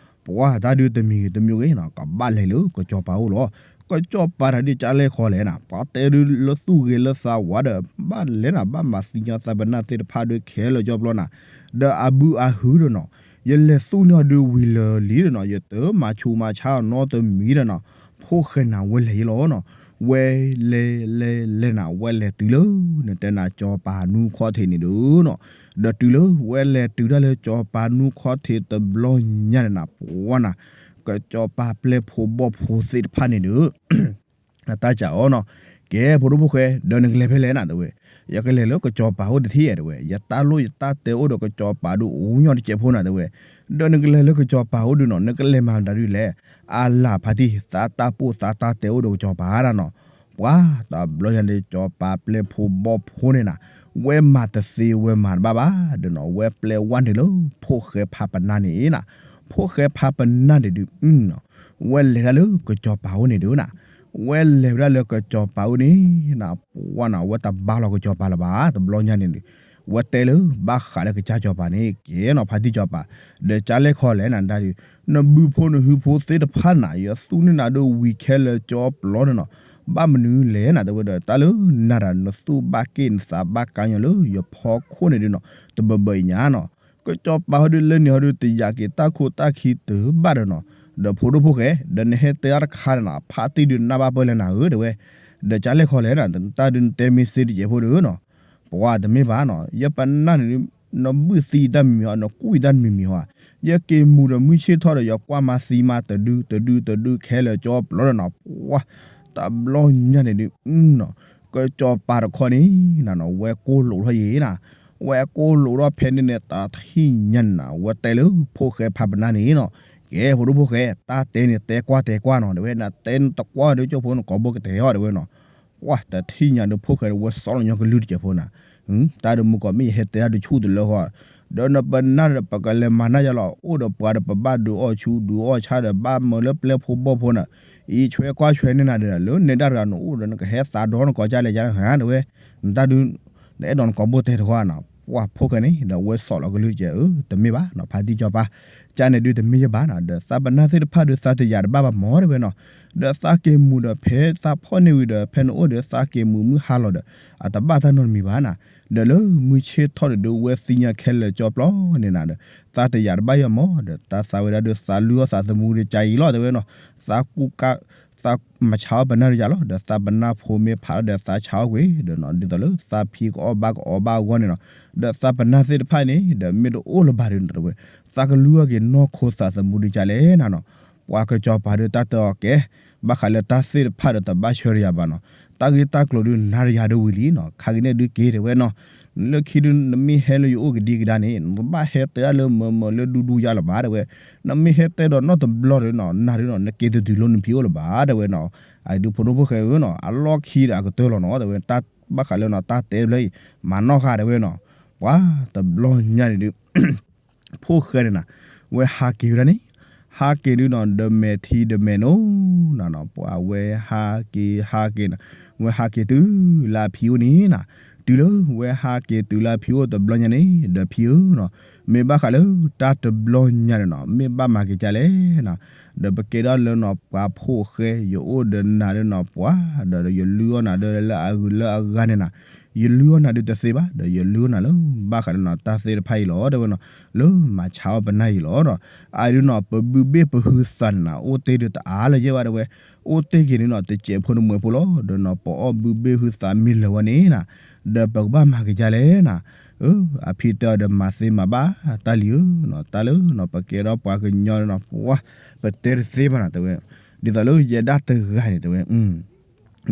ပှၤတၢ်ဒုးတမံၤဂ့ၤတမံၤဂ့ၤနီၤ ကဘၣ်လဲၤလၢကစီၤပၤအိၣ်လီၤ. ကစီၤပၤတၢ်ဒုးကၢ်လဲၣ်ခီလဲၣ်နၤ ပှၤတဲဒုးလၢသူၣ်ဂ့ၤလၢသးဝါဒီး ဘၣ်လဲၤနၤ ဘၣ်မၤသံညီသးပနၢ်သ့ၣ်တဖၣ်ဒုးခဲလၢာ်ကၠီပျီနၤ, ဒီးအဘုအဟုဒီးနီၤ, ယလဲၤသူၣ်န့ၢ်အီၤဒုးဝံၤလၢာ်လံဒီးနီၤ ယတမၤဆူးမၤဆါအီၤနီတမံၤဒီးနီၤ, ဖိၣ်ဃဲနၤဝဲလဲၤယလီၤနီၤ. ဝဲလဲၤလဲၤလဲၤနၤ ဝဲလဲၤတုၤလၢ နတဲနၤကစီၤပၤနူခီၣ်ထံးန့ၣ်ဒုးနီၤ, ဒီးတုၤလၢဝဲလဲၤတုၤတၢ်လၢကစီၤပၤနူခီၣ်ထံးတဘျီညါန့ၣ်နၤ ပှၤနၤ, ကစီၤပၤပျဲၢ်ဖိဘီၣ်ဖိသ့ၣ်တဖၣ်န့ၣ်ဒုး အတၢ်စံးအီၤနီၤ, ကဲ ဖိဒိၣ်ဖိၣ်ဃဲ ဒီးနကလဲၤဖဲလဲၣ်နၤ တဲဝဲ, ယကလဲၤလၢကစီၤပၤအိၣ်တထံၣ်ဧါ တဲဝဲ, ယတၢ်လိၣ်ယတၢ်တဲအိၣ်ဒီးကစီၤပၤဒုးအိၣ်ညီတစဲးဖိနၤ တဲဝဲ, ဒီးနကလဲၤလၢကစီၤပၤအိၣ်ဒုးနီၤ နကလဲၤမၤမတၤဒုးလဲၣ်, အလၢ်ဖါတံၢ် သးတၢ်ပိၢ်သးတၢ်တဲအိၣ်ဒီးကစီၤပၤဒၣ်နီၤ, ပှၤတဘျီညါန့ၣ် ကစီၤပၤပျဲၢ်ဖိဘီၣ်ဖိန့ၣ်နၤ, ဝဲမၤတသ့ဝဲမၤတဘၣ်ဘၣ်ဒီးနီၤ ဝဲပျဲဝဲနုာ်လၢ ဖိၣ်ဃဲဖးပနၢ်န့ၣ်နၤ, ဖိၣ်ဃဲဖးပနၢ်န့ၣ်ဒုး ဝဲလဲၤဒၣ်လၢကစီၤပၤအိၣ်န့ၣ်ဒုးနၤ, ဝဲလဲၤဝဲဒၣ်လၢကစီၤပၤအိၣ်န့ၣ်နၤ ပှၤနၤ ဝဲတဘါလီၤကစီၤပၤလၢၤဘၣ် တဘျီညါန့ၣ်ဒုး, ဝဲတဲလၢ ဘၣ်ဃးလၢကစၢ်ကစီၤပၤန့ၣ် ကဲနီၤ ဖါတံၢ်ကစီၤပၤ, ဒီးကၢ်လဲၣ်ခီလဲၣ်နၤဒၣ်ဒုး, နဘုဖိနဟုဖိသ့ၣ်တဖၣ်နၤ ယသူၣ်န့ၢ်နၤဒုးဝံၤခဲလၢာ်ကၠီပျီန့ၣ်နီၤ, ဘၣ်မနုၤလဲၣ်နၤ တဲဝဲဒီး တၢ်လၢနၤဒီး နသူၣ်ဘၣ်က့ၣ်နသးဘၣ်ကါညီလၢယဖီခိၣ်န့ၣ်ဒုးနီၤ တဘၢဘၢအံၤညါနီၤ, ကစီၤပၤဟီဒုးလၢန့ၣ်ဟီဒုး တယာ်က့ၤတၢ်ခိတၢ်ခံတဘၣ်ဒီးနီၤ, ဒီးဖိဒိၣ်ဖိၣ်ဃဲ ဒီးနဟဲတဲတၢ်တခါန့ၣ်နီၤ ဖါတံၢ်ဒုးနၢ်ဘၣ်ပၢၢ်လဲၣ်နၤဧၢ တဲဝဲ, ဒီးကၢ်လဲၣ်ခီလဲၣ်နၤ တၢ်ဒုးနတဲမ့ၢ်စ့တစဲးဖိဒီးနီၤ, ပှၤတမ့ၢ်ဘၣ်နီၤ ယပနၢ်န့ၣ်ဒုး နဘုၣ်သံတၢ်မံၤမံၤဟီ နကူၣ်ယတၢ်တမံၤမံၤဟီ, ယက့ၤမူၤဒီးမုၢ်ဆ့ၣ်ထီၣ်ဒီး ယကွၢ်မၤသံမၤတဒုတဒုတဒုခဲလၢာ်ကၠီပျီဒီးနီၤ, ပှၤ တဘျီညါန့ၣ်ဒုး ကစီၤပၤတခီန့ၣ်နၤနီၤ ဝဲကိၢ်လိာ်ထီၣ်ယံၤနၤ, ဝဲကိၢ်လိာ်ထီၣ်ဖဲန့ၣ်န့ၣ် တထံၣ်ညါန့ၣ်နၤ ဝဲတဲလၢဖိၣ်ဃဲဖးပနၢ်န့ၣ်နီၤ, ကဲ ဖိဒိၣ်ဖိၣ်ဃဲ တၢ်တဲန့ၣ်တဲကွၢ်တဲကွၢ်နီၤ တဲဝဲ နတဲနတကွၢ်ဒီးကၠိဖိနကိးဘိကတဲာ်အီၤ တဲဝဲနီၤ, ပှၤတထံၣ်ညါဒီးဖိၣ်ဃဲဒီး ဝဲစီၣ်လီၤညီကလုၢ်တစဲးဖိနၤ, တၢ်ဒီးမုၢ်ကီးမ့ၢ်ယဟဲတဲတၢ်ဒုးဆူၣ်တလၢဃီ, ဒီးနပနၢ်ဒီး ပကလဲၤမၤနၢ်ယၤလီၤ အိၣ်ဒီးပှၤဒီးပဘၣ်ဒုးအီၣ်ဆူၣ်ဒုးအီၣ်ဆါဒီး ဘၣ်မၢလၢပျဲၢ်ဖိဘီၣ်ဖိနၤ, အံၤဆွဲကွၢ်ဆွဲန့ၢ်နၤဒီး လၢနဲဒၣ်တဂၤနအိၣ်ဒီး နကဟဲသးဒီနကိးကၢ်လဲၣ်ကၢ်လဲၣ် တဲဝဲ, နတၢ်ဒုး နအဲၣ်ဒိးနကိးဘိတဲာ်တဃီနၤ, ပှၤဖိၣ်ဃဲန့ၣ်ဒီး ဝဲစီၣ်လီၤကလုၢ်တစဲးဧၢ တမ့ၢ်ဘၣ်နီၤ ဖါတံၢ်ကၠီပၤ, ကၢ်န့ၣ်ဒုးတမ့ၢ်ယဘၣ်နီၤ ဒီးသးပနၢ်သ့ၣ်တဖၣ်ဒုး သးတယာ်တဘၣ်ဘၣ်မၢ တဲဝဲနီၤ, ဒီးသးက့ၤမူၤဒီး ဖဲသးဖီၣ်န့ၢ်ဝံၤဒီး ဖဲနအိၣ်ဒီး သးက့ၤမူၤမုၢ်ဟါလီၤဒီး အတဘၣ်တၢ်နီတမံၤဘၣ်နၤ, ဒီးလၢမုၢ်ဆ့ၣ်ထီၣ်ဒီး ဒုးဝဲသ့ၣ်ညါခဲလၢာ်ကၠီပျီန့ၣ်နၤဒီး သးတယာ်တဘၣ်ယၤမၢ ဒီးသးသးဝဲဒၣ်ဒုး သးလုၢ်အီၣ်သးသမူဒုးကၢ်အံၤလီၤ တဲဝဲနီၤ, သးကူၣ်ကၢ် သးမၤဆါအီၣ်ပနၢ်ဒုးယၤလီၤ ဒီးသးပနၢ်ဖိမ့ၢ်ဖးဒီးသးဆါအီၣ်ကွံာ် ဒီးနီၤ ဒ်သိးလၢသးဖံကအီၣ်ဘၣ်ကအီဘၣ်အဂီၢ်န့ၣ်နီၤ, ဒီးသးပနၢ်သ့ၣ်တဖၣ်န့ၣ် ဒီးမ့ၢ်တအိၣ်လၢၤဘၣ်ဒုးနီၤ တဲဝဲ, သးကလုၢ်အီၣ်က့ၤနီၢ်ခိသးသမူဒုးကၢ်လဲၣ်နၤနီၤ, ပှၤကစီၤပၤဒုးတၢ်တဲအီၤကဲ, ဘၣ်ဃးလၢတၢ်သ့ၣ်တဖၣ်ဒီးတဘၣ်ဆၢတယၤဘၣ်နီၤ, တၢ်ဂ့ၢ်တၢ်ကျိၤဒုးနၤတယၤဒုးဝံၤလံနီၤ ခါက့ၤန့ၣ်ဒုးက့ၤတဲဝဲနီၤ, လၢခံဒုးနမ့ၢ်ဟဲလၢယအိၣ်ကဒံကဒါန့ၣ် နတဘၣ်ဟဲတဲဒၣ်လၢမၢမၢလၢဒူဒူယၤလၢၤဘၣ်တဲဝဲ, နမ့ၢ်ဟဲတဲဒီးနီၢ်တဘျီဒီးနီၤ နၤဒုးနီၤ နက့ၤတတုၤလၢနဖံအိၣ်လၢၤဘၣ်တဲဝဲနီၤ, အဒုးဖိဒိၣ်ဖိၣ်ဃဲဧၢနီၤ အလီၢ်ခံဒီးအကတၢၢ်လီၤနီၤ တဲဝဲ, တၢ်ဘၣ်ဃးလၢနီၤ တၢ်တဲဘျီအံၤ မၤနီၢ်ဃာ်တဲဝဲနီၤ, ပှၤတဘျီညါန့ၣ်ဒုး ဖိၣ်ဃဲန့ၣ်နၤ, ဝဲဟးက့ၤဝဲဒၣ်န့ၣ်, ဟးက့ၤဒုးနီၤ ဒီးမဲာ်ထံဒီးမဲာ်နိနီၤနီၤ ပှၤဝဲဟးက့ၤဟးက့ၤနီၤ, ဝဲဟးက့ၤတုၤလၢအဖံအိၣ်န့ၣ်နၤ, တုၤလၢဝဲဟးက့ၤတုၤလၢအဖံအိၣ်တဘျီညါန့ၣ် ဒီးဖံဧၢနီၤ, မ့ၢ်ဘၣ်ဃးလၢတၢ်တဘျီညါန့ၣ်နီၤ မ့ၢ်ဘၣ်မၤက့ၤကၢ်လဲၣ်နၤ, ဒီးပကဲဒၣ်လၢနီၤ ပှၤဖိၣ်ဃဲ ယအိၣ်ဒီးနၤဒုးနီၤ ပှၤဒီးယလုၢ်အီၣ်နၤဒုးလၢအဂုၤလၢအဂၤန့ၣ်နၤ, ယလုၢ်အီၣ်နၤဒုးတသ့ဘၣ် ဒီးယလုၢ်အီၣ်နၤလၢ ဘၣ်ဃးဒီးနီၤ တၢ်သ့ၣ်တဖၣ်အံၤလီၤ တဲဝဲနီၤ, လၢမၤဆါအီၣ်ပနၢ်အံၤလီၤဒီး, အဒုးနီၤ ပဘုဘ့ၣ်ပဟုသးန့ၣ်နၤ အိၣ်တ့ၢ်ဒုးတအါလၢၤယဲၢ်ဘၣ်တဲဝဲ, အိၣ်တ့ၢ်က့ၤန့ၣ်နီၤ တစဲးဖိတမှဲးဖိလီၤ ဒီးနီၤ ပအီၣ်ဘုဘ့ၣ်ဟုသးမ့ၢ်လၢာ်ဝဲန့ၣ်နၤ, ဒီးပကဘၣ်မၤက့ၤကၢ်လဲၣ်နၤ, အဖံတဲအီၤဒီးမၤသ့မၤဘၣ် တၢ်လံဧၢနီၤ တၢ်လၢနီၤ ပကဲထီၣ်ပှၤကညီနီၤ ပှၤ ပတဲတသ့ဘၣ်နီၤ တဲဝဲ, ဒ်သိးလၢယဲဒၣ်တဂၤန့ၣ် တဲဝဲ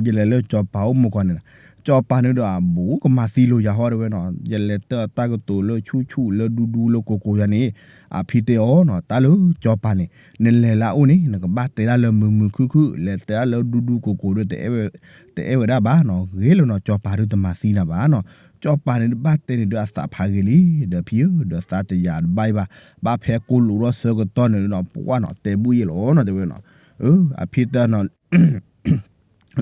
ယလဲၤလၢကၠီၤပၤအိၣ်မူကီၢ်န့ၣ်, ကၠီၤပၤန့ၣ်ဒီးအဘူးကမၤသံလိာ်ယၤဟီတဲဝဲနီၤ, ယလဲၤတဲတၢ်ကတိၤလၢဆူၣ်ဆူၣ်လၢဒူဒူလၢကိၤကိၤယၤန့ၣ်, အဖံတဲအီၤနီၤ တၢ်လၢကၠီၤပၤန့ၣ် နလဲၤလၢအအိၣ်န့ၣ် နကဘၣ်တဲဒၣ်လၢမုာ်မုာ်ခုၣ်ခုၣ် လဲၤတဲဒၣ်လၢဒူဒူကိၤကိၤဒီး တအဲၣ်ဝဲဒၣ်ဘၣ်နီၤ, ဂ့ၤလၢနီၤ ကၠီၤပၤဒုးတမၤသံနၤဘၣ်နီၤ, ကၠီၤပၤန့ၣ်တဘၣ်တဲန့ၣ်ဒုးအသးဖးဂ့ၤလံ, ဒီးဖံဧၢ ဒီးသးတယာ်တဘၣ်အံၤဘၣ်, ဘၣ်ဖဲကိၢ်လိာ်ထီၣ်ဆၢကတီၢ်န့ၣ်နီၤ ပှၤနီၤ တဲဘုၣ်ယဲၢ်လီၤနီၤ တဲဝဲနီၤ, အဖံတဲနီၤ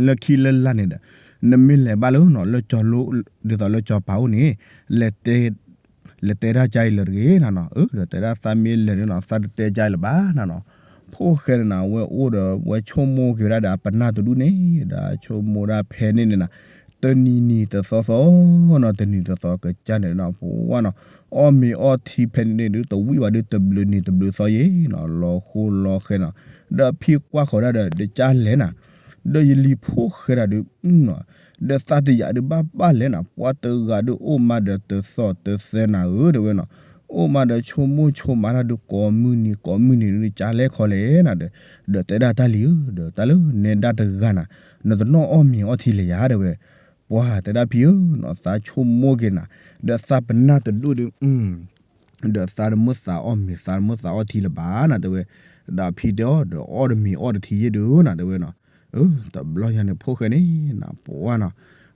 လၢခံလၢလာ်န့ၣ်ဒီး နမ့ၢ်လဲၤဘၣ်လၢနီၤ လၢကၠီၤလိ ဒ်သိးလၢကၠီၤပၤအိၣ်န့ၣ် လဲၤတဲ လဲၤတဲဒၣ်ကါအံၤလၢၤတဂ့ၤနၤနီၤ, အၢ ဒီးတဲဒၣ်သးမ့ၢ်လဲၤဒီးနီၤ သးတတဲကါအံၤလၢၤဘၣ်နၤနီၤ, ဖိၣ်ဃဲန့ၣ်နီၤ အဝဲအိၣ်ဒီး ဝဲဆိကမိၣ်က့ၤဝဲဒၣ်ဒီးအပနၢ်တဒူၣ်န့ၣ် ဒီးဆိကမိၣ်ဒၣ်ဖဲန့ၣ်န့ၣ်နီၤ, တနံၤနံၤတသီသီနီၤ တနံၤတသီကစၢ်န့ၣ်နီၤ ပဝဲနီၤ, အီၣ်မ့ၤအီထံဖဲန့ၣ်န့ၣ်ဒုး တဝံၣ်ဘၣ်ဒုးတဘျုးနံၤတဘျုးသီယဲနီၤ, လီၤဃိလီၤဃဲနီၤ, ဒီးဖံကွၢ်ဃီၤဒၣ်ဒီး ဒကါလဲၣ်နၤ, ဒီးယလံၤဖိၣ်ဃဲဒၣ်ဒုး ဒီးသးတယာ်ဒုးဘၣ်ဘၣ်လဲၣ်နၤ, ပှၤတဂၤဒုးအိၣ်မးဒီးတသီၣ်တသဲနၤဧၢ တဲဝဲနီၤ, အိၣ်မးဒီးဆိကမိၣ်ဆိကမးတၢ်ဒုးကိးမုၢ်နံၤကိးမုၢ်နံၤဒုး ကါလဲၣ်ခီလဲၣ်နၤဒီး, ဒီးတဲဒၣ်တၢ်လံၤဧၢ ဒီးတၢ်လၢနဲဒၣ်တဂၤနၤ, နတနီၣ်အီၣ်မ့ၤအီထံလဲၣ်ယၤ တဲဝဲ, ပှၤတဲဒၣ်ဖံဧၢနီၤ သးဆိကမိၣ်က့ၤနၤ, ဒီးသးပနၢ်တဒူၣ်ဒုး ဒီးသးတမ့ၢ်သးအီၣ်မ့ၤ သးတမ့ၢ်သးအီထံလၢၤဘၣ်နၤ တဲဝဲ, ဒီးဖံတဲအီၤ ဒီးအီၣ်တမ့ၤအီၣ်တထံယဲၢ်ဒုးနၤ တဲဝဲနီၤ, အၢ တဘျီညါန့ၣ် ဖိၣ်ဃဲန့ၣ်နၤ ပဝဲနီၤ,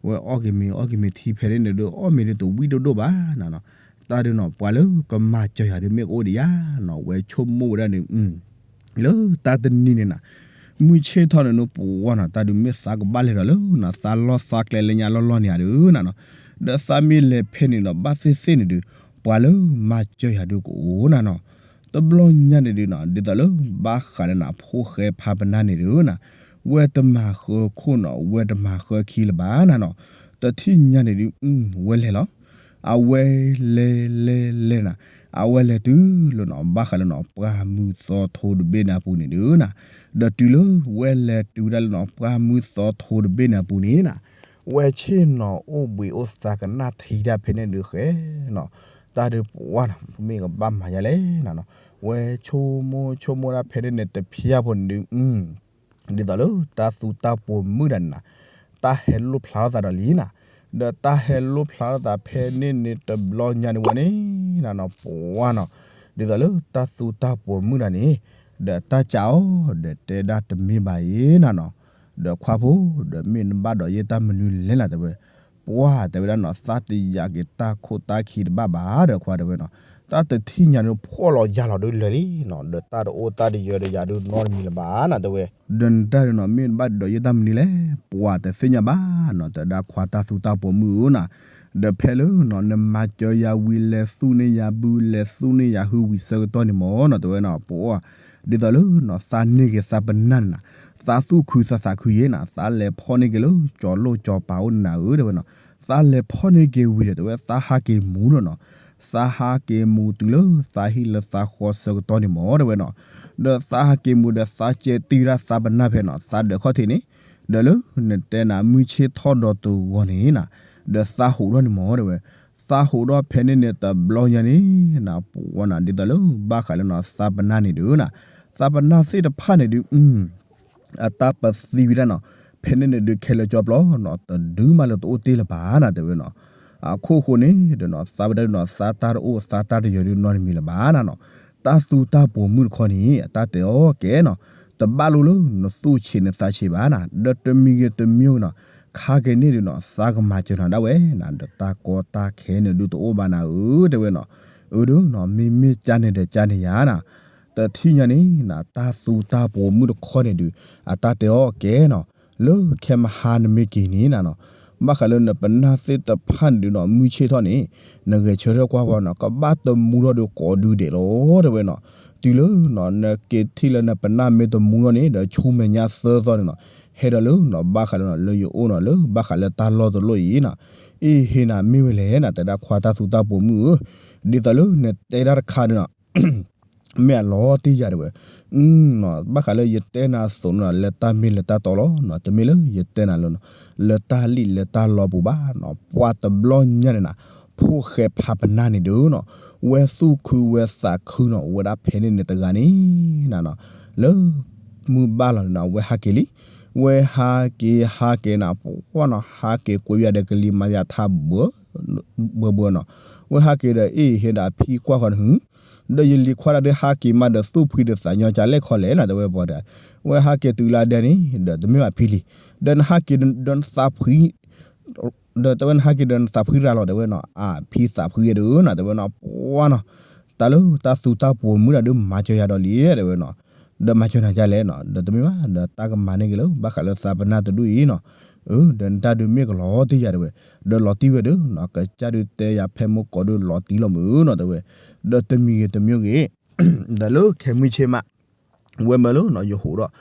ဝဲအီၣ်က့ၤမ့ၤအီၣ်က့ၤမ့ၤထံဖဲန့ၣ်န့ၣ်ဒုး အီၣ်မ့ၤဒုးတဝံၣ်ဒိၣ်ဒိၣ်ဘၣ်နၤနီၤ, တၢ်ဒုးနီၤ ပှၤလၢကမၤစၢၤယၤဒုးမ့ၢ်ကအိၣ်ဒံးယၤနီၤ ဝဲဆိကမိၣ်ဝဲဒၣ်န့ၣ် လၢတၢ်တနံၤန့ၣ်နၤ, မုၢ်ဆ့ၣ်ထီၣ်န့ၣ်နၤ ပဝဲနီၤ တၢ်ဒုးမ့ၢ်သးကဘၣ်လဲၤဒီးလၢနၤ သးလီၢ်သးကျဲလၢညါလီၢ်လီၢ်န့ၣ်ဧါဒုးနၤနီၤ, ဒီးသးမ့ၢ်လဲၤဖဲန့ၣ်နီၤ ဘၣ်သ့ၣ်သ့ၣ်န့ၣ်ဒုး ပှၤလၢမၤစၢၤယၤဒုးကအိၣ်နၤနီၤ, တဘျီညါန့ၣ်ဒုးနီၤ ဒ်သိးလၢဘၣ်ဃးလၢနၤ ဖိၣ်ဃဲဖးပနၢ်န့ၣ်ဒုးနၤ, ဝဲတမၤဃၢခိၣ်နီၤ ဝဲတမၤဃၢခံလၢၤဘၣ်နၤနီၤ, တထံၣ်ညါန့ၣ်ဒုး ဝဲလဲၤလီၤ အဝဲလဲၤလဲၤလဲၤနၤ, အဝဲလဲၤတုၤလၢနီၤ ဘၣ်ဃးလၢနီၤ ပှၢ်မုၢ်သီထိတဘ့ၣ်န့ၣ်အပူၤန့ၣ်ဒုးနၤ, ဒီးတုၤလၢဝဲလဲၤတုၤဝဲဒၣ်လၢနီၤ ပှၢ်မုၢ်သီထိတဘ့ၣ်န့ၣ်အပူၤန့ၣ်နၤ, ဝဲဆ့ၣ်နီၤအိၣ်ဘှံးအိၣ်သါကနၣ်ထံဒၣ်ဖဲန့ၣ်ဒုးဃဲနီၤ, တၢ်ဒုးပဝဲနီၤ ပမ့ၢ်ကဘၣ်မၤယါလဲၣ်နၤနီၤ, ဝဲဆိကမိၣ်ဆိကမိၣ်ဒၣ်ဖဲန့ၣ်န့ၣ် တဖျါဖိန့ၣ်ဒုး ဒ်သိးလၢတၢ်သူတၢ်ပိာ်မုၣ်တဂၤန့ၣ်နၤ, တၢ်ဟဲလိၣ်ဖျါထီၣ်သးဒီးလံနၤ, ဒီးတၢ်ဟဲလိၣ်ဖျါထီၣ်သးဖဲန့ၣ်န့ၣ်တဘျီညါန့ၣ်ဝဲန့ၣ်နၤနီၤ ပဝဲနီၤ, ဒ်သိးလၢတၢ်သူတၢ်ပိာ်မုၣ်တဂၤန့ၣ်, ဒီးတၢ်ကးအီၤ ဒီးတဲဒၣ်တမ့ၢ်ဘၣ်အံၤနၤနီၤ, ဒီးခွါဖိ ဒီးမ့ၢ်နဘၣ်ဒိးယဲၢ်တၢ်မနုၤလဲၣ်နၤ တဲဝဲ, ပှၢ်တဲဝဲဒၣ်နီၤ သးတယာ်က့ၤတၢ်ခိၣ်တၢ်ခံတဘၣ်ဘၣ်ဒီးခွါတဲဝဲနီၤ, တၢ်တထံၣ်ညါန့ၣ်ဖှီၣ်လီၤယာ်လီၤဒုးလၢာ်လံနီၤ, ဒီးတၢ်တအိၣ်တၢ်တယၢၤဒီးယၤဒုးနီတမံၤလၢၤဘၣ်နၤ တဲဝဲ, ဒီးနတၢ်ဒုးနီၤ မ့ၢ်နဘၣ်ဒိးယဲၢ်တၢ်မနုၤလဲၣ် ပှၢ်တသ့ၣ်ညါဘၣ်နီၤ, တဲဒၣ်ခွါတၢ်သူတၢ်ပိာ်မုၣ်ဧၢနၤ, ဒီးဖဲလၢနီၤ နမၤစၢၤယၤဝံၤ လဲၤသူန့ၢ်ယၤဘု လဲၤသူန့ၢ်ယၤဟုဝံၤဆၢကတီၢ်န့ၣ်မ့ၢ်နီၤ တဲဝဲနီၤ ပှၢ် ဒ်သိးလၢနီၤ သးန့ၢ်က့ၤသးပနၢ်န့ၣ်နၤ, သးသူၣ်ခုသးသးခုယဲၢ်နၤ, သးလဲၤဖီၣ်န့ၢ်က့ၤလၢကၠီၤလိၣ်ကၠီၤပၤအိၣ်န့ၣ်နၤဧၢ တဲဝဲနီၤ, သးလဲၤဖီၣ်န့ၢ်က့ၤဝံၤဒီး တဲဝဲ သးဟးက့ၤမူနီၤနီၤ, သးဟးက့ၤမူတုၤလၢသးဟံၣ်လၢသးဃီဆၢကတီၢ်န့ၣ်မ့ၢ် တဲဝဲနီၤ, ဒီးသးဟးက့ၤမူဒီးသးကဲတံၢ်ဒၣ်သးပနၢ်ဖဲနီၤ သးဒၢးခီၣ်ထံးန့ၣ်, ဒီးလၢနတဲနၤမုၢ်ဆ့ၣ်ထီၣ်ဒီးတဂီၤန့ၣ်နၤ, ဒီးသးဟးထီၣ်န့ၣ်မ့ၢ် တဲဝဲ, သးဟးထီၣ်ဖဲန့ၣ်န့ၣ်တဘျီညါန့ၣ်နၤ ပှၢ်နီၤ ဒ်သိးလၢဘၣ်ဃးလၢနီၤ သးပနၢ်န့ၣ်ဒုးနၤ, သးပနၢ်သ့ၣ်တဖၣ်န့ၣ်ဒုး အတၢ်ပသံဝံၤဒၣ်နီၤ, ဖဲန့ၣ်န့ၣ်ဒုးခဲလၢာ်ကၠီပျီနီၤ တဒုမးလၢတအိၣ်တ့ၢ်လၢၤဘၣ်နၤ တဲဝဲနီၤ, အခိၣ်ဃိန့ၣ်ဒီးနီၤ သးဝဲဒၣ်ဒုးနီၤ သးတၢ်တအိၣ်သးတၢ်တယၢၤဒုးနီတမံၤလၢၤဘၣ်နၤနီၤ, တၢ်သူတၢ်ပိာ်မုၣ်တခီန့ၣ် အတၢ်တဲအီၤကဲနီၤ, တဘၣ်လိၣ်လၢနသူၣ်ဆံးနသးဆံးဘၣ်နၤ, ဒီးတမံၤဂ့ၤတမံၤဂ့ၤနီၤ, ခါက့ၤန့ၣ်ဒုးနီၤ သးကမၤစၢၤနၤဒၣ်ဝဲနၤ, ဒီးတၢ်ကီတၢ်ခဲန့ၣ်ဒုးတအိၣ်ဘၣ်နၤဧၢ တဲဝဲနီၤ, အၢဒုးနီၤ မ့မ့ၢ်ကၢ်န့ၣ်ဒီးကၢ်န့ၣ်ယၤနၤ တထံၣ်ညါန့ၣ်နၤ တၢ်သူတၢ်ပိာ်မုၣ်တခီန့ၣ်ဒုး အတၢ်တဲအီၤကဲနီၤ, လၢခဲမဟါနမ့ၢ်က့ၤန့ၣ်နၤနီၤ, ဘၣ်ဃးလၢနပနၢ်သ့ၣ်တဖၣ်န့ၣ်ဒုးနီၤ မုၢ်ဆ့ၣ်ထီၣ်န့ၣ် နဂဲၤဆၢထၢၣ်ကွၢ်ဝဲနီၤ ကဘၣ်တမူထီၣ်ဒီးကိးဒုဒဲးလီၤ တဲဝဲနီၤ, တုၤလၢနီၤ နက့ၤထံၣ်လၢနပနၢ်မ့ၢ်တမူထီၣ်န့ၣ် ဒီးဆူမဲာ်ညါသၢသီန့ၣ်နီၤ, ဟဲဒီးလၢနီၤ ဘၣ်ဃးလၢနီၤ လၢယအိၣ်နီၤ လၢဘၣ်ဃးလၢတၢ်လီၢ်တလီၢ်အံၤနီၤ, အ့ၣ်ဟ့နၤမ့ၢ်ဝဲလဲၣ်နၤ တဲဒၣ်ခွါတၢ်သူတၢ်ပိာ်မုၣ်ဧၢ, ဒ်သိးလၢနတဲတၢ်တခါန့ၣ်နီၤ မ့ၢ်အလီၤတံၢ်ယၤတဲဝဲ, ဘၣ်ဃးလၢယတဲနၤအသိးန့ၣ်နီၤ လၢတၢ်မ့ၢ်လၢတၢ်တီလီၤနီၤ, တမ့ၢ်လၢယတဲနၤလၢနီၤ လၢတၢ်လံၣ်လၢတၢ်လီပူၤဘၣ်နီၤ, ပှၢ်တဘျီညါန့ၣ်နၤ ဖိၣ်ဃဲဖးပနၢ်န့ၣ်ဒုးနီၤ ဝဲသူၣ်ခုဝဲသးခုနီၤ ဝဲဒၣ်ဖဲန့ၣ်န့ၣ်တဂၤန့ၣ်နၤနီၤ, လၢ မုၢ်ဘၣ်လီၤန့ၣ်နီၤ ဝဲဟးက့ၤလံ, ဝဲဟးက့ၤဟးက့ၤနၤ ပှၢ်နီၤ ဟးက့ၤကွံာ်ယၤဒီးကလံၤမၤယၤထါ ဘှၢဘှၢနီၤ, ဝဲဟးက့ၤဒီးအ့ၣ်ဟ့ဒီးအဖံကွၢ်ဃီန့ၣ် ဒီးယလံၤခွါတၢ်ဒုးဟးက့ၤမးဒီးသူၣ်ဖှံဒီးသးညီကလဲၣ်ခီလဲၣ်နၤ တဲဝဲပှၢ်ဒီး, ဝဲဟးက့ၤတုၤလၢဒဲန့ၣ် ဒီးတမ့ၢ်ဘၣ်ဖံလံ, ဒီးနဟးက့ၤဒီးနသးဖှံ ဒီးတဲဝဲနဟးက့ၤဒီးနသးဖှံရၤလီၤတဲဝဲနီၤ, အဖံသးဖှံယဲဒုးနီၤ တဲဝဲနီၤ ပှၢ်နီၤ, တၢ်လၢတၢ်သူတၢ်ပိာ်မုၣ်တၢ်ဒုးမၤစၢၤယၤဒီးလံတဲဝဲနီၤ, ဒီးမၤစၢၤနၤဒ်လဲၣ်နီၤ ဒီးတမ့ၢ်ဘၣ် ဒီးတၢ်ကမၤန့ၢ်က့ၤလၢ ဘၣ်ဃးလၢသးပနၢ်တဒူၣ်အံၤနီၤ, အၢ ဒီးနတၢ်ဒုးမ့ၢ်ကလီၤတံၢ်ယၤတဲဝဲ, ဒီးလီၤတံၢ်ဝဲဒီးနီၤ ကစၢ်ဒုးတဲယၤဖဲမုၢ်ကီၤဒုးလီၤတံၢ်လီၤမုၢ်နီၤတဲဝဲ, ဒီးတမံၤဂ့ၤတမံၤဂ့ၤ ဒီးလၢခဲမုၢ်ဆ့ၣ်မး ဝဲမၢလၢနီၤ ယဟူးထီၣ်,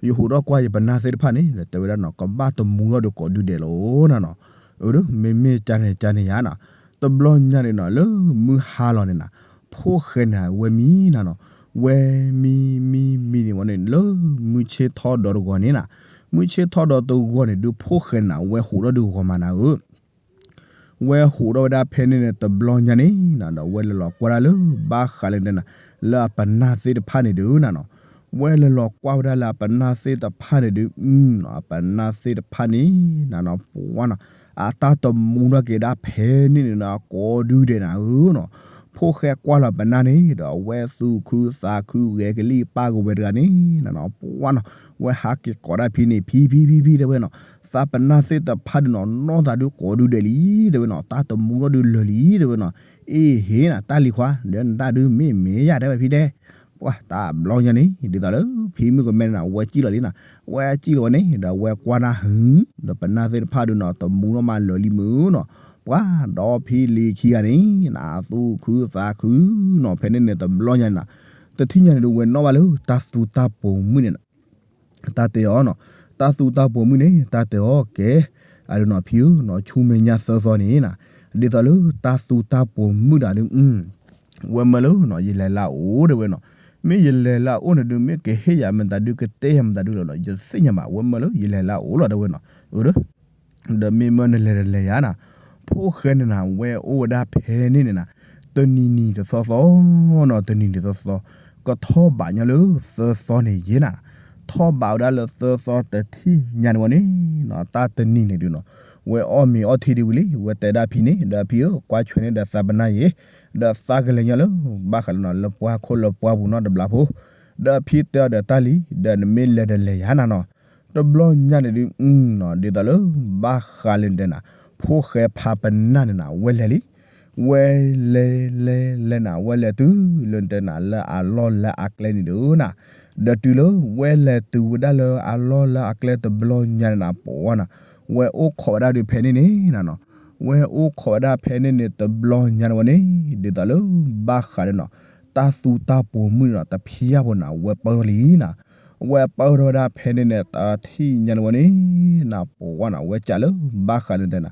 ယဟူးထီၣ်ကွၢ်ယပနၢ်သ့ၣ်တဖၣ်န့ၣ် တဲဝဲဒၣ်နီၤ ကဘၣ်တမူထီၣ်ဒီးကိးဒုဒဲးလီၤနၤနီၤ, အၢ မ့မ့ၢ်ကန့ၣ်ကန့ၣ်ယါနီၤ, တဘျီညါန့ၣ်နီၤ လၢမုၢ်ဟါလီၤန့ၣ်နၤ, ဖိၣ်ဃဲန့ၣ် ဝဲမံနၤနီၤ, ဝဲမံမံမံန့ၣ်ဝဲန့ၣ် လၢမုၢ်ဆ့ၣ်ထီၣ်ဒီးတဂီၤန့ၣ်နၤ, မုၢ်ဆ့ၣ်ထီၣ်ဒီးတဂီၤန့ၣ်ဒုး ဖိၣ်ဃဲန့ၣ် ဝဲဟူးထီၣ်ဒုးဂီၤမးနၤဧၢ ဝဲဟူးထီၣ်ဝဲဒၣ်ဖဲန့ၣ်န့ၣ် တဘျီညါန့ၣ်နၤ ဒီးဝဲလဲၤလီၤကွၢ်ဒၣ်လၢ ဘၣ်ဃးလၢတဲနၤ လၢအပနၢ်သ့ၣ်တဖၣ်န့ၣ်ဒုးနၤနီၤ, ဝဲလဲၤလီၤကွၢ်ဝဲဒၣ်လၢအပနၢ်သ့ၣ်တဖၣ်န့ၣ်ဒုး အပနၢ်သ့ၣ်တဖၣ်န့ၣ်နၤနီၤ ပှၤနီၤ အတၢ်တမူထီၣ်က့ၤဒၣ်ဖဲန့ၣ်န့ၣ်နီၤ ကိးဒုဒဲးနၤဧၢနီၤ, ဖိၣ်ဃဲကွၢ်လီၤပနၢ်န့ၣ် ဒီးဝဲသူၣ်ခုသးခုဂဲၤကလံၣ်ပၢ်ကဝဲၤတဂၤန့ၣ်နၤနီၤ ပှၤနီၤ ဝဲဟးက့ၤကိးဒၣ်ဖံန့ၣ် ဖံဖံဖံဖံတဲဝဲနီၤ သးပနၢ်သ့ၣ်တဖၣ်ဒုးနီၤ နီၢ်သးဒုးကိးဒုဒဲးလံ တဲဝဲနီၤ တၢ်တမူထီၣ်ဒုးလၢာ်လံ တဲဝဲနီၤ, အ့ဟ့နၤ တၢ်လံၤခွါ ဒီးနတၢ်ဒုးမ့ၢ်မ့ၢ်ယၤတဲဝဲဖံတဲ, ပှၤတၢ်ဘျီညါန့ၣ် ဒ်သိးလၢ ဖံမုၣ်ကမဲန့ၣ် ဝဲစံၣ်လီၤလံနၤ, ဝဲစံၣ်လီၤဝဲန့ၣ် ဒီးဝဲကွၢ်နၢ်ဟု ဒီးပနၢ်သ့ၣ်တဖၣ်ဒုးနီၤ တမူထီၣ်မးလၢာ်လံမုၢ်နီၤ, ပှၤဒီးဖံလံၤခံဂၤန့ၣ် နသူၣ်ခုသးခုနီၤ ဖဲန့ၣ်န့ၣ် တဘျီညါန့ၣ်နၤ, တထံၣ်ညါန့ၣ်ဒုး ဝဲနီၣ်ဘၣ်လၢတၢ်သူတၢ်ပိာ်မုၣ်န့ၣ်နၤ တၢ်တဲအီၤနီၤ, တၢ်သူတၢ်ပိာ်မုၣ်န့ၣ် တၢ်တဲအီၤကဲ, အဒုးနီၤဖံဧၢနီၤ ဆူမဲာ်ညါသၢသီန့ၣ်နၤ, ဒ်သိးလၢတၢ်သူတၢ်ပိာ်မုၣ်တဂၤဒုး ဝဲမၢလၢနီၤ ယလဲၤလၢအအိၣ်တဲဝဲနီၤ, မ့ၢ်ယလဲၤလၢအအိၣ်န့ၣ်ဒုး မ့ၢ်ကဟ့ၣ်ယၤမတၤဒုး ကတဲယၤမတၤဒုးလီၤနီၤ ယတသ့ၣ်ညါဘၣ်, ဝဲမၢလၢယလဲၤလၢအအိၣ်လီၤတဲဝဲနီၤ, အၢ ဒီးမ့ၢ်မၢနလဲၤတလဲၤယၤနၤ, ဖိၣ်ဃဲန့ၣ်နၤ ဝဲအိၣ်ဝဲဒၣ်ဖဲန့ၣ်န့ၣ်နၤ, တနံၤနံၤတသီသီနီၤ တနံၤနံၤတသီသီ, ကထီၣ်ဘးညီလၢသၢသီန့ၣ်ယဲနၤ, ထီၣ်ဘးဝဲဒၣ်လၢသၢသီတထံၣ်ညါန့ၣ်ဝဲန့ၣ်, တၢ်တနံၤန့ၣ်ဒုးနီၤ, ဝဲအီၣ်မ့ၤအီထံဒုးဝံၤလံ, ဝဲတဲဒၣ်ဖံန့ၣ် ဒီးဖံဧၢ ကွၢ်ဆွဲန့ၢ်ဒီးသးပနၢ်ယဲ, ဒီးသးကလဲၤညီလၢ ဘၣ်ဃးလၢနီၤ လၢပှၢ်ခိၣ်လၢပှၢ်ပူၤနီတဘျီဖိ, ဒီးဖံတဲအီၤဒီးတၢ်လံ, ဒီးနမ့ၢ်လဲၤတလဲၤယၤနၤနီၤ, တဘျီညါန့ၣ်ဒုး ဒ်သိးလၢ ဘၣ်ဃးလၢနတဲနၤ, ဖိၣ်ဃဲဖးပနၢ်န့ၣ်နၤ ဝဲလဲၤလံ, ဝဲလဲၤလဲၤလဲၤနၤ ဝဲလဲၤတုၤလၢနတဲနၤ လၢအလီၢ်လၢအကျဲန့ၣ်ဒုးနၤ, ဒီးတုၤလၢဝဲလဲၤတုၤဝဲဒၣ်လၢအလီၢ်လၢအကျဲတဘျီညါန့ၣ်နၤ ပှၤနီၤ, ဝဲအိၣ်ခိးဝဲဒၣ်ဒုးဖဲန့ၣ်န့ၣ်နၤနီၤ, ဝဲအိၣ်ခိးဝဲဒၣ်ဖဲန့ၣ်န့ၣ် တဘျီညါန့ၣ်ဝဲန့ၣ် ဒ်သိးလၢ ဘၣ်ဃးလၢနီၤ, တၢ်သူတၢ်ပိာ်မုၣ်န့ၣ်နီၤ တဖံးယၢ်ဖိန့ၣ် ဝဲပၢၢ်ထီၣ်လံနၤ, ဝဲပၢၢ်ထီၣ်ဝဲဒၣ်ဖဲန့ၣ်န့ၣ် တထံၣ်ညါန့ၣ်ဝဲန့ၣ်နၤ ပှၤနီၤ ဝဲကးလၢ ဘၣ်ဃးလၢနတဲနၤ,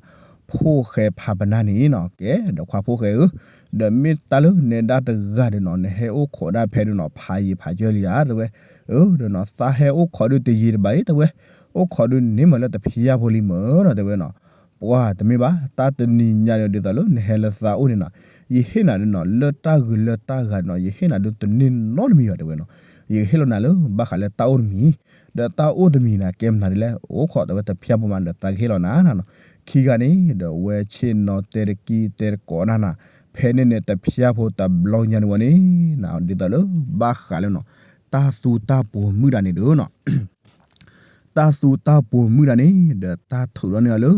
ဖိၣ်ဃဲဖးပနၢ်န့ၣ်နီၤ ကဲဒီးခွါဖိၣ်ဃဲဧၢ, ဒီးမ့ၢ်တၢ်လၢနဲဒၣ်တဂၤဒီးနီၤ နဟဲအိၣ်ခိးဒၣ်ဖဲဒုးနီၤ ဖးယံာ်ဖးယၢၢ်လံဧါ တဲဝဲ, အၢ ဒီးနီၤ သးဟဲအိၣ်ခိးဒုးတယံာ်တဘၣ်အံၤ တဲဝဲ, အိၣ်ခိးဒုးန့ၢ်မးလၢတဖံးယၢ်ဖိလံမၢ်နီၤ တဲဝဲနီၤ, ပှၤတမ့ၢ်ဘၣ် တၢ်တနံၤညါဒီး ဒ်သိးလၢနဟဲလၢသးအိၣ်န့ၣ်နီၤ, ယဟ့ၣ်နၤဒုးနီၤ လၢတၢ်ဂုၤလၢတၢ်ဂၤနီၤ ယဟ့ၣ်နၤဒုးတန့ၢ်နီတမံၤဘၣ် တဲဝဲနီၤ, ယကဟ့ၣ်လီၤနၤလၢ ဘၣ်ဃးလၢတၢ်အိၣ်တမံၤ, ဒီးတၢ်အိၣ်တမံၤန့ၣ် ကဲမနုၤဒ်လဲၣ် အိၣ်ခိးတဲဝဲတဖံးယၢ်ဖိမးဒီးသးကဟ့ၣ်လီၤနၤနီၤ, ခံဂၤန့ၣ်ဒီးဝဲဆ့ၣ်နီၤတဲတကံတဲတကိးနၤနၤ, ဖဲန့ၣ်န့ၣ် တဖံးယၢ်ဖိတဘျီညါန့ၣ်ဝဲန့ၣ်နၤ ဒ်သိးလၢ ဘၣ်ဃးလၢနီၤ, တၢ်သူတၢ်ပိာ်မုၣ်တဂၤန့ၣ်ဒုးနီၤ တၢ်သူတၢ်ပိာ်မုၣ်တဂၤန့ၣ် ဒီးတၢ်ထုးထီၣ်န့ၢ်အီၤလၢ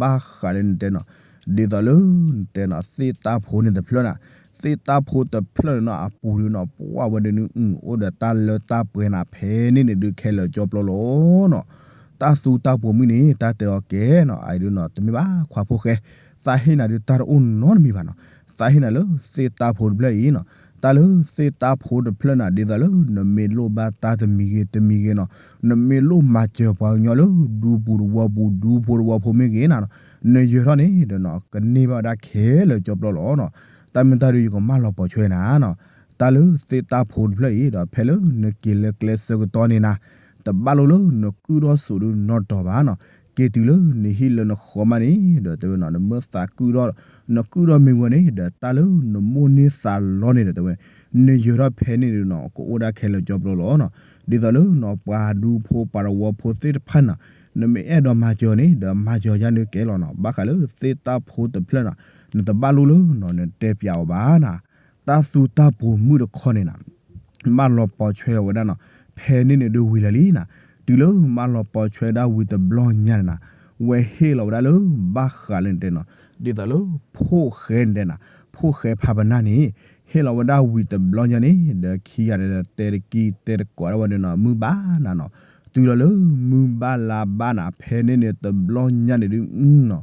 ဘၣ်ဃးလၢနတဲနီၤ, ဒ်သိးလၢနတဲနီၤ သ့ၣ်တၢ်ဖိန့ၣ်တဖျၢၣ်နၤ, သ့ၣ်တၢ်ဖိတဖျၢၣ်န့ၣ်နီၤ အပူၤဒုးနီၤ ပှၤဝဲဒၣ်န့ၣ် အိၣ်ဒီးတၢ်လၢတၢ်ပှဲၤနၤ ဖဲန့ၣ်န့ၣ်ဒုးခဲလၢာ်ကၠီပျီလီၤနီၤ, တၢ်သူတၢ်ပိာ်မုၣ်န့ၣ် တၢ်တဲအီၤကဲနီၤ အအံၤဒုးနီၤ တမ့ၢ်ဘၣ်ခွါဖိၣ်ဃဲ, သးဟ့ၣ်နၤဒုးတၢ်တအိၣ်နီတမံၤဘၣ်နီၤ, သးဟ့ၣ်နၤလၢသ့ၣ်တၢ်ဖိတဖျၢၣ်အံၤနီၤ, တၢ်လၢသ့ၣ်တၢ်ဖိတဖျၢၣ်နၤ ဒ်သိးလၢ နမ့ၢ်လိၣ်ဘၣ်တၢ်တမံၤဂ့ၤတမံၤဂ့ၤနီၤ, နမ့ၢ်လိၣ်မၤစၢၤပှၤကညီလၢ ဒူပူၤတဝီပူၤ ဒူဖိတဝီဖိမ့ၢ်ဂ့ၤနၤနီၤ, နယၢၤထီၣ်န့ၣ်ဒီးနီၤ ကန့ၢ်ဘၣ်ဝဲဒၣ်ခဲလၢာ်ကၠီပျီလီၤနီၤ, တၢ်မ့ၢ်တၢ်ဒုးယကမၢလီၤပိာ်ဆွဲနၤနီၤ, တၢ်လၢသ့ၣ်တၢ်ဖိတဖျၢၣ်အံၤဒီး ဖဲလၢနက့ၤလၢကျဲဆၢကတီၢ်န့ၣ်နၤ, တဘၣ်လိၣ်လၢနကုၢ်ထီၣ်စိးဒုးနီတတီၤဘၣ်နီၤ, က့ၤတုၤလၢနဟံၣ်လၢနဃီမးန့ၣ် ဒီးတဲဝဲနီၤ နမ့ၢ်သးကုၢ်ထီၣ် နကုၢ်ထီၣ်မ့ၢ်ဝဲန့ၣ် ဒီးတၢ်လၢနမိၣ်န့ၢ်သးလီန့ၣ်ဒီးတဲဝဲ, နယၢၤထီၣ်ဖဲန့ၣ်ဒီးနီၤ ကအိၣ်ဒၣ်ခဲလၢာ်ကၠီပျီလီၤနီၤ, ဒ်သိးလၢနီၤ ပှၤဒူဖိပှၤတဝီဖိသ့ၣ်တဖၣ်နီၤ, နမ့ၢ်အဲၣ်ဒိးမၤစၢၤန့ၣ် ဒီးမၤစၢၤယါန့ၣ်ကဲလီၤနီၤ, ဘၣ်ဃးလၢသ့ၣ်တၢ်ဖိတဖျၢၣ်နီၤ, နတဘၣ်လိၣ်လၢနီၤ နတဲပျးအီၤဘၣ်နီၤ, တၢ်သူတၢ်ပိာ်မုၣ်တခီန့ၣ်နီၤ မၢလီၤပိာ်ဆွဲအီၤဝဲဒၣ်နီၤ, ဖဲန့ၣ်န့ၣ်ဒုးဝံၤလၢာ်လံနီၤ, တုၤလၢမၢလီၤပိာ်ဆွဲဒၣ်ဝံၤတဘျီညါန့ၣ်နီၤ, ဝဲဟ့ၣ်လီၤဝဲဒၣ်လၢ ဘၣ်ဃးလၢနတဲနီၤ, ဒ်သိးလၢ ဖိၣ်ဃဲနတဲနီၤ, ဖိၣ်ဃဲဖးပနၢ်န့ၣ် ဟ့ၣ်လီၤဝဲဒၣ်ဝံၤတဘျီညါန့ၣ် ဒီးခံဂၤန့ၣ်ဒီး တဲတကံတဲတကိးဒၣ်ဝဲန့ၣ်နီၤ မုၢ်ဘၣ်နၤနီၤ, ဒီးတုၤလီၤလၢမုၢ်ဘၣ်လါဘၣ်နၤ ဖဲန့ၣ်န့ၣ်တဘျီညါန့ၣ်ဒုးနီၤ,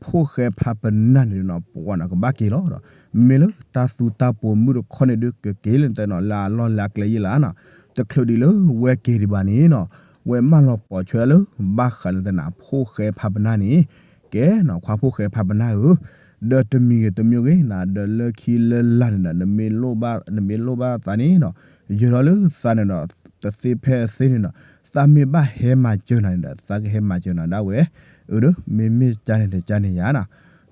ဖိၣ်ဃဲဖးပနၢ်န့ၣ်ဒုးနီၤ ပှၤနီၤကဘၣ်က့ၤလီၤဒီး မ့ၢ်လၢတၢ်သူတၢ်ပိာ်မုၣ်တခီန့ၣ်ဒုး ကက့ၤလၢနတဲနီၤ လၢအလီၢ်လၢအကျဲယ့ၢ်လၢနီၤ, တချုးဒံးလၢဝဲက့ၤဒံးဘၣ်န့ၣ်နီၤ, ဝဲမၢလီၤပိာ်ဆွဲဒၣ်လၢ ဘၣ်ဃးလၢနတဲနၤ ဖိၣ်ဃဲဖးပနၢ်န့ၣ်, ကဲနီၤ ခွါဖိၣ်ဃဲဖးပနၢ်ဧၢ, ဒီးတမံၤဂ့ၤတမံၤဂ့ၤနၤ ဒီးလၢခံလၢလာ်န့ၣ်ဒီး နမ့ၢ်လိၣ်ဘၣ်သးန့ၣ်နီၤ, ယၢၤထီၣ်လၢသးန့ၣ်ဒီး တသ့ဖဲအသ့န့ၣ်နီၤ, သးမ့ၢ်ဘၣ်ဟဲမၤစၢၤနၤန့ၣ်ဒီး သးကဟဲမၤစၢၤနၤဒၣ်ဝဲ, အၢဒီး မ့မ့ၢ်ကန့ၣ်တကန့ၣ်ယါနီၤ,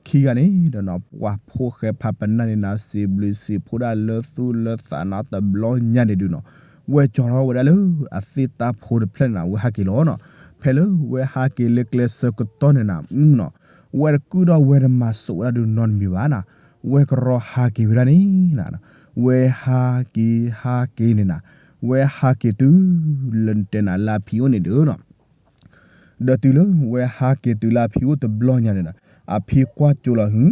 ခံဂၤန့ၣ်ဒီးနီၤ ပှၤဖိၣ်ဃဲဖးပနၢ်န့ၣ်နၤ စံးဘျုးစံးဖှိၣ်ဒၣ်လၢသူၣ်လၢသးနီၤ တဘျီညါန့ၣ်ဒုးနီၤ, ဝဲကၠီထီၣ်ဝဲဒၣ်လၢ အသ့ၣ်တၢ်ဖိတဖျၢၣ်န့ၣ်နၤ ဝဲဟးက့ၤလီၤနီၤ, ဖဲလၢဝဲဟးက့ၤလၢကျဲဆၢကတီၢ်န့ၣ်နၤ နီၤ, ဝဲတကုၢ်ဒီးဝဲတမၤစိးဝဲဒၣ်ဒုးနီတမံၤဘၣ်နီၤ, ဝဲကရီဟးက့ၤဝဲဒၣ်န့ၣ်နၤ, ဝဲဟးက့ၤဟးက့ၤန့ၣ်နၤ, ဝဲဟးက့ၤတုၤ လၢနတဲနၤ လၢအဖံအိၣ်န့ၣ်ဒုးနီၤ ဒီးတုၤလၢဝဲဟးက့ၤတုၤလၢအဖံအိၣ်တဘျီညါန့ၣ်ဒီး အဖံကွၢ်ကၠိလီၤဟု,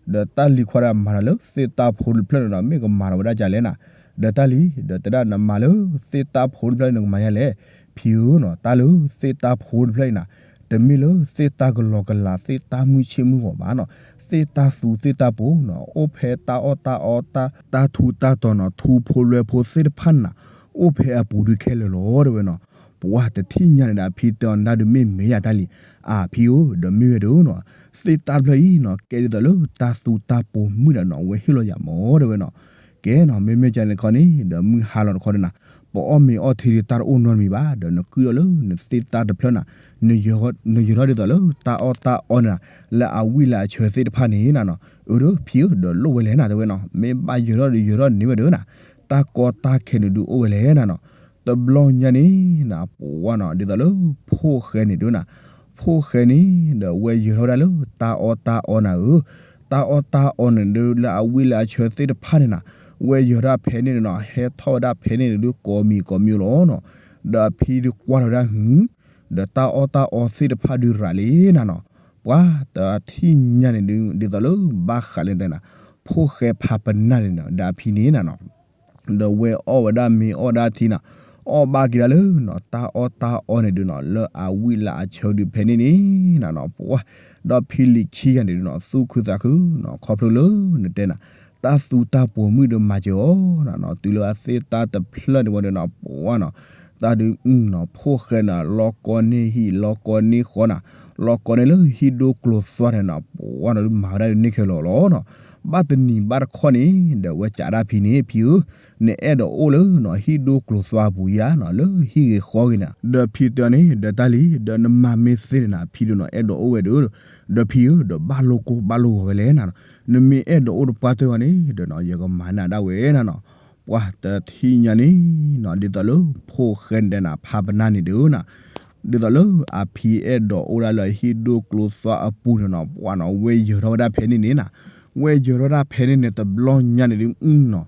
ဒီးတၢ်လံၤခွါဒီးမၤတၢ်လၢသ့ၣ်တၢ်ဖိတဖျၢၣ်န့ၣ်ဒီး မ့ၢ်ကမၤထီၣ်ဝဲဒၣ်ကလဲၣ်နၤ, ဒီးတၢ်လံၤ ဒီးတဲဒၣ်နမၤလၢသ့ၣ်တၢ်ဖိတဖျၢၣ်န့ၣ် နကမၤယါလဲၣ်, ဖံဧၢနီၤ တၢ်လၢသ့ၣ်တၢ်ဖိတဖျၢၣ်အံၤနၤ, တမ့ၢ်လၢသ့ၣ်တၢ်ကလီကလး သ့ၣ်တၢ်မုၢ်ဆ့ၣ်မုၢ်ဂီၤဘၣ်နီၤ, သ့ၣ်တၢ်သူသ့ၣ်တၢ်ပိာ်နီၤ အိၣ်ဖဲတၢ်အီၣ်တၢ်အီ တၢ်ထူးတၢ်တီၤနီၤ ထူဖိလွဲဖိသ့ၣ်တဖၣ်န့ၣ်နၤ, အိၣ်ဖဲအပူၤဒုးခဲလၢာ်လီၤတဲဝဲနီၤ, ပှၤတထံၣ်ညါန့ၣ်ဒီး အဖံတဲအီၤနၤဒုးမ့ၢ်မ့ၢ်ယၤတၢ်လံ, အဖံဧၢ ဒီးမ့ၢ်ဝဲဒၣ်နီၤ, သ့ၣ်တၢ်တဖျၢၣ်အံၤနီၤ ကဲဒ်သိးလၢတၢ်သူတၢ်ပိာ်မုၣ်ဒၣ်နီၤ ဝဲဟ့ၣ်လီၤယၤမၢတဲဝဲနီၤ, ကဲနီၤ မ့မ့ၢ်ကန့ၣ်တခီန့ၣ် ဒီးမုၢ်ဟါလီၤတခီန့ၣ်နၤ, ပအီၣ်မ့ၤအီၣ်ထံဒုးတၢ်တအိၣ်နီတမံၤဘၣ် ဒီးနကုၢ်ဒီးလၢနသ့ၣ်တၢ်တဖျၢၣ်နၤ, နယၢၤထီၣ်ဒ်သိးလၢတၢ်အီၣ်တၢ်အီန့ၣ်နၤ, လၢအဝံၣ်လၢအဆၢသ့ၣ်တဖၣ်န့ၣ်နၤနီၤ, အၢဒီးဖံဧၢ ဒီးလိၣ်ဝဲလဲၣ်နၤတဲဝဲနီၤ, မ့ၢ်ဘၣ်ယၢၤထီၣ်ဒီးယၢၤထီၣ်န့ၢ်ဝဲဒၣ်နၤ, တၢ်ကီတၢ်ခဲန့ၣ်ဒုးအိၣ်ဝဲလဲၣ်နၤနီၤ, တဘျီညါန့ၣ်နၤ ပှၤနီၤ ဒ်သိးလၢဖိၣ်ဃဲန့ၣ်ဒုးနၤ, ဖိၣ်ဃဲန့ၣ် ဒီးဝဲယၢၤထီၣ်ဝဲဒၣ်လၢတၢ်အီၣ်တၢ်အီနၤဧၢ, တၢ်အီၣ်တၢ်အီန့ၣ်ဒုးလၢအဝံၣ်လၢအဆၢသ့ၣ်တဖၣ်န့ၣ်နၤ, ဝဲယၢၤဒၣ်ဖဲန့ၣ်န့ၣ်နီၤ ဟဲထီၣ်ဝဲဒၣ်ဖဲန့ၣ်န့ၣ်ဒုးကိးမံၤကိးမံၤလီၤနီၤ, ဒီးအဖံဒုးကွၢ်ထီၣ်ဝဲဒၣ်ဟု ဒီးတၢ်အီၣ်တၢ်အီသ့ၣ်တဖၣ်ဒုးရၤလံနၤနီၤ, ပှၤတထံၣ်ညါန့ၣ်ဒုး ဒ်သိးလၢဘၣ်ဃးလၢနတဲနၤ, ဖိၣ်ဃဲဖးပနၢ်န့ၣ်နီၤ ဒီးအဖံန့ၣ်နၤနီၤ ဒီးဝဲအီၣ်ဝဲဒၣ်မ့ၤအီၣ်ဒၣ်ထံနၤ, အီၣ်ဘၣ်က့ၤဒၣ်လၢနီၤ တၢ်အီၣ်တၢ်အီန့ၣ်ဒုးနီၤ လၢအဝံၣ်လၢအဆၢဒုးဖဲန့ၣ်န့ၣ်နၤနီၤ ပှၤ, ဒီးဖံလံၤခံဂၤန့ၣ်ဒုးနီၤ သူၣ်ခုသးခုနီၤ ခီဖျိလၢနတဲနၤ, တၢ်သူတၢ်ပိာ်မုၣ်ဒီးမၤစၢၤအီၤနၤနီၤ တုၤလၢအသ့ၣ်တၢ်တဖျၢၣ်န့ၣ်ဝဲဒၣ်နီၤ ပှၤနီၤ, တၢ်ဒုးနီၤ ဖိၣ်ဃဲနၤ လီၤကီန့ၢ်ဟံၣ် လီၤကီန့ၢ်ဃီနၤ, လီၤကီန့ၢ်လၢဟံၣ်ဒိၣ်ကျိၤသွါန့ၣ်နီၤ ပှၤနီၤဒုးမၤဝဲဒၣ်ဒုးန့ၢ်ခဲလၢာ်လီၤနီၤ, ဘၣ်တနံၤဘၣ်တခီန့ၣ် ဒီးဝဲကးဒၣ်ဖံန့ၣ် ဖံဧၢ, နအဲၣ်ဒိးအိၣ်လၢနီၤ ဟံၣ်ဒိၣ်ကျိၤသွါအပူၤဧါနီၤ လၢဟံၣ်ဂ့ၤဃီဂ့ၤနၤ, ဒီးဖံတဲအီၤန့ၣ် ဒီးတၢ်လံၤ ဒီးနမၤမ့ၢ်သ့န့ၣ်နၤ ဖံဒုးနီၤ အဲၣ်ဒိးအိၣ်ဝဲဒီး, ဒီးဖံဧၢ ဒီးဘၣ်လိာ်ကိၢ်ဘၣ်လိာ်ဂီၤဝဲလဲၣ်နၤနီၤ, နမ့ၢ်အဲၣ်ဒိးအိၣ်တပှၢ်တၢၢ်အီၤန့ၣ် ဒီးနီၤ ယကမၤန့ၢ်ဒၣ်ဝဲနၤနီၤ, ပှၤတထံၣ်ညါန့ၣ်နီၤ ဒ်သိးလၢဖိၣ်ဃဲနတဲနၤ ဖးပနၢ်န့ၣ်ဒုးနၤ ဒ်သိးလၢအဖံအဲၣ်ဒိးအိၣ်ဒၣ်လၢဟံၣ်ဒိၣ်ကျိၤသွါအပူၤန့ၣ်နီၤ ပှၤနီၤ ဝဲယၢၤထီၣ်ဝဲဒၣ်ဖဲန့ၣ်န့ၣ်နၤ, ဝဲယၢၤထီၣ်ဒၣ်ဖဲန့ၣ်န့ၣ် တဘျီညါန့ၣ်ဒုးနီၤ,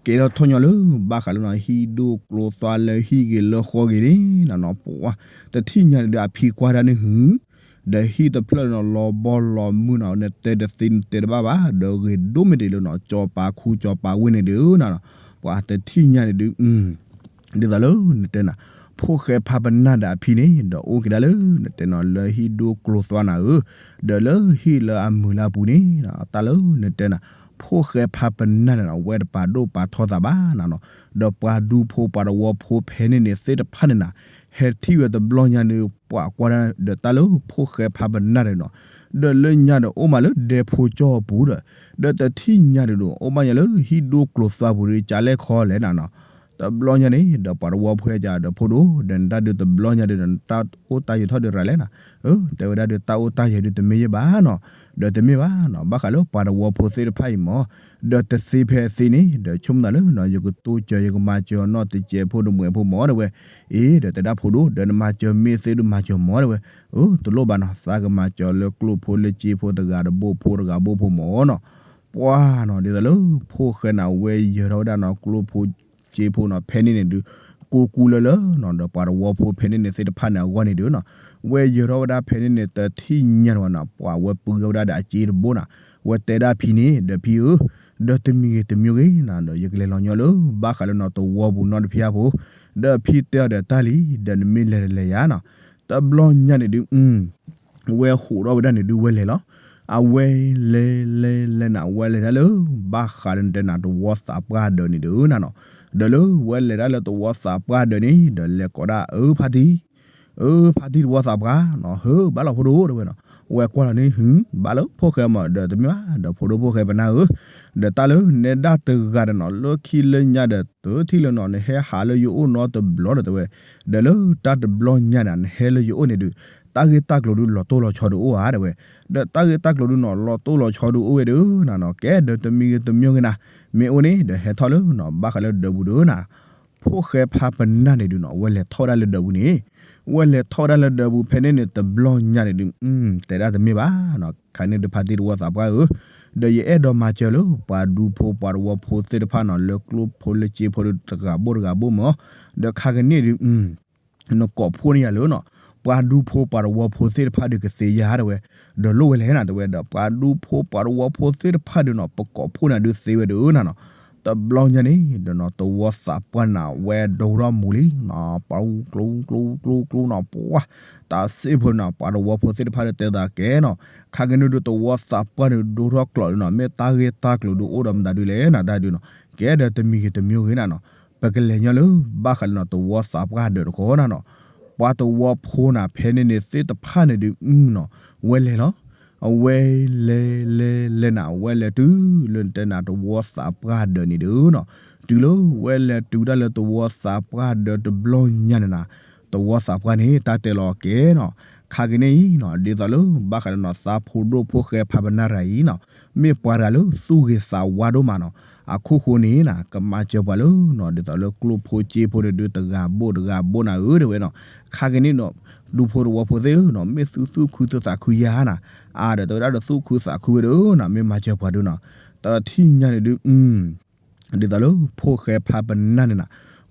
ကဲထီၣ်ထီၣ်ညီလၢ ဘၣ်ဃးလၢနီၤ ဟံၣ်ဒိၣ်ကျိၤသွါလၢဟံၣ်ဂ့ၤလၢဃီဂ့ၤန့ၣ်နၤနီၤ ပှၤ တထံၣ်ညါန့ၣ်ဒုး အဖံကွၢ်ဒၣ်န့ၣ်ဟု ဒီးဟံၣ်တဖျၢၣ်န့ၣ်နီၤ လီၤဘီလီၤမုၢ်နီၤ နတဲတသ့နတဲတဘၣ်ဘၣ် ဒီးဂ့ၤဒိၣ်မ့ၢ်တ့ၢ်လၢနီၤ ကၠီၤပၤခူကၠီၤပၤဝ့ၢ်န့ၣ်ဒုးနၤနီၤ, ပှၤတထံၣ်ညါန့ၣ်ဒုး ဒ်သိးလၢနတဲနၤ ဖိၣ်ဃဲဖးပနၢ်ဒီးအဖံန့ၣ် ဒီးအိၣ်က့ၤဒၣ်လၢနတဲနီၤ လၢဟံၣ်ဒိၣ်ကျိၤသွါနၤဧၢ, ဒီးလၢဟံၣ်လၢအမုာ်လၢအပူၤန့ၣ် တၢ်လၢနတဲနၤ ဖိၣ်ဃဲဖးပနၢ်န့ၣ်နီၤ ဝဲတပာ်ဒိၣ်ပာ်ထီသးဘၣ်နၤနီၤ, ဒီးပှၤဒူဖိပှၤသဝီဖိဖဲန့ၣ်န့ၣ်သ့ၣ်တဖၣ်န့ၣ်နၤ ဟဲထံၣ်ဝဲတဘျီညါန့ၣ် ပှၤကွၢ်ဒၣ်ဒီးတၢ်လၢဖိၣ်ဃဲဖးပနၢ်န့ၣ်နီၤ, ဒီးလၢညါဒီးအိၣ်မးလၢဒဲဖိကၠီအပူၤဒီး, ဒီးတထံၣ်ညါန့ၣ်ဒီး အိၣ်ဘၣ်ညါလၢဟံၣ်ဒိၣ်ကျိၤသွါပူၤဒီး ကၢ်လဲၣ်ခီလဲၣ်နၤနီၤ, တဘျီညါန့ၣ် ဒီးပှၤသဝီဖိဟဲကဒီး ဖိဒိၣ် ဒီးနတၢ်ဒုးတဘျီညါဒီး နတၢ်အိၣ်တၢ်ယၢၤထီၣ်ဒုးရၤလဲၣ်နၤ, အၢ တဲဝဲဒၣ်ဒီးတၢ်အိၣ်တၢ်ယၢၤဒုးတမ့ၢ်ယဲၢ်ဘၣ်နီၤ, ဒီးတမ့ၢ်ဘၣ်နီၤ ဘၣ်ဃးလၢပှၤသဝီဖိသ့ၣ်တဖၣ်အံၤမၢ်, ဒီးတသ့ဖဲအသ့န့ၣ် ဒီးဆိကမိၣ်သးလၢနီၤ ယကတိစၢၤ ယကမၤစၢၤအီၤနီတစဲးဖိတမှဲးဖိမၢ်တဲဝဲ, အ့ ဒီးတဲဒၣ်ဖိဒိၣ် ဒီးနမၤစၢၤမ့ၢ်သ့ဒုးမၤစၢၤမၢ်တဲဝဲ, အၢ တလိၣ်ဘၣ်နီၤ သးကမၤစၢၤလၢကျိၣ်ဖိလၢစ့ဖိတဂၤတဘိဖိတဂၤဘိဖိမၢ်နီၤ, ပှၤနီၤ ဒ်သိးလၢ ဖိၣ်ဃဲနၤဝဲယၢၤထီၣ်ဝဲဒၣ်နီၤ ကျိၣ်ဖိစ့ဖိနီၤ ဖဲန့ၣ်န့ၣ်ဒုး ကူကူလၢလၢနီၤ ဒီးပှၤသဝီဖိဖဲန့ၣ်န့ၣ်သ့ၣ်တဖၣ်န့ၣ်အဂီၢ်န့ၣ်ဒုးနီၤ, ဝဲယၢၤထီၣ်ဝဲဒၣ်ဖဲန့ၣ်န့ၣ် တထံၣ်ညါန့ၣ်ဝဲနီၤ ပှၤဝဲပုၢ်ထီၣ်ဝဲဒၣ်ဒီးအစ့တဘိနီၤ, ဝဲတဲဒၣ်ဖံန့ၣ် ဒီးဖံဧၢ, ဒီးတမံၤဂ့ၤတမံၤဂ့ၤနၤ ဒီးယကလဲၤလီၤညီလၢ ဘၣ်ဃးလၢနီၤ သဝီပူၤနီတဖျၢၣ်ဖိ, ဒီးဖံတဲအီၤဒီးတၢ်လံ, ဒီးနမ့ၢ်လဲၤတလဲၤယၤနီၤ, တဘျီညါန့ၣ်ဒုး ဝဲဟးထီၣ်ဝဲဒၣ်န့ၣ်ဒုးဝဲလဲၤလီၤ. အဝဲလဲၤလဲၤလဲၤနၤ ဝဲလဲၤတၢ်လၢ ဘၣ်ဃးလၢနတဲနၤတဝီသးပှၢ်ဒၢးန့ၣ်ဒုးနၤနီၤ, ဒီးလၢဝဲလဲၤတၢ်လၢတဝီသးပှၢ်ဒၢးန့ၣ် ဒီးလဲၤကိးဒၣ်အၢဖါတံၢ် အၢဖါတံၢ်တဝီသးပှၢ်နီၤ, ဟၢဘၣ်လီၤဖိဒိၣ်တဲဝဲနီၤ, ဝဲကွၢ်လီၤန့ၣ် ဟၢဘၣ်လၢဖိၣ်ဃဲမး ဒီးတမ့ၢ်ဘၣ် ဒီးဖိဒိၣ်ဖိၣ်ဃဲပနၢ်ဧၢ, ဒီးတၢ်လၢနဲဒၣ်တဂၤဒီးနီၤ လၢခံလၢညါဒီးတထံၣ်လၢနီၤ နဟဲဟးလၢယအိၣ်နီတဘျီဒီးတဲဝဲ, ဒီးလၢတၢ်တဘျီညါန့ၣ် နဟဲလၢယအိၣ်န့ၣ်ဒုး တၢ်ဂ့ၢ်တၢ်ကျိၤဒုးလီၤတိၢ်လီၤဆီဒုးအိၣ်ဧါတဲဝဲ, ဒီးတၢ်ဂ့ၢ်တၢ်ကျိၤဒုးနီၤ လီၤတိၢ်လီၤဆီဒုးအိၣ်ဝဲဒုးနၤနီၤ, ကဲဒီးတမံၤဂ့ၤတမံၤဂ့ၤနၤ, မ့ၢ်အိၣ်န့ၣ် ဒီးဟဲထီၣ်လၢနီၤ ဘၣ်ဃးလၢဒၢးပူၤဒုးနၤ ဖိၣ်ဃဲဖါပနၢ်န့ၣ်ဒုးနီၤ ဝဲလဲၤထီၣ်ဝဲဒၣ်လၢဒၢးပူၤန့ၣ်, ဝဲလဲၤထီၣ်ဝဲဒၣ်လၢဒၢးပူၤ ဖဲန့ၣ်န့ၣ် တဘျီညါန့ၣ်ဒုး တဲဒၣ်တမ့ၢ်ဘၣ်နီၤ, ခါန့ၣ်ဒုးဖါတံၢ်တဝီသးပှၢ်ဧၢ, ဒီးယအဲၣ်ဒိးမၤစၢၤလၢ ပှၤဒူဖိပှၤတဝီဖိသ့ၣ်တဖၣ်နီၤ လၢကျိၣ်ဖိလၢစ့ဖိဒုးတဂၤဘိၣ်တဂၤဘိၣ်မး, ဒီးခါကန့ၣ်ဒုး နကိးဖှိၣ်န့ၢ်ယၤလၢနီၤ, ပှၤဒူဖိပှၤတဝီဖိသ့ၣ်တဖၣ်ဒုးကသ့ဧါတဲဝဲ, ဒီးလိၣ်ဝဲလဲၣ်နၤတဲဝဲ ဒီးပှၤဒူဖိပှၤတဝီဖိသ့ၣ်တဖၣ်ဒုးနီၤ ပကိးဖှိၣ်န့ၢ်ဒုးသ့ဝဲဒုးနၤနီၤ, တဘျီညါန့ၣ် ဒီးနီၤ တဝီသးပှၢ်န့ၣ် ဝဲဒိထီၣ်မူလံနီၤ, ပှၤကျူကျူကျူကျူနီၤ ပှၤ တၢ်စ့ဖိန့ၣ်နီၤ ပှၤတဝီဖိသ့ၣ်တဖၣ်ဒုးတဲသးကဲနီၤ, ခါကန့ၣ်ဒုးတဝီသးပှၢ်န့ၣ်ဒိထီၣ်ကျိးဒုးနီၤ မ့ၢ်တၢ်ဂ့ၢ်တၢ်ကျိၤဒုးအိၣ်ဒီးမတၤဒုးလဲၣ်နၤ တၢ်ဒုးနီၤ, ကဲဒီးတမံၤဂ့ၤတမံၤဂ့ၤနၤနီၤ, ပကလဲၤညီလၢ ဘၣ်ဃးလၢနီၤ တဝီသးပှၢ်ဒၢးတခီနၤနီၤ, ပှၤတဝီဖိနၤ ဖဲန့ၣ်န့ၣ်သ့ၣ်တဖၣ်န့ၣ်ဒုးနီၤ ဝဲလဲၤလီၤ, အဝဲလဲၤလဲၤလဲၤနၤ ဝဲလဲၤတုၤလၢနတဲနၤတဝီသးပှၢ်ဒၢးန့ၣ်ဒုးနီၤ, တုၤလၢဝဲလဲၤတုၤဒၣ်လၢတဝီသးပှၢ်ဒၢးတဘျီညါန့ၣ်နၤ, တဝီသးပှၢ်န့ၣ် တၢ်တဲလီၤကဲနီၤ, ခါကန့ၣ်အံၤနီၤ ဒ်သိးလၢဘၣ်ဃးလၢနီၤ သးဖိဒိၣ်ဖိၣ်ဃဲဖးပနၢ်တဂၤအံၤနီၤ, မ့ၢ်ပှၤတဂၤလၢသူၣ်ဂ့ၤသးဝါဒိၣ်မးနီၤ, အခိၣ်ဃိန့ၣ်နၤ ကမၤစၢၤပှၤလၢနီၤ ဒ်သိးလၢကျိၣ်ဖိစ့ဖိန့ၣ်ဒုးတဂၤဘိၣ်တဂၤဘိၣ်နၤဧၢတဲဝဲနီၤ, ခါကန့ၣ်နီၤ ဒူဖိတဝီဖိသ့ၣ်ဧၢနီၤ မ့ၢ်သုသူၣ်ခုသးခုယၤနၤ, အါဒီးတဲဝဲဒၣ်ဒီးသူၣ်ခုသးခုဝဲဒၣ်နၤ မ့ၢ်မၤစၢၤပှၤဒုးနီၤ, တထံၣ်ညါန့ၣ်ဒုး ဒ်သိးလၢဖိၣ်ဃဲဖးပနၢ်န့ၣ်နၤ,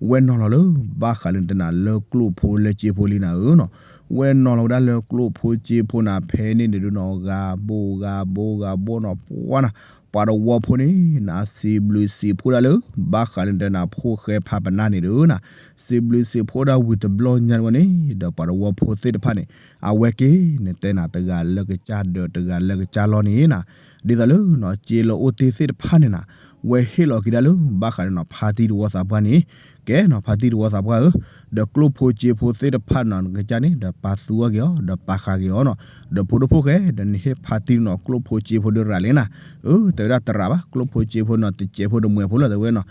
ဝဲနီၤလီၤလၢ ဘၣ်ဃးလၢနတဲနၤလၢကျိၣ်ဖိလၢစ့ဖိလံနၤဧၢနီၤ, ဝဲနီၤလီၤဝဲဒၣ်လၢကျိၣ်ဖိစ့ဖိနၤ ဖဲန့ၣ်န့ၣ်ဒုးနီၤ ဂၤဘိၣ်ဂၤဘိၣ်ဂၤဘိၣ်နီၤ ပှၤနၤ, ပှၤတဝီဖိန့ၣ်နၤ စံးဘျုးစံးဖှိၣ်ဒၣ်လၢ ဘၣ်ဃးလၢနတဲနၤဖိၣ်ဃဲဖးပနၢ်န့ၣ်ဒုးနၤ, စံးဘျုးစံးဖှိၣ်ဒၣ်ဝံၤတဘျီညါန့ၣ်ဝဲန့ၣ် ဒီးပှၤတဝီဖိသ့ၣ်တဖၣ်န့ၣ် အဝဲက့ၤနတဲနၤတဂၤလၢကစၢ်ဒီးတဂၤလၢကစၢ်လီၢ်န့ၣ်နၤ, ဒ်သိးလၢနီၤ စ့လၢအိၣ်တ့ၢ်သ့ၣ်တဖၣ်န့ၣ်နၤ, ဝဲဟ့ၣ်လီၤက့ၤဒၣ်လၢ ဘၣ်ဃးဒီးနီၤ ဖါတံၢ်တဝီသးပှၢ်န့ၣ်, ကဲနီၤ ဖါတံၢ်တဝီသးပှၢ်ဧၢ, ဒီးကျိၣ်ဖိစ့ဖိသ့ၣ်တဖၣ်နီၤ နကစၢ်န့ၣ် ဒီးပာ်သူအီၤက့ၤအီၤ ဒီးပာ်ဃာ်က့ၤအီၤနီၤ, ဒီးဖိဒိၣ်ဖိၣ်ဃဲ ဒီးနဟ့ၣ်ဖါတံၢ်နီၤ ကျိၣ်ဖိစ့ဖိဒုးရၤလဲၣ်နၤ, အၢ တဲဝဲဒၣ်တရၤဘၣ် ကျိၣ်ဖိစ့ဖိနီၤ တစဲးဖိတမှဲးဖိလီၤ တဲဝဲနီၤ,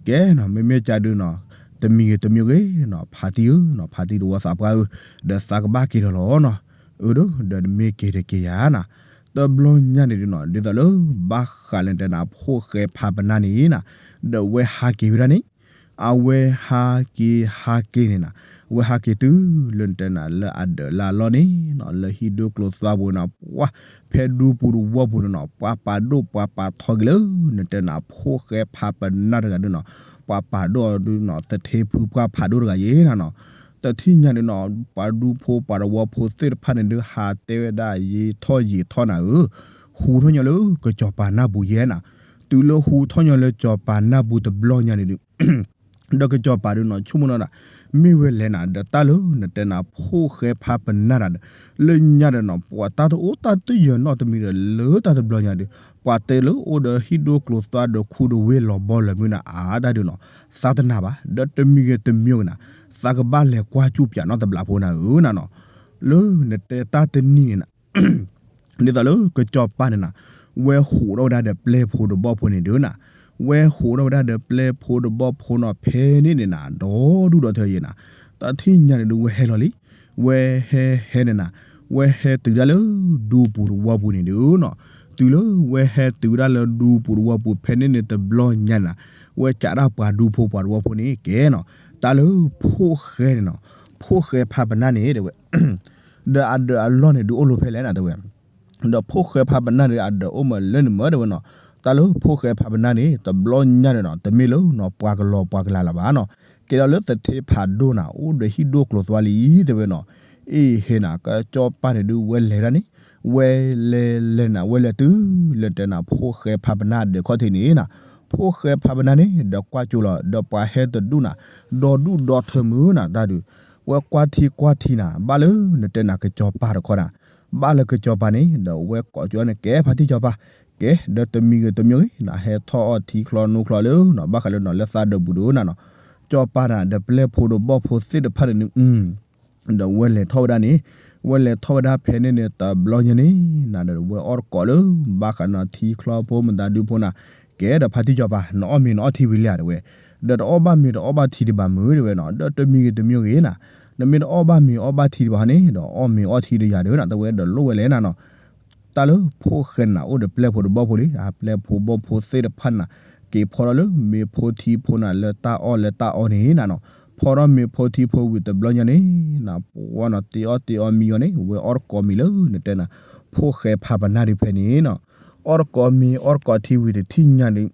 ကဲနီၤ မ့မ့ၢ်ကၢ်ဒုးနီၤ တမံၤဂ့ၤတမံၤဂ့ၤနီၤ ဖါတံၢ်ဧၢနီၤ ဖါတံၢ်တဝီသးပှၢ်ဧၢ, ဒီးသးကဘၣ်က့ၤဒီးလီၤနီၤ, အၢ ဒီးနမ့ၢ်က့ၤတက့ၤယၤနၤ, တဘျီညါန့ၣ်ဒုးနီၤ ဒ်သိးလၢ ဘၣ်ဃးလၢနတဲနၤ ဖိၣ်ဃဲဖးပနၢ်န့ၣ်နၤ, ဒီးဝဲဟးက့ၤဝဲဒၣ်န့ၣ်, အဝဲဟးက့ၤဟးက့ၤန့ၣ်နၤ, ဝဲဟးက့ၤတုၤလၢနတဲနၤလၢအဒၢးလၢအလီၢ်န့ၣ်နီၤ လၢဟံၣ်ဒိၣ်ကျိၤသွါပူၤနီၤ ပှၤ ဖဲဒူပူၤတဝီပူၤန့ၣ်နီၤ ပှၤပာ်ဒိၣ်ပှၤပာ်ထီက့ၤလၢ နတဲနၤဖိၣ်ဃဲဖးပနၢ်တဂၤဒုးနီၤ, ပှၤပာ်ဒိၣ်အီၤဒုးနီၤ သထ့ဖုပှၢ်ဖးဒိၣ်တဂၤယဲနၤနီၤ, တထံၣ်ညါန့ၣ်နီၤ ပှၤဒူဖိပှၤတဝီဖိသ့ၣ်တဖၣ်န့ၣ်ဒုး ဟးတဲဝဲဒၣ်ယံာ်ထီၣ်ယံာ်ထီၣ်နၤဧၢ, ဟူထီၣ်ညီလၢကစီၤပၤနၢ်ပူၤယဲနၤ, တုၤလၢဟူထီၣ်ညီလၢကစီၤပၤနၢ်ပူၤတဘျီညါန့ၣ်ဒုး ဒီးကစီၤပၤဒုးနီၤ ဆိကမိၣ်နီၤဒၣ် မ့ၢ်ဝဲလဲၣ်နၤ ဒီးတၢ်လၢနတဲနၤဖိၣ်ဃဲဖးပနၢ်တဂၤဒီး လၢညါဒီးနီၤ ပှၤတၢ်တအိၣ်တၢ်တယၢၤနီတမံၤဒီး လၢတၢ်တဘျီညါဒုး ပှၤတဲလၢအိၣ်ဒီးဟံၣ်ဒိၣ်ကျိၤသွါဒီးခူဒီးဝ့ၢ်လီၤဘီလၢာ်မုၢ်နၤ အါတၢ်ဒုးနီၤ သးတနၢ်ဘၣ် ဒီးတမံၤဂ့ၤတမံၤဂ့ၤနၤ သးကဘၣ်လဲၤကွၢ်စူၣ်ပၠးနီတဘျီဖိနၤဧၢနၤနီၤ လၢနတဲတၢ်တနံၤန့ၣ်နၤ ဒ်သိးလၢကစီၤပၤန့ၣ်နၤ ဝဲဟးထီၣ်ဝဲဒၣ်ဒီးပျဲၢ်ဖိတဘီၣ်ဖိန့ၣ်ဒုးနၤ, ဝဲဟးထီၣ်ဝဲဒၣ်ဒီးပျဲၢ်ဖိတဘီၣ်ဖိနီၤ ဖဲန့ၣ်န့ၣ်နၤ ဒီဒူၣ်ဒီထၢယဲနၤ, တၢ်ထံၣ်ညါန့ၣ်ဒုးဝဲဟဲလီၤလံ, ဝဲဟဲဟဲန့ၣ်နၤ, ဝဲဟဲတုၤဒၣ်လၢဒူပူၤတဝီပူၤန့ၣ်ဒုးနီၤ, တုၤလၢဝဲဟဲတုၤဝဲဒၣ်လၢဒူပူၤတဝီပူၤ ဖဲန့ၣ်န့ၣ်တဘျီညါန့ၣ်နၤ, ဝဲကးဒၣ်ပှၤဒူဖိပှၤတဝီဖိန့ၣ်ကဲနီၤ, တၢ်လၢဖိၣ်ဃဲန့ၣ်နီၤ, ဖိၣ်ဃဲဖးပနၢ်န့ၣ်တဲဝဲ ဒီးအဒၢးအလီၢ်န့ၣ်ဒုးအိၣ်လီၤဖဲလဲၣ်နၤတဲဝဲ, ဒီးဖိၣ်ဃဲဖးပနၢ်န့ၣ်အဒၢးအိၣ်မးလၢန့ၣ်မးတဲဝဲနီၤ, တၢ်လၢဖိၣ်ဃဲဖးပနၢ်န့ၣ် တဘျီညါန့ၣ်နီၤ တမ့ၢ်လၢနီၤပှၤကလီၤပှၤကလၤလၢၤဘၣ်နီၤ, ကဲဒီးလၢသထ့ဖးဒိၣ်နၤ အိၣ်ဒီးဟံၣ်ဒိၣ်ကျိၤသွါလံတဲဝဲနီၤ, အ့ၣ်ဟဲနၤ ကစီၤပၤန့ၣ်ဒုးဝဲလဲၤဒၣ်န့ၣ်, ဝဲလဲၤလဲၤနၤ ဝဲလဲၤတုၤလၢတဲနၤ ဖိၣ်ဃဲဖးပနၢ်ဒၢးခီၣ်ထံးန့ၣ်နၤ, ဖိၣ်ဃဲဖးပနၢ်န့ၣ် ဒီးကွၢ်ကၠိလီၤ ဒီးပှၤဟဲတဒူၣ်နၤ, ဒီဒူၣ်ဒီထၢမုၢ်နၤတၢ်ဒုး, ဝဲကွၢ်ထံကွၢ်ထံနၤ ဘၣ်လၢနတဲနၤကစီၤပၤတခီနၤ, ဘၣ်လၢကစီၤပၤန့ၣ် ဒီးဝဲကိးကၠိန့ၣ် ကဲဖါတံၢ်စီၤပၤ, ကဲဒီးတမံၤဂ့ၤတမံၤဂ့ၤနၤ ဟဲထီၣ်အီၣ်ထံချီနိချီလၢနၤ ဘၣ်ဃးလၢနၤလၢသးဒီးဘူးဒိၣ်နၤနီၤ, စီၤပၤနၤ ဒီးပျဲၢ်ဖိဒီးဘီၣ်ဖိသ့ၣ်တဖၣ်န့ၣ် ဒီးဝဲလဲၤထီၣ်ဝဲဒၣ်န့ၣ်, ဝဲလဲၤထီၣ်ဝဲဒၣ်ဖဲန့ၣ်န့ၣ် တဘျီညါန့ၣ်နၤ ဒီးဝဲအီၣ်တကိးလၢ ဘၣ်ဃးနီၤထံချီဖိမတၤဒုဖိနၤ, ကဲဒီးဖါတံၢ်စီၤပၤ နအီၣ်မ့ၤနအီၣ်ထံဝံၤလံဧါ တဲဝဲ, ဒီးတအီၣ်ဘၣ်မ့ၤတအီၣ်ဘၣ်ထံဒံးဘၣ်မုၢ် တဲဝဲနီၤ, ဒီးတမံၤဂ့ၤတမံၤဂ့ၤနၤ, နမ့ၢ်တအီၣ်ဘၣ်မ့ၤအီၣ်ဘၣ်ထံဒံးဘၣ်ဟီန့ၣ် ဒီးအီၣ်မ့ၤအီၣ်ထံဒီးယၤဒုးနၤ တဲဝဲ ဒီးလိၣ်ဝဲလဲၣ်နၤနီၤ တၢ်လၢဖိၣ်ဃဲနၤ အိၣ်ဒီးပျဲၢ်ဖိဒီးဘီၣ်ဖိလံ, ပျဲၢ်ဖိဘီၣ်ဖိသ့ၣ်တဖၣ်နၤ က့ၤဖီထီၣ်လၢမ့ၤဖိထံဖိနၤ လၢတၢ်အီၣ်လၢတၢ်အီန့ၣ်နၤနီၤ, ဖီထီၣ်မ့ၤဖိထံဖိဝံၤတဘျီညါန့ၣ်နၤ ပှၤနီၤ တ့အီၣ်တ့အီမံအီၤန့ၣ် ဝဲအီၣ်တကိးမ့ၤလၢနတဲနၤ ဖိၣ်ဃဲဖးပနၢ်ဒုးဖဲန့ၣ်နီၤ, အီၣ်တကိးမ့ၤအီၣ်တကိးထံဝံၤတထံၣ်ညါဒုး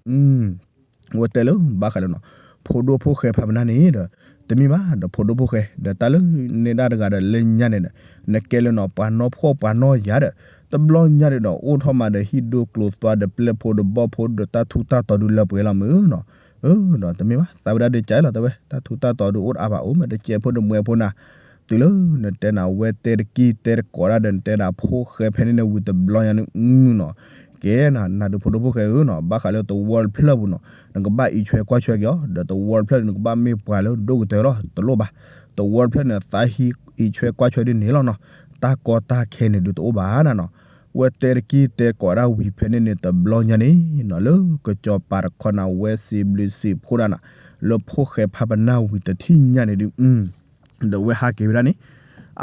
ဝဲတဲလၢဘၣ်ဃးလၢနီၤ ဖိဒိၣ်ဖိၣ်ဃဲဖးပနၢ်န့ၣ်ဒီး တမ့ၢ်ဘၣ်ဒီးဖိဒိၣ်ဖိၣ်ဃဲ ဒီးတၢ်လၢနဲဒၣ်တဂၤဒီးလၢညါန့ၣ်ဒီး နကဲလၢနီၤပှၤနီၢ်ဖှီၣ်ပှၤနီၢ်ယၤဒီး တဘျီညါဒုးဒီး အိၣ်ထီၣ်မးဒီးဟံၣ်ဒိကျိၤသွါဒီးပျဲၢ်ဖိဒီးဘီၣ်ဖိဒီးတၢ်ထူးတၢ်တီၤဒုးလၢပှဲၤလီၤမုၢ်နီၤ, ဒီးတမ့ၢ်ဘၣ် သးဝဲဒၣ်ဒုးကဲလီၤ တဲဝဲ တၢ်ထူးတၢ်တီၤဒုးအိၣ်တအါဘၣ် အိၣ်မးတကဲဖိတမှဲၤဖိနၤ တုၤလၢနတဲနၤ ဝဲတဲတကံၢ်တဲတကိးဒၣ်ဒီး နတဲဒၣ်ဖိၣ်ဃဲဖဲန့ၣ်န့ၣ်ဝံၤတဘျီညါန့ၣ် မုၢ်နီၤ, ကဲနၤ နၤဒုးဖိဒိၣ်ဖိၣ်ဃဲဧၢနီၤ ဘၣ်ဃးလၢသဝီတဖျၢၣ်ပူၤနီၤ နကဘၣ်အံးဆွဲကွၢ်ဆွဲက့ၤအီၤ ဒီးသဝီတဖျၢၣ်န့ၣ် နကဘၣ်မ့ၢ်ပှၤလၢဒိၣ်ကတၢၢ်လီၤ တလိၣ်ဘၣ်, သဝီတဖျၢၣ်န့ၣ် သးဟံးအံးဆွဲကွၢ်ဆွဲဒ်န့ၣ်လီၤနီၤ, တၢ်ကီတၢ်ခဲန့ၣ်ဒုးတအိၣ်ဘၣ်နၤနီၤ, ဝဲတဲတကံၢ်တဲတကိးဒၣ်ဝံၤဖဲန့ၣ်န့ၣ် တဘျီညါန့ၣ်နီၤ လၢကစီၤပၤတခီနၤ ဝဲစံးဘျုးစံးဖှိၣ်ဒၣ်နၤ လၢဖိၣ်ဃဲဖးပနၢ်ဝံၤတထံၣ်ညါန့ၣ်ဒုး ဒီးဝဲဟးက့ၤဝဲဒၣ်န့ၣ်,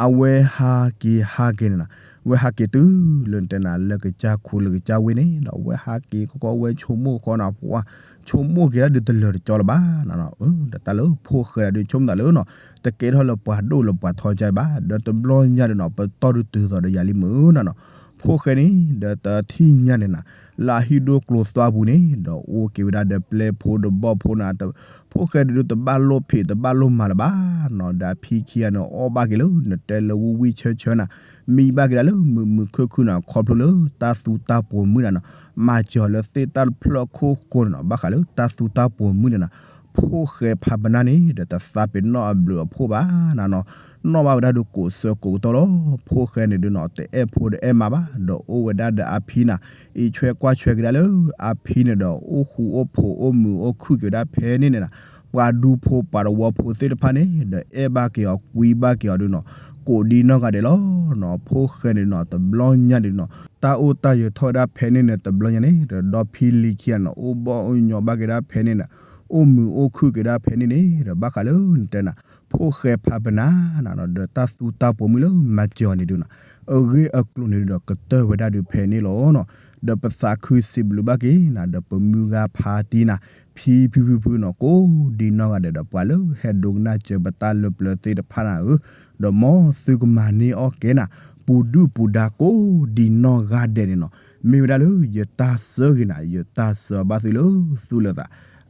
အဝဲဟးက့ၤဟးက့ၤန့ၣ်နၤ, ဝဲဟးက့ၤတုၤလၢနတဲနၤ လၢကစၢ်ခူလၢကစၢ်ဝ့ၢ်န့ၣ်ဒီး ဝဲဟးက့ၤဃီဃီ ဝဲဆိကမိၣ်ဃီနၤ ပှၤဆိကမိၣ်က့ၤဒၣ်ဒုးတလၢာ်တကၠီလၢၤဘၣ်နၤနီၤ, ဒီးတၢ်လၢဖိၣ်ဃဲဒၣ်ဒုးဆိကမိၣ်သးလၢနီၤ တကဲထီၣ်လၢပှၤဒိၣ်လၢပှၤထီကါဘၣ် ဒီးတဘျီညါဒုးနီၤ ပတီၢ်ဒုးတုၤသိးဒီးယၤလံမုၢ်နၤနီၤ, ဖိၣ်ဃဲန့ၣ် ဒီးတထံၣ်ညါန့ၣ်နၤ လၢအဟံၣ်ဒိကျိၤသွါပူၤန့ၣ် ဒီးအိၣ်က့ၤဝဲဒၣ်ဒီးပျဲၢ်ဖိဒီးဘီၣ်ဖိနၤ ဖိၣ်ဃဲဒုးတဘၣ်လိၣ်ဖံးတဘၣ်လိၣ်မၤလၢၤဘၣ်နီၤ, ဒီးအဖံခံဂၤန့ၣ် အီၣ်ဘၣ်က့ၤလၢနတဲလၢဝံၣ်ဝံၣ်ဆၢဆၢနၤ, မံဘၣ်က့ၤဒၣ်လၢမုာ်မုာ်ခုၣ်ခုၣ်နၤ ခီဖျိလၢတၢ်သူတၢ်ပိာ်မုၣ်နၤနီၤ, မၤစၢၤလၢသ့ၣ်တၢ်ဖျၢၣ်ခိၣ်ဃိန့ၣ်နီၤ ဘၣ်ဃးလၢတၢ်သူတၢ်ပိာ်မုၣ်န့ၣ်နၤ, ဖိၣ်ဃဲဖးပနၢ်န့ၣ် ဒီးတသးပ့ၤနီၣ်အဘျုးအဖှိၣ်ဘၣ်နၤနီၤ, နီၣ်ဘၣ်ဝဲဒၣ်ဒုးကိးဆၢကိးကတီၢ်လီၤ, ဖိၣ်ဃဲန့ၣ်ဒုးနီၤ တအဲၣ်ဖိတအဲၣ်မါဘၣ် ဒီးအိၣ်ဝဲဒၣ်ဒီးအဖံနၤ, အံးဆွဲကွၢ်ဆွဲက့ၤဒၣ်လၢအဖံန့ၣ်ဒီး အိၣ်ဃူအိၣ်ဖိးအိၣ်မုာ်အိၣ်ခုၣ်က့ၤဝဲဒၣ်ဖဲန့ၣ်န့ၣ်နၤ, ပှၤဒူဖိပှၤသဝီဖိသ့ၣ်တဖၣ်န့ၣ် ဒီးအဲၣ်ဘၣ်က့ၤအီၤကွံဘၣ်က့ၤအီၤဒုးနီၤ, ကိးဒံနီၢ်ဂၤဒဲးလီၤနီၤ, ဖိၣ်ဃဲန့ၣ်နီၤ တဘျီညါဒုးနီၤ, တၢ်အိၣ်တၢ်ယၢၤထီၣ်ဝဲဒၣ်ဖဲန့ၣ်န့ၣ် တဘျီညါန့ၣ် ဒီးဒီဖံလံၤခံဂၤန့ၣ် အိၣ်ဘီၣ်အိၣ်ညီဘၣ်က့ၤဒၣ်ဖဲန့ၣ်န့ၣ်, အိၣ်မုာ်အိၣ်ခုၣ်က့ၤဒၣ်ဖဲန့ၣ်န့ၣ် ဒီးဘၣ်ဃးလၢနတဲနၤ, ဖိၣ်ဃဲဖးပနၢ်နၤနီၤ ဒီးတၢ်သူတၢ်ပိာ်မုၣ်လၢမၤစၢၤအီၤန့ၣ်ဒုးနီၤ, အဂ့ၢ်အကျိၤန့ၣ်ဒုးဒီးကတၢၢ်ဝဲဒၣ်ဒုးဖဲန့ၣ်လီၤနီၤ, ဒီးပသးခုစံးဘျုးဘၣ်က့ၤနၤ ဒီးပမုၢ်ဂၤဖါတံၢ်နၤ ဖံဖုဖုဖုနီၤ ကိးဒံနီၢ်ဂၤဒဲးဒီး ပှၤလၢဟဲဒိကနၣ်စၢၤပတၢ်လၢပျၢၤသ့ၣ်တဖၣ်နၤဧၢ, ဒီးမ်သုကမၤန့ၢ်အီၣ်ကဲနၤ ပူၤဒုၣ်ပူၤဒါကိးဒံနီၢ်ဂၤဒဲးန့ၣ်နီၤ, မ့ၢ်ဝဲဒၣ်လၢယတၢ်ဆၢဂ့ၤနၤ ယတၢ်ဆၢဘၣ်သုလၢသုလိာ်သး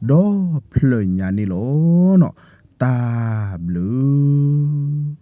ဒီဖျၢၣ်ညါန့ၣ်လီၤနီၤ, တၢ်ဘျုး